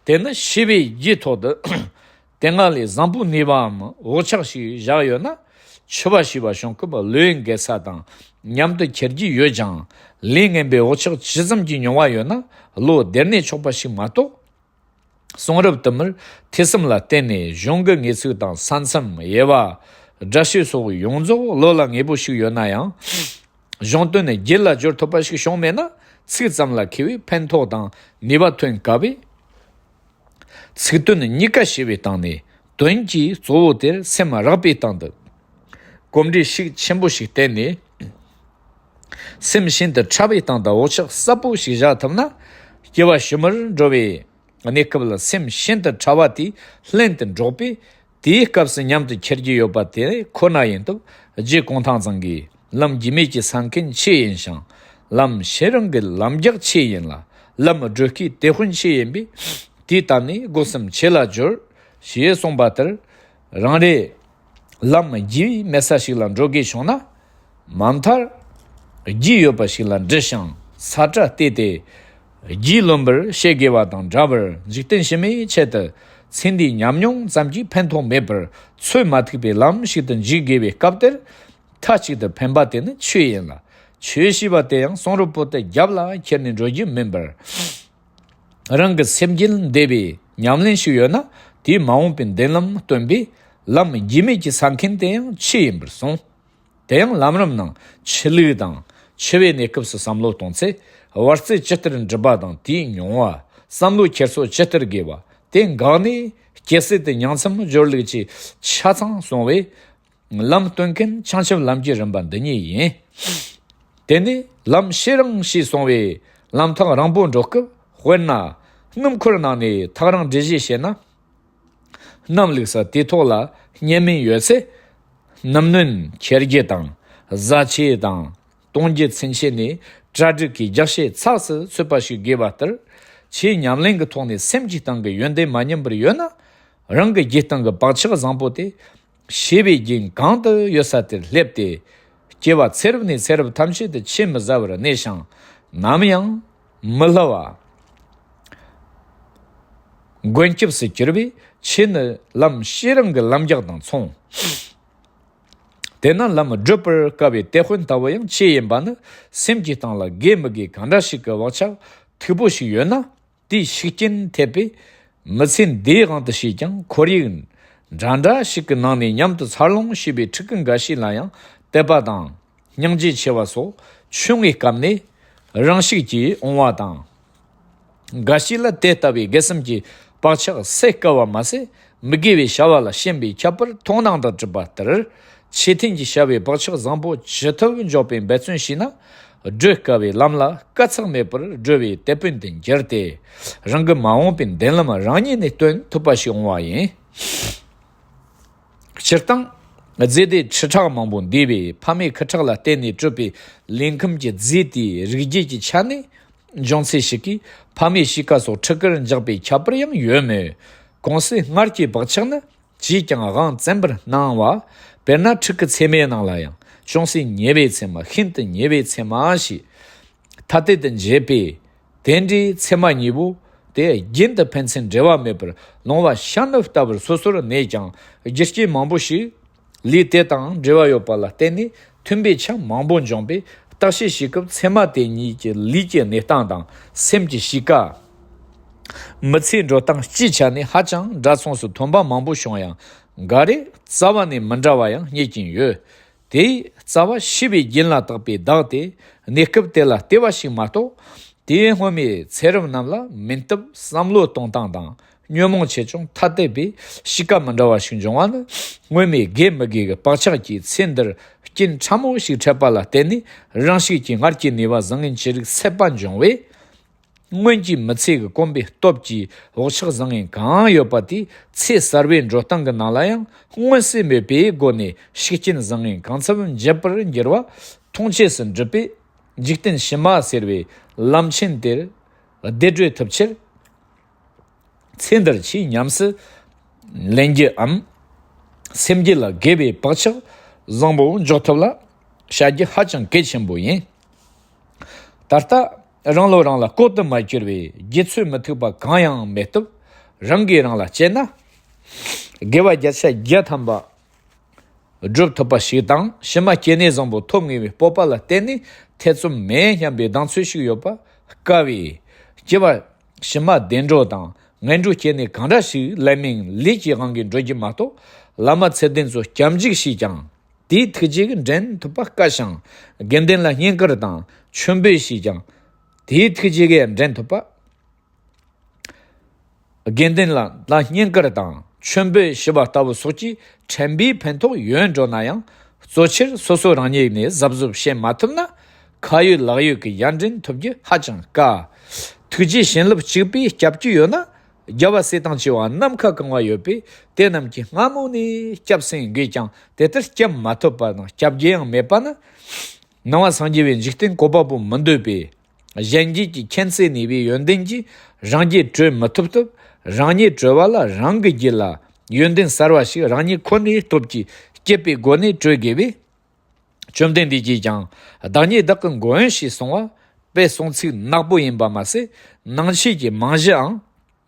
དེ་ནི་ཤེས་པའི་རྒྱུད་ཐོག་ཏུ། དེ་སྔ་ལས་བཟང་པོའི་ནུས་པའམ་བག་ཆགས་ཤིག་བཞག་ཡོད་ན། འཆི་བ་ཞེས་པ་བྱུང་སྐབས་བློས་འགེལ་ས་དང་མཉམ་དུ་ཁྱེར་རྒྱུ་ཡོད་ཀྱང་། ལས་ངན་པའི་བག་ཆགས་ཇི་ཙམ་གྱིས་མྱོང་བ་ཡོད་ན་བློ་བདེར་གནས་ཆོག་པ་ཞིག་མ་གཏོགས། གསུང་རབ་དུ་མར་ཐོས་བསམ་ལ་བརྟེན་ནས་གཞུང་གི་ངེས་ཚིག་དང་ས་མཚམས་དབྱེ་བ། སྒྲ་ཤེས་སོགས་ཡོངས་རྫོགས་བློ་ལ་ངེས་པོ་ཞིག་ཡོད་ན་ཡང་། གཞུང་དོན་རྒྱུད་ལ་སྦྱོར་ཐུབ་པ་ཞིག་བྱུང་མེད་ན་ཚིག་ཙམ་ལ་མཁས་པའི་ཕན་ཐོགས་དང་ནུས་པ་ཐོན་དཀའ་བས། ཚིག་དོན་གཉིས་ཀ་ཤེས་པའི་སྟེང་ནས་དོན་གྱི་གཙོ་བོ་དེར་སེམས་རགས་པའི་སྟེང་དུ། གོམས་འདྲིས་ཤུགས་ཆེན་པོ་ཞིག་བསྟེན་ནས། སེམས་ཤིན་ཏུ་ཕྲ་བའི་སྟེང་དུ་བག་ཆགས་ཟབ་པོ་ཞིག་བཞག་ཐུབ་ན། སྐྱེ་བ་ཕྱི་མར་འགྲོ་བའི་གནས་སྐབས་ལ་སེམས་ཤིན་ཏུ་ཕྲ་བ་དེས་ལྷན་དུ་འགྲོགས་པས། དེའི་སྐབས་སུ་མཉམ་དུ་ཁྱེར་རྒྱུ་ཡོད་པ་དེ་ཁོ་ན་ཡིན་སྟབས། རྗེ་གུང་ཐང་ཚང་གིས། ལམ་རྒྱུས་མེད་ཀྱི་ས་མཁན་ཆོས་ཡིན་ཞིང་། ལམ་ཤེས་རིང་གི་ལམ་རྒྱགས་ཆོས་ཡིན་ལ། ལམ་བགྲོད་དཀའི་དེད་དཔོན་ཆོས་ཡིན་པས། དེའི་སྟེང་ནས་སྒོ་གསུམ་ཆོས་ལ་སྦྱོར། ཞེས་གསུངས་པ་ལྟར། རང་རེ་ལམ་རྒྱུས་མེད་ས་ཞིག་ལ་འགྲོ་དགོས་བྱུང་ན། མ་མཐར་རྒྱུས་ཡོད་པ་ཞིག་ལ་འདྲི་ཞིང་ས་བཀྲ་བལྟས་ཏེ། རྒྱུས་ལོན་པར་བྱེད་དགོས་པ་དང་འདྲ་བར། འཇིག་རྟེན་ཕྱི་མའི་ཆེད་དུ་ཚེ་འདིའི་ཉམས་མྱོང་ཙམ་གྱིས་ཕན་ཐོགས་མེད་པར། ཚོད་མ་ཐིག་པའི་ལམ་ཞིག་ཏུ་འཇུག་དགོས་པའི་སྐབས་དེར། མཐའ་གཅིག་ཏུ་ཕན་པ་དེ་ནི་ཆོས་ཡིན་ལ། ཆོས་ཞེས་པ་དེ་ཡང་གསུང་རབ་པོ་ཏི་རྒྱབ་ལ་ཁྱེར་ནས་འགྲོ་རྒྱུ་མིན་པར། རང་གི་སེམས་རྒྱུད་འདས་པའི་ཉམས་ལེན་ཞིག་ཡོད་ན། དེས་མ་འོངས་པའི་མདུན་ལམ་སྟོན་པས། ལམ་རྒྱུས་མེད་ཀྱི་ས་མཁན་དེ་ཡང་ཆོས་ཡིན་པར་གསུངས། དེ་ཡང་ལམ་རིམ་ནང་འཆི་ལུགས་དང་། འཆི་བའི་གནས་སྐབས་སུ་བསམ་བློ་གཏོང་ཚེ། བར་རྩེ་ཇི་ལྟར་འགྲུབ་པ་དང་དེའི་མྱོང་བ། བསམ་བློ་འཁྱེར་སོ་ཇི་ལྟར་དགོས་པ། དེ་འགག་ནས་སྐྱེ་སྲིད་དུ་ཉིང་མཚམས་སྦྱོར་ལུགས་ཀྱི་ཆ་ཚང་གསུངས་པས། ལམ་སྟོན་མཁན་བྱང་ཆུབ་ལམ་གྱི་རིམ་པ་འདི་ཉིད་ཡིན། དེ་ནས་ལམ་ཤེས་རིང་ཞེས་གསུངས་པས། ལམ་ཐག་རིང་པོ་འགྲོ་སྐབས། དཔེར་ན། སྣུམ་འཁོར་ནང་ནས་ཐག་རིང་འགྲུལ་བཞུད་བྱས་ན། སྣུམ་བླུགས་ས་དེ་ཐོག་ལ་བརྙན་མིན་ཡོད་ཚེ། སྣུམ་སྣོན་ཁྱེར་རྒྱུ་དང་། བཟའ་ཆས་དང་། གཏོང་རྒྱུ་ཚུན་ཆད་ནས་གྲ་སྒྲིག་གི་རྒྱགས་ཕྱེ་ཚགས་སུ་ཚུད་པ་ཞིག་དགོས་པ་ལྟར། ཆོས་ཉམས་ལེན་གྱི་ཐོག་ནས་སེམས་ཀྱི་སྟེང་གི་ཡོན་ཏན་མ་ཉམས་པར་ཡོད་ན། རང་གི་རྒྱུད་སྟེང་གི་བག་ཆགས་བཟང་པོ་དེ། ཤེས་པའི་རྒྱུན་གང་དུ་ཡོད་ས་དེར་སླེབས་ཏེ། སྐྱེ་བ་ཚེ་རབས་ནས་ཚེ་རབས་ཐམས་ཅད་དུ་ཆོས་མི་ཟ་བར་གནས་ཤིང་། ནམ་ཡང་མི་བསླུ་བ། མགོན་སྐྱབས་སུ་གྱུར་པའི་ཆོས་ནི་ལམ་ཤེས་རིང་གི་ལམ་རྒྱགས་དང་མཚུངས། དེས་ན་ལམ་བགྲོད་པར་དཀའ་བའི་དེད་དཔོན་ལྟ་བུ་ཡང་ཆོས་ཡིན་པ་ནི། སེམས་ཀྱི་སྟེང་ལ་དགེ་མི་དགེ་གང་འདྲ་ཞིག་གི་བག་ཆགས་མཐུག་པོ་ཞིག་ཡོད་ན། དེའི་ཤུགས་རྐྱེན་ཐེབས་པས། མི་ཚེ་འདིའི་དབང་དུ་བྱས་ཀྱང་ཁོར་ཡུག་འདྲ་འདྲ་ཞིག་གི་ནང་ནས་མཉམ་དུ་འཚར་ལོངས་བྱེད་པའི་ཕྲུ་གུ་འགའ་ཞིག་ལ་ཡང་དད་པ་དང་། སྙིང་རྗེ་ཆེ་བ་སོགས་ཆུང་ངའི་སྐབས་ནས་རང་ཤུགས་ཀྱིས་འོང་བ་དང་། འགའ་ཞིག་ལ་དེ་ལྟ་བུའི་དགེ་སེམས་ཀྱི་བག་ཆགས་སེལ་དཀའ་བ་མ་ཟད། མི་དགེ་བའི་བྱ་བ་ལ་ཞེན་པའི་ཁྱད་པར་མཐོང་སྣང་དུ་གྲུབ་པ་ལྟར། ཆོས་ཐུན་གྱི་བྱ་བའི་བག་ཆགས་བཟང་པོ་ཇི་ཐུབ་འཇོག་པའི་འབད་བརྩོན་བྱས་ན། བགྲོད་དཀའ་བའི་ལམ་ལ་དཀའ་ཚེགས་མེད་པར་བགྲོད་པའི་དེད་དཔོན་དུ་འགྱུར་ཏེ། རང་གི་མ་འོངས་པའི་མདུན་ལམ་རང་ཉིད་ནས་སྟོན་ཐུབ་པ་ཞིག་འོང་བ་ཡིན། སྤྱིར་བཏང་། རྫས་སྡེ་ཁྲི་ཕྲག་མང་པོ་འདུས་པའི་ཕ་མའི་ཁུ་ཁྲག་ལ་བརྟེན་ནས་གྲུབ་པའི་ལུས་ཁམས་ཀྱི་རྫས་དེའི་རིགས་རྒྱུད་ཀྱི་ཆ་ནས་འབྱུང་ཚད་ཞིག་གིས། ཕ་མའི་གཤིས་ཀ་སོགས་ཕྲུ་གུར་འཇགས་པའི་ཁྱད་པར་ཡང་ཡོད་མོད། གོང་གསལ་སྔར་གྱི་བག་ཆགས་ནི་ཅིས་ཀྱང་དབང་བཙན་པར་སྣང་བ། དཔེར་ན་ཕྲུ་གུ་མཚེ་མའི་ནང་ལ་ཡང་ཅུང་ཟད་ཉེ་བའི་མཚེ་མ། ཤིན་ཏུ་ཉེ་བའི་མཚེ་མ་ཞེས་ཐ་དད་དུ་འབྱེད་པས། དེ་འདྲའི་མཚེ་མ་གཉིས་པོ་དེ་རྒྱུན་དུ་ཕན་ཚུན་འབྲལ་བ་མེད་པར་ལོང་བ་ཤར་ནུབ་ལྟ་བུར་སོ་སོར་གནས་ཀྱང་། རྒྱུ་རྐྱེན་མང་པོ་ཞིག་ལས་དེ་དང་འབྲེལ་བ་ཡོད་པ་ལ་བརྟེན་ནས་མཐུན་པའི་ཆ་མང་པོ་འབྱུང་པས། བརྟག་དཔྱད་བྱེད་སྐབས་མཚེ་མ་དེ་གཉིས་ཀྱི་ལུས་ཀྱི་གནས་སྟངས་དང་སེམས་ཀྱི་གཤིས་ཀ། མི་ཚེའི་འགྲོ་སྟངས་སྤྱིའི་ཆ་ནས་ཧ་ཅང་འདྲ་མཚུངས་སུ་ཐོན་པ་མང་པོ་བྱུང་ཡང་། འགའ་རེ་རྩ་བ་ནས་མི་འདྲ་བ་ཡང་རྙེད་ཀྱིན་ཡོད། དེས་རྩ་བ་ཤེས་པའི་རྒྱུན་ལ་བརྟགས་པའི་བདག་དེ་གནས་སྐབས་དེ་ལ་ལྟོས་པ་ཞིག་མ་གཏོགས། དེའི་སྔོན་མའི་ཚེ་རབས་རྣམས་ལ་མིན་སྟབས་བསམ་བློ་གཏོང་སྟངས་དང་ཉོན་མོངས་ཆེ་ཆུང་ཐ་དད་པའི་གཤིས་ཀ་མི་འདྲ་བ་ཞིག་འབྱུང་བ་ནི། སྔོན་མའི་དགེ་མི་དགེ་གི་བག་ཆགས་ཀྱིས་ཚེ་འདིར་རྐྱེན་ཕྲ་མོ་ཞིག་འཕྲད་པ་ལ་བརྟེན་ནས། རང་ཤུགས་ཀྱིས་སྔར་གྱི་ནུས་པ་བཟང་ངན་ཅི་རིགས་སད་པ་འབྱུང་བས། སྔོན་གྱི་མི་ཚེ་གི་གོམས་པའི་སྟོབས་ཀྱིས་བག་ཆགས་བཟང་ངན་གང་ཡོད་པ་དེ་ཚེ་གསར་བའི་འགྲོ་སྟངས་ཀྱི་ནང་ལ་ཡང་མངོན་གསལ་མེད་པའི་སྒོ་ནས་ཤུགས་རྐྱེན་བཟང་ངན་གང་འཚམ་འབྱེད་པར་འགྱུར་བ་མཐོང་ཆོས་སུ་འགྲུབ་པས། འཇིག་རྟེན་ཕྱི་མ་ཟེར་བའི་ལམ་ཆེན་དེར་བདེ་བགྲོད་ཐུབ་ཕྱིར། ཚེ་འདིར་ཆེས་ཉམས་སུ་ལེན་རྒྱུའམ། སེམས་རྒྱུད་ལ་དགེ་བའི་བག་ཆགས་བཟང་པོ་འཇོག་ཐབས་ལ་བྱ་རྒྱུ་ཧ་ཅང་གལ་ཆེན་པོ་ཡིན། ད་ལྟ་རང་བློ་རང་ལ་བསྐོར་དུ་མ་གྱུར་བའི་རྒྱུད་ཚོད་མི་ཐིག་པ་གང་ཡང་མེད་སྟབས། རང་གིས་རང་ལ་དཔྱད་ན། དགེ་བ་བརྒྱ་ཆ་བརྒྱ་ཐམ་པ་སྒྲུབ་ཐུབ་པ་ཞིག་དང་། ཕྱི་མ་སྐྱེ་གནས་བཟང་པོ་ཐོབ་ངེས་པའི་སྤོབས་པ་ལ་བརྟེན་ནས་ཐེ་ཚོམ་མེད་སྙམ་པའི་གདེང་ཚོད་ཞིག་ཡོད་པ་དཀའ་བས། སྐྱེ་བ་ཕྱི་མ་བདེ་འགྲོ་དང་ངན་འགྲོ་སྐྱེ་གནས་གང་འདྲ་ཞིག་ལས་མིན་ལས་ཀྱི་དབང་གིས་འགྲོ་རྒྱུ་མ་གཏོགས། བླ་མ་ཚད་ལྡན་ཚོ་སྐྱབས་འཇུག་བྱས་ཀྱང་དེའི་ཐུགས་རྗེ་གིས་འདྲེན་ཐུབ་པ་དཀའ་ཞིང་། དགེ་འདུན་ལ་བསྙེན་བཀུར་དང་མཆོད་འབུལ་བྱས་ཀྱང་དེའི་ཐུགས་རྗེ་གིས་འདྲེན་ཐུབ་པ། དགེ་འདུན་ལ་ལ་བསྙེན་བཀུར་དང་མཆོད་འབུལ་ཞུ་བ་ལྟ་བུ་སོགས་ཀྱིས་དྲན་པའི་ཕན་ཐོགས་ཡོད་འགྲོ་ན་ཡང་། གཙོ་ཆེར་སོ་སོ་རང་ཉིད་ནས་གཟབ་གཟབ་བྱེད་མ་ཐུབ་ན། ཁ་ཡོད་ལག་ཡོད་ཀྱི་ཡར་འདྲེན་ཐུབ་རྒྱུ་ཧ་ཅང་དཀའ། ཐུགས་རྗེ་བྱིན་རླབས་གཅིག་པས་སྐྱབས་ཀྱི་ཡོད་ན། རྒྱལ་བ་སྲས་དང་བཅས་པ་ནམ་མཁའ་གང་བ་ཡོད་པས། དེ་རྣམས་ཀྱིས་སྔ་མོ་ནས་སྐྱབས་སེམས་དགོས་ཀྱང་། དེ་ལྟར་སྐྱབས་མ་ཐུབ་པ་དང་སྐྱབས་རྒྱུ་ཡང་མེད་པ་ནི། ནང་པ་སངས་རྒྱས་པའི་འཇིག་རྟེན་བཀོད་པ་པོ་མི་འདོད་པས། གཞན་རྒྱུད་ཀྱི་ཁྱད་མཚར་ནུས་པའི་ཡོན་ཏན་གྱིས་རང་རྒྱུད་གྲོལ་མི་ཐུབ་སྟབས། རང་ཉིད་གྲོལ་བ་ལ་རང་གི་རྒྱུད་ལ་ཡོན་ཏན་གསར་བ་ཞིག་རང་ཉིད་ཁོ་ནའི་སྟོབས་ཀྱིས་སྐྱེད་པའི་སྒོ་ནས་གྲོལ་དགོས་པས། བཅོམ་ལྡན་འདས་ཀྱིས་ཀྱང་བདག་ཉིད་བདག་གི་མགོན་ཞེས་གསུངས་པ་པའི་གསུང་ཚིག་ནག་པོ་ཡིན་པ་མ་ཟད། ནང་ཆོས་ཀྱི་རྨང་གཞིའང་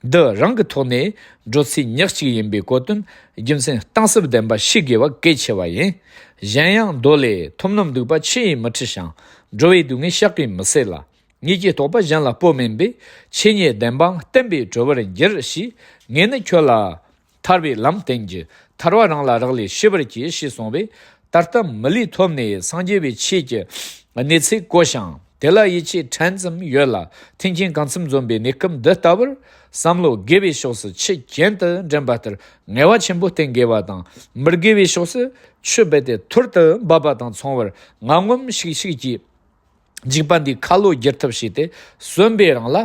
འདི་རང་གི་ཐོག་ནས་འགྲོ་ཚུལ་ཉག་གཅིག་ཡིན་པའི་གོ་དོན་རྒྱུ་མཚན་གཏིང་ཟབ་ལྡན་པ་ཤེས་དགོས་པ་གལ་ཆེ་བ་ཡིན། གཞན་ཡང་མདོ་ལས། ཐོབ་རྣམས་སྡིག་པ་ཆུ་ཡིས་མི་འཁྲུ་ཞིང་། འགྲོ་བའི་སྡུག་བསྔལ་ཕྱག་གིས་མི་སེལ་ལ། ཉིད་ཀྱིས་རྟོགས་པ་གཞན་ལ་སྤོ་མིན་པས། ཆོས་ཉིད་བདེན་པའང་བསྟན་པས་གྲོལ་བར་འགྱུར་ཞེས། ངས་ནི་ཁྱོད་ལ་ཐར་བའི་ལམ་བསྟན་རྒྱུ། ཐར་བ་རང་ལ་རག་ལས་ཤེས་པར་གྱིས་ཞེས་གསུངས་པས། ད་ལྟ་མི་ལུས་ཐོབ་ནས་སངས་རྒྱས་པའི་ཆོས་ཀྱི་གནས་ཚུལ་གོ་ཞིང་། དེ་ལ་ཡིད་ཆེས་ཕྲན་ཙམ་ཡོད་ལ། མཐུན་རྐྱེན་གང་འཚམ་འཛོམས་པའི་གནས་སྐབས་འདི་ལྟ་བུར། བསམ་བློ་དགེ་བའི་ཕྱོགས་སུ་ཆུ་གྱེན་དུ་འདྲེན་པ་ལྟར་ངལ་བ་ཆེན་པོ་བསྟེན་དགོས་པ་དང་། མི་དགེ་བའི་ཕྱོགས་སུ་ཆུ་རྦད་དེ་ཐུར་དུ་འབབ་པ་དང་མཚུངས་པར། ངམ་ངམ་ཤིག་ཤིག་གིས་འཇིགས་པ་འདིའི་ཁ་ལོ་བསྒྱུར་ཐབས་བྱས་ཏེ། གསོན་པའི་རིང་ལ་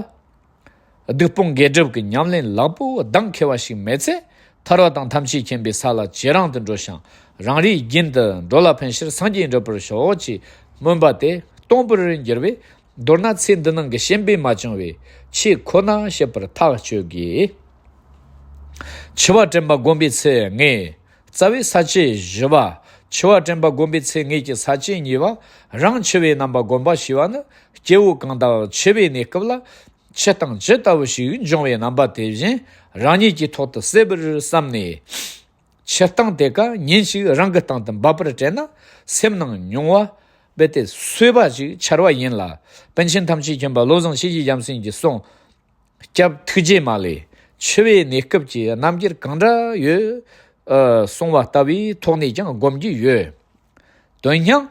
སྡིག་སྤོང་དགེ་སྒྲུབ་ཀྱི་ཉམས་ལེན་ལེགས་པོ་གདེང་འཁེལ་བ་ཞིག་མེད་ཚེ། ཐར་བ་དང་ཐམས་ཅད་མཁྱེན་པའི་ས་ལ་ཇེ་རིང་དུ་འགྲོ་ཞིང་། རང་རེའི་རྒྱུན་དུ་འགྲོ་ལ་ཕན་ཕྱིར་སངས་རྒྱས་འགྲུབ་པར་ཤོག་ཅེས་སྨོན་པ་དེ་སྟོང་པར་འགྱུར་བས། མདོར་ན་ཚེ་འདི་ནང་གི་ཞེན་པས་མ་བཅིངས་པའི་ཆོས་ཁོ་ན་བྱེད་པར་ཐག་གཅོད་དགོས། འཆི་བ་དྲན་པ་སྒོམ་པའི་ཚེ་ལྔ། རྩ་བའི་ས་བཅད་བཞི་པ། འཆི་བ་དྲན་པ་སྒོམ་པའི་ཚེ་ལྔ་གི་ས་བཅད་གཉིས་པ། རང་འཆི་བའི་རྣམ་པ་སྒོམ་པ་ཞེས་པ་ནི། སྐྱེ་བོ་གང་དག་འཆི་བའི་གནས་སྐབས་ལ། འཆི་སྟངས་ཇི་ལྟ་བུ་ཞིག་འབྱུང་བའི་རྣམ་པ་དེ་བཞིན་རང་ཉིད་ཀྱི་ཐོག་ཏུ་གསལ་བར་བསམ་ནས། འཆི་སྟངས་དེ་ཀ་ཉིན་ཞིག་རང་གི་སྟེང་དུ་འབབ་པར་དྲན་ན། སེམས་ནང་མྱོང་བ་རྦད་དེ་སོས་པ་ཞིག་འཆར་བ་ཡིན་ལ། པཎ་ཆེན་ཐམས་ཅད་མཁྱེན་པ་བློ་བཟང་ཆོས་ཀྱི་རྒྱལ་མཚན་གྱིས་གསུངས། སྐྱབས་ཐུགས་རྗེ་མ་ལས། འཆི་བའི་གནས་སྐབས་ཀྱི་རྣམ་འགྱུར་གང་འདྲ་ཡོད། ཨ། གསུངས་པ་ལྟ་བུའི་ཐོག་ནས་ཀྱང་སྒོམ་རྒྱུ་ཡོད། དོན་སྙིང་།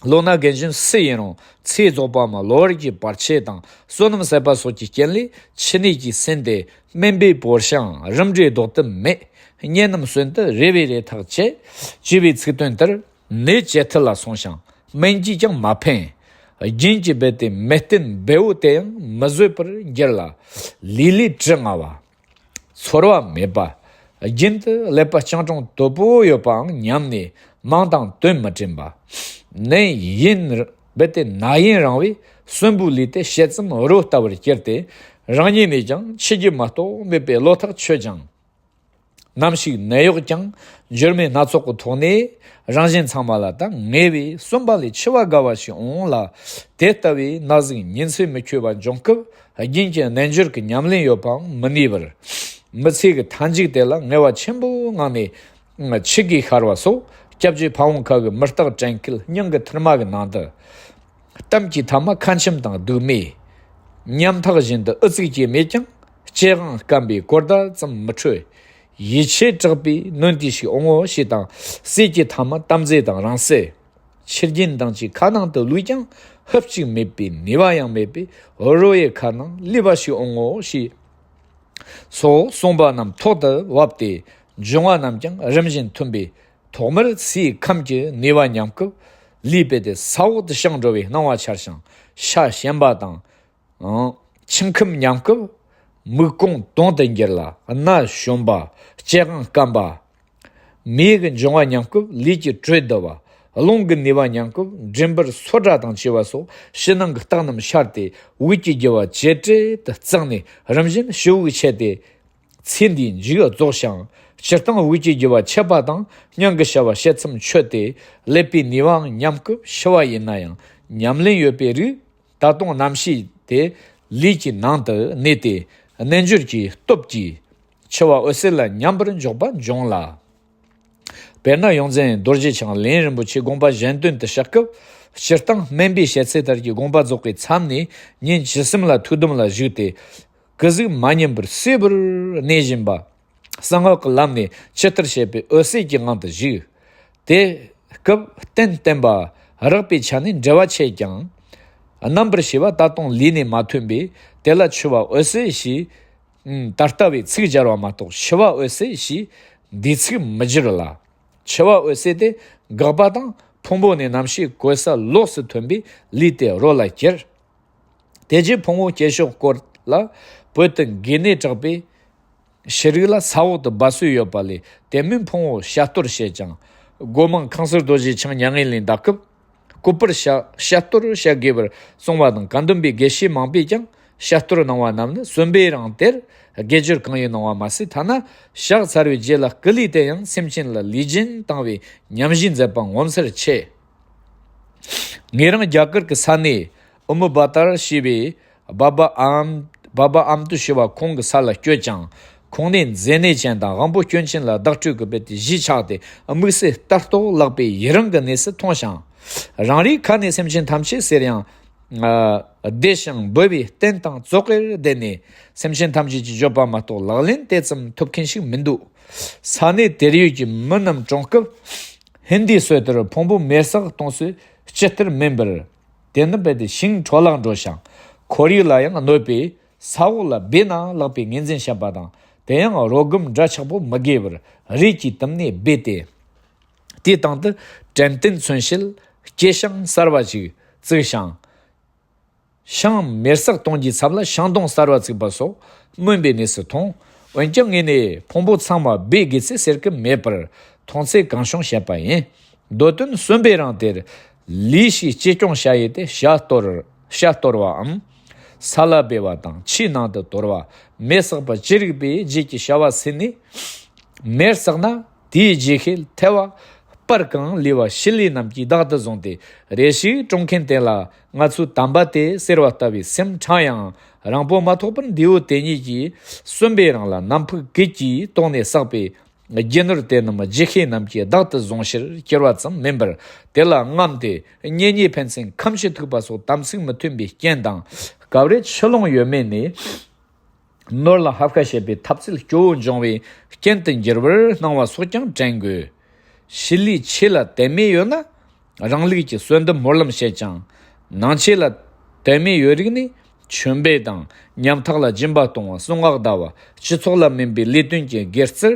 ལོ་ན་རྒན་གཞོན་སུ་ཡིན་རུང་། ཚེ་རྫོགས་པའམ་གློ་བུར་གྱི་བར་ཆད་དང་བསོད་ནམས་ཟད་པ་སོགས་ཀྱི་རྐྱེན་ལས་འཆི་ནད་ཀྱིས་ཟིན་ཏེ། སྨན་པས་བོར་ཞིང་རིམ་གྲོས་ལྡོག་ཏུ་མེད། གཉེན་རྣམས་གསོན་དུ་རེ་བའི་རེ་ཐག་ཆད། ཅེས་པའི་ཚིག་དོན་ལྟར། ནད་ཇེ་ཐུ་ལ་སོང་ཞིང་སྨན་གྱིས་ཀྱང་མ་ཕན། རྒྱུན་གྱི་རྦད་དེ་མལ་སྟན་འབེལ་པོ་དེ་ཡང་མི་བཟོད་པར་འགྱུར་ལ། ལུས་ལས་གྲི་ང་བ། ཚོར་བ་མེད་པ། རྒྱུན་དུ་ཀླད་པ་སྤྱང་གྲུང་དོད་པོ་ཡོད་པའང་ཉམས་ནས་མིང་དང་དོན་མི་དྲན་པ། ནད་ཡུན་རྦད་དེ་ན་ཡུན་རིང་བས་གསོན་པོའི་ལུས་དེ་ཞལ་ཙམ་རོ་ལྟ་བུར་གྱུར་ཏེ། རང་ཉིད་ནས་ཀྱང་འཆི་རྒྱུ་མ་གཏོགས་མེད་པའི་བློ་ཐག་ཆོད་ཅིང་། ནམ་ཞིག་ནད་གཡོག་ཀྱང་འབྱོར་མེད་སྣ་ཚོགས་ཀྱི་ཐོག་ནས་རང་གཞན་ཚང་མ་ལ་ད་ངེས་པའི་གསོན་པ་ལས་འཆི་བ་དགའ་བ་ཞིག་འོང་ལ། དེ་ལྟ་བུའི་ན་ཟུག་ཉིན་ཚེ་མི་འཁྱོལ་བ་འབྱུང་སྐབས་རྒྱུན་གྱི་རྣལ་འབྱོར་གྱི་ཉམས་ལེན་ཡོད་པའང་མི་ནུས་པར། མི་ཚེ་གི་མཐའ་མཇུག་དེ་ལ་ངལ་བ་ཆེན་པོའི་ངང་ནས་འཆི་གིས་ཤར་བ་སོགས། སྐྱབས་རྗེ་ཕ་བོང་ཁ་གི་མི་རྟག་དྲན་སྐུལ་སྙིང་གི་ཐུར་མ་གི་ནང་དུ། གཏམ་གྱི་ཐ་མ་ཁ་འཆམ་དང་སྡུག་སྨྲས། ཉམ་ཐག་བཞིན་དུ་ཨུ་ཚུགས་ཀྱིས་སྨྲས་ཀྱང་། ལྕེ་དབང་སྐམ་པའི་གོ་བརྡ་ཙམ་མི་འཕྲོད། ཡིད་ཆེས་དྲག་པས་ནོན་ཏེ་ཞིག་འོང་ངོ་ཞེས་དང་། གསེར་གྱི་ཐ་མ་དམ་རྫས་དང་རིང་བསྲེལ། ཕྱི་རྒྱན་དང་བཅས་ཁ་ནང་དུ་བླུགས་ཀྱང་ཧུབ་ཅིག་མེད་པའི་ནུས་པ་ཡང་མེད་པས། རོལ་བའི་ཁ་ནང་ལུས་པ་ཞིག་འོང་ངོ་ཞེས་སོགས་གསུངས་པ་རྣམས་ཐོག་ཏུ་བབས་ཏེ། འབྱུང་བ་རྣམས་ཀྱང་རིམ་བཞིན་ཐོན་པས། ཐོག་མར་ཚེའི་ཁམས་ཀྱི་ནུས་པ་ཉམས་སྐབས་ལུས་པོ་དེ་ས་འོག་ཏུ་བྱང་འགྲོ་བའི་སྣང་བ་འཆར་ཞིང་། ཤ་ཞན་པ་དང་། ཨང་། ཆུ་ཁམས་ཉམས་སྐབས་མིག་ཀོང་དུང་དུ་འགྱུར་ལ། སྣ་ཞོན་པ། ལྕེ་ཨང་སྐམ་པ། མེ་གི་འབྱུང་བ་ཉམས་སྐབས་ལུས་ཀྱི་དྲོད་བསྡུ་བ། རླུང་གི་ནུས་པ་ཉམས་སྐབས་མགྲིན་པར་སོ་སྒྲ་དང་བཅས་པ་སོགས་ཕྱི་ནང་གི་རྟགས་རྣམས་ཤར་ཏེ། དབུགས་ཀྱི་རྒྱུ་བ་ཇེ་བྲེད་དུ་བརྩེགས་ནས་རིམ་བཞིན་ཕྱི་དབུགས་ཆད་དེ། ཚེ་འདིའི་མཇུག་རྫོགས་ཤིང་། སྤྱིར་བཏང་དབུགས་ཀྱི་རྒྱུ་བ་ཆད་པ་དང་སྙིང་གི་ཤ་བ་ཕྱེད་མཚམས་ཆོད་དེ། ཀླད་པའི་ནུས་པའང་ཉམས་སྐབས་འཆི་བ་ཡིན་ན་ཡང་ཉམས་ལེན་ཡོད་པའི་རིགས། ད་དུང་རྣམ་ཤེས་དེ་ལུས་ཀྱི་ནང་དུ་གནས་ཏེ། རྣལ་འབྱོར་གྱི་སྟོབས་ཀྱིས་འཆི་བ་འོད་གསལ་ལ་མཉམ་པར་འཇོག་པ་འབྱུང་ལ། དཔེར་ན་ཡོངས་འཛིན་རྡོ་རྗེ་འཆང་ལས་རིན་པོ་ཆེ་དགོངས་པ་གཞན་དོན་དུ་གཤེགས་སྐབས། སྤྱིར་བཏང་སྨན་པའི་བཤད་ཚུལ་ལྟར་གྱི་དགོངས་པ་རྫོགས་པའི་མཚམས་ནས་ཉིན་བཅུ་གསུམ་ལ་ཐུགས་དམ་ལ་བཞུགས་ཏེ། སྐུ་གཟུགས་མ་བསྙེམས་པར་གསལ་པོར་གནས་བཞིན་པ། གསང་སྔགས་ཀྱི་ལམ་ནས་ཇི་ལྟར་བཤད་པའི་འོད་གསལ་གྱི་ངང་དུ་བཞུགས། དེ་སྐབས་རྟེན་བརྟེན་པ་རགས་པའི་ཆ་ནས་འབྲེལ་བ་ཆེ་ཀྱང་། རྣམ་པར་ཤེས་པ་ད་དུང་ལུས་ནས་མ་ཐོན་པས། དེ་ལ་འཆི་བ་འོད་གསལ་ཞེས་ད་ལྟ་བའི་ཚིག་སྦྱར་བ་མ་གཏོགས་འཆི་བ་འོད་གསལ་ཞེས་འདིའི་ཚིག་མི་སྦྱར་ལ། འཆི་བ་འོད་གསལ་དེ་འགག་པ་དང་ཕུང་པོ་ནས་རྣམ་ཤེས་གོལ་ས་ལོགས་སུ་ཐོན་པས་ལུས་དེ་རོ་ལ་གྱུར། དེ་རྗེས་ཕུང་པོ་སྐྱེ་ཕྱོགས་སྐོར་ལ་བོད་དུ་འགོས་ནད་དྲག་པས་ཤི་རིགས་ལ་ས་འོག་ཏུ་སྦ་སྲོལ་ཡོད་པ་ལས། དེ་མིན་ཕུང་པོ་བཤད་གཏོར་བྱེད་ཅིང་། སྒོ་མང་ཁང་གསར་རྡོ་རྗེ་འཆང་མྱ་ངན་ལས་འདའ་སྐབས། སྐུ་པར་བཤད་བཤད་གཏོར་བྱ་དགོས་པར་གསུངས་པ་དང་། བཀའ་འདུན་པའི་དགེ་བཤེས་མང་པོས་ཀྱང་བཤད་གཏོར་གནང་བ་རྣམས་ནི་གསོན་པོའི་རིང་དེར་དགེ་སྦྱོར་གང་ཡོད་གནང་བ་མ་ཟད། ཐ་ན་བཞག་ཚར་བའི་རྗེས་ལ་སྐུ་ལུས་དེ་ཡང་སེམས་ཅན་ལ་ལུས་སྦྱིན་བཏང་བའི་ཉམས་བཞེས་མཛད་པ་ངོ་མཚར་ཆེ། ངེད་རང་རྒྱ་གར་གྱི་ས་གནས་ཨུ་མུ་བ་ཏར་ཞེས་པའི་སྦ་བ་ཨམ་སྦ་བ་ཨམ་ཏུ་ཞེས་པ་ཁོང་གི་ས་ལ་བསྐྱོད་ཅིང་། ཁོང་ནས་མཛེ་ནད་ཅན་དང་དབང་པོ་སྐྱོན་ཅན་ལ་བདག་སྤྲོད་ཀྱི་དཔེ་དེ་གཞིས་ཆགས་ཏེ། དམིགས་བསལ་ལྟ་རྟོག་ལགས་པས་ཡི་རང་གི་གནས་སུ་མཐོང་ཞིང་། རང་རེའི་ཁ་ནས་སེམས་ཅན་ཐམས་ཅད་ཟེར་ཡང་བདེ་ཞིང་འབོལ་བའི་རྟེན་དང་ཙོག་གེར་བསྡད་ནས། སེམས་ཅན་ཐམས་ཅད་ཀྱི་བརྗོད་པ་མ་གཏོགས་ལག་ལེན་དེ་ཙམ་ཐུབ་མཁན་ཞིག་མི་འདུག། ས་གནས་དེར་ཡོད་ཀྱི་མི་རྣམས་གྲོངས་སྐབས། ཧིན་དིའི་སྲོལ་ལྟར་ཕུང་པོ་མེར་སྲེག་གཏོང་སྲོལ་ཇི་ལྟར་མིན་པར། དེ་ནི་རྦད་དེ་ཞིང་འཕྲོ་བརླག་འགྲོ་ཞིང་། ཁོར་ཡུག་ལ་ཡང་གནོད་པས། ས་འོག་ལ་སྦས་ན་ལགས་པའི་ངོས་འཛིན་བྱེད་པ་དང་། དེ་ཡང་རོ་སྒམ་འདྲ་ཆགས་པོ་མི་དགོས་པར་རས་ཀྱི་དུམ་སྣེ་སྦས་ཏེ། དེའི་སྟེང་དུ་དྲན་རྟེན་མཚོན་བྱེད་སྐྱེས་ཤིང་གསར་བ་ཞིག་བཙུགས་ཤིང་། ཤིང་མེར་སྲེག་གཏོང་རྒྱུའི་ཚབ་ལ་ཤིང་སྡོང་གསར་བ་བཙུགས་པ་སོགས་སྨོན་པའི་གནས་སུ་མཐོང་། འོན་ཀྱང་ངས་ནི་ཕུང་པོ་ཚང་མ་སྦས་དགོས་ཚུལ་ཟེར་གྱི་མེད་པར། མཐོང་ཚད་གང་བྱུང་བཤད་པ་ཡིན། མདོ་དོན་གསོན་པོའི་རིང་དེར་ལུས་ཤིག་གཅེས་སྐྱོང་བྱ་ཡུལ་དེ་བྱ་གཏོར་བྱ་གཏོར་བའམ་ས་ལ་སྦས་པ་དང་ཆུའི་ནང་དུ་གཏོར་བ། མེ་བསྲེགས་པ་ཅི་རིགས་པའི་རྗེས་ཀྱི་བྱ་བ་ཟིན་ནས། མེར་བསྲེགས་ན་དེའི་རྗེས་ཤུལ་ཐལ་བ་སྤར་གང་ལུས་པ་ཤི་ལུས་རྣམས་ཀྱིས་བདག་ཏུ་བཟུང་སྟེ། རེ་ཞིག་གྲོངས་མཁན་དེ་ལ་ང་ཚོས་དམ་པ་དེ་ཟེར་བ་ལྟ་བུའི་སེམས་ཕྲང་ཡང་རིང་པོ་མ་ཐོགས་པར་འདས་པོ་དེ་ཉིད་ཀྱིས་གསོན་པོའི་རིང་ལ་ནམ་ཕུགས་གུད་ཀྱིས་དོགས་ནས་བསགས་པའི་རྒྱུ་ནོར་དེ་རྣམས་རྗེས་ཤུལ་རྣམས་ཀྱིས་བདག་ཏུ་བཟུང་ཕྱིར་གྱུར་པ་ཙམ་མིན་པར། དེ་ལ་རྔམ་སྟེ་གཉེན་ཉེ་ཕན་ཚུན་ཁ་མཆུ་ཐུག་པ་སོགས་དམ་ཚིག་མི་མཐུན་པའི་རྐྱེན་དང་། སྐབས་རེ་ཆུ་ཀླུང་ཡོད་མེད་ནས། ནོར་ལ་ཧབ་ཁ་བྱེད་པའི་ཐབས་ཚུལ་སྐྱོ་བོ་འབྱུང་བའི་རྐྱེན་དུ་འགྱུར་བར་སྣང་བ་སོགས་ཀྱང་དྲན་དགོས། ཤི་ལུས་ཆེ་ལ་དད་མེད་ཡོད་ན། རང་ལུགས་ཀྱི་གསོན་དུ་སྨོན་ལམ་བྱེད་ཅིང་། ནང་ཆོས་ལ་དད་མེད་ཡོད་རིགས་ནི་མཆོད་འབུལ་དང་ཉམ་ཐག་ལ་སྦྱིན་པ་གཏོང་བ། གསུང་ངག་བཟླ་བ། སྤྱི་ཚོགས་ལ་སྨན་པའི་ལས་དོན་གྱི་དགེ་རྩར།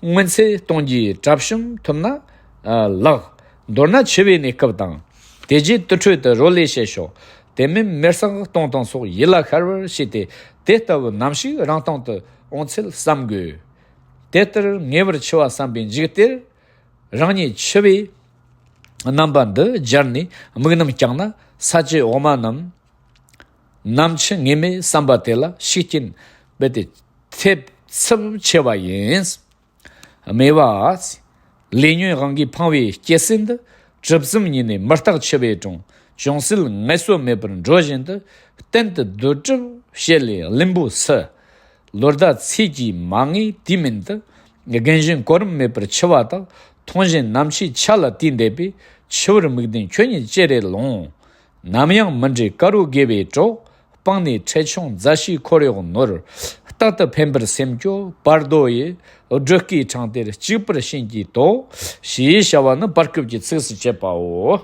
སྔོན་ཚེ་གཏོང་རྒྱུའི་གྲབས་གཤོམ་ཐུབ་ན་ལགས། མདོར་ན་འཆི་བའི་གནས་སྐབས་དང་། དེ་རྗེས་དུར་ཁྲོད་དུ་རོ་ལས་བྱེད་ཤོག། དེ་མིན་མེར་སྲེག་གཏོང་སྟངས་སོགས་ཡིད་ལ་ཤར་བར་བྱས་ཏེ། དེ་ལྟ་བུ་ནམ་ཞིག་རང་སྟེང་དུ་འོང་ཚུལ་བསམ་དགོས། དེ་ལྟར་ངེས་པར་འཆི་བ་བསམ་པའི་མཇུག་དེར། རང་ཉིད་འཆི་བའི་རྣམ་པ་འདི་སྦྱར་ནས་དམིགས་རྣམ་བསྐྱངས་ན། ས་བཅད་འོག་མ་རྣམས་ནམ་འཆི་ངེས་མེད་བསམ་པ་དེ་ལ་ཤུགས་རྐྱེན་རྦད་དེ་ཐེབས་ཚབས་ཆེ་བ་ཡིན། སྨྲས་པ། ལས་ཉོན་དབང་གིས་འཕངས་པའི་སྐྱེ་སྲིད་འདི། གྲིབ་ཙམ་ཉིད་ནས་མི་རྟག་འཆི་བའི་གྲོང་། ཅུང་ཟད་ངལ་གསོ་མེད་པར་འགྲོ་བཞིན་དུ། གཏན་དུ་སྡོད་གྲབས་བྱེད་ལས་བླུན་པོ་སུ། ལོ་ཟླ་ཚེས་ཀྱིས་མ་ངེས་དུས་མིན་དུ། རྒན་གཞོན་གོ་རིམ་མེད་པར་འཆི་བ་དག། མཐོང་བཞིན་ནམ་འཆིའི་ཆ་ལ་དུས་འདས་པས། འཆི་བར་དམིགས་ལྡན་ཁྱོད་ཉིད་ཅི་རེ་ལོང་། ནམ་ཡང་མི་འབྲལ་དཀར་པོ་དགེ་བའི་གྲོགས། སྤངས་ནས་འཕྲལ་མཆོང་མཛའ་བཤེས་འཁོར་གཡོག་ནོར། རྟག་ཏུ་ཕན་པར་སེམས་སྐྱོ་བར་དོ་ཡི། སྒྲོལ་དཀའི་འཕྲང་དེར་གཅིག་པུར་བྱིན་གྱིས་དོ། ཞེས་བྱ་བ་ནི་བར་སྐབས་ཀྱི་ཚིགས་སུ་བཅད་པའོ།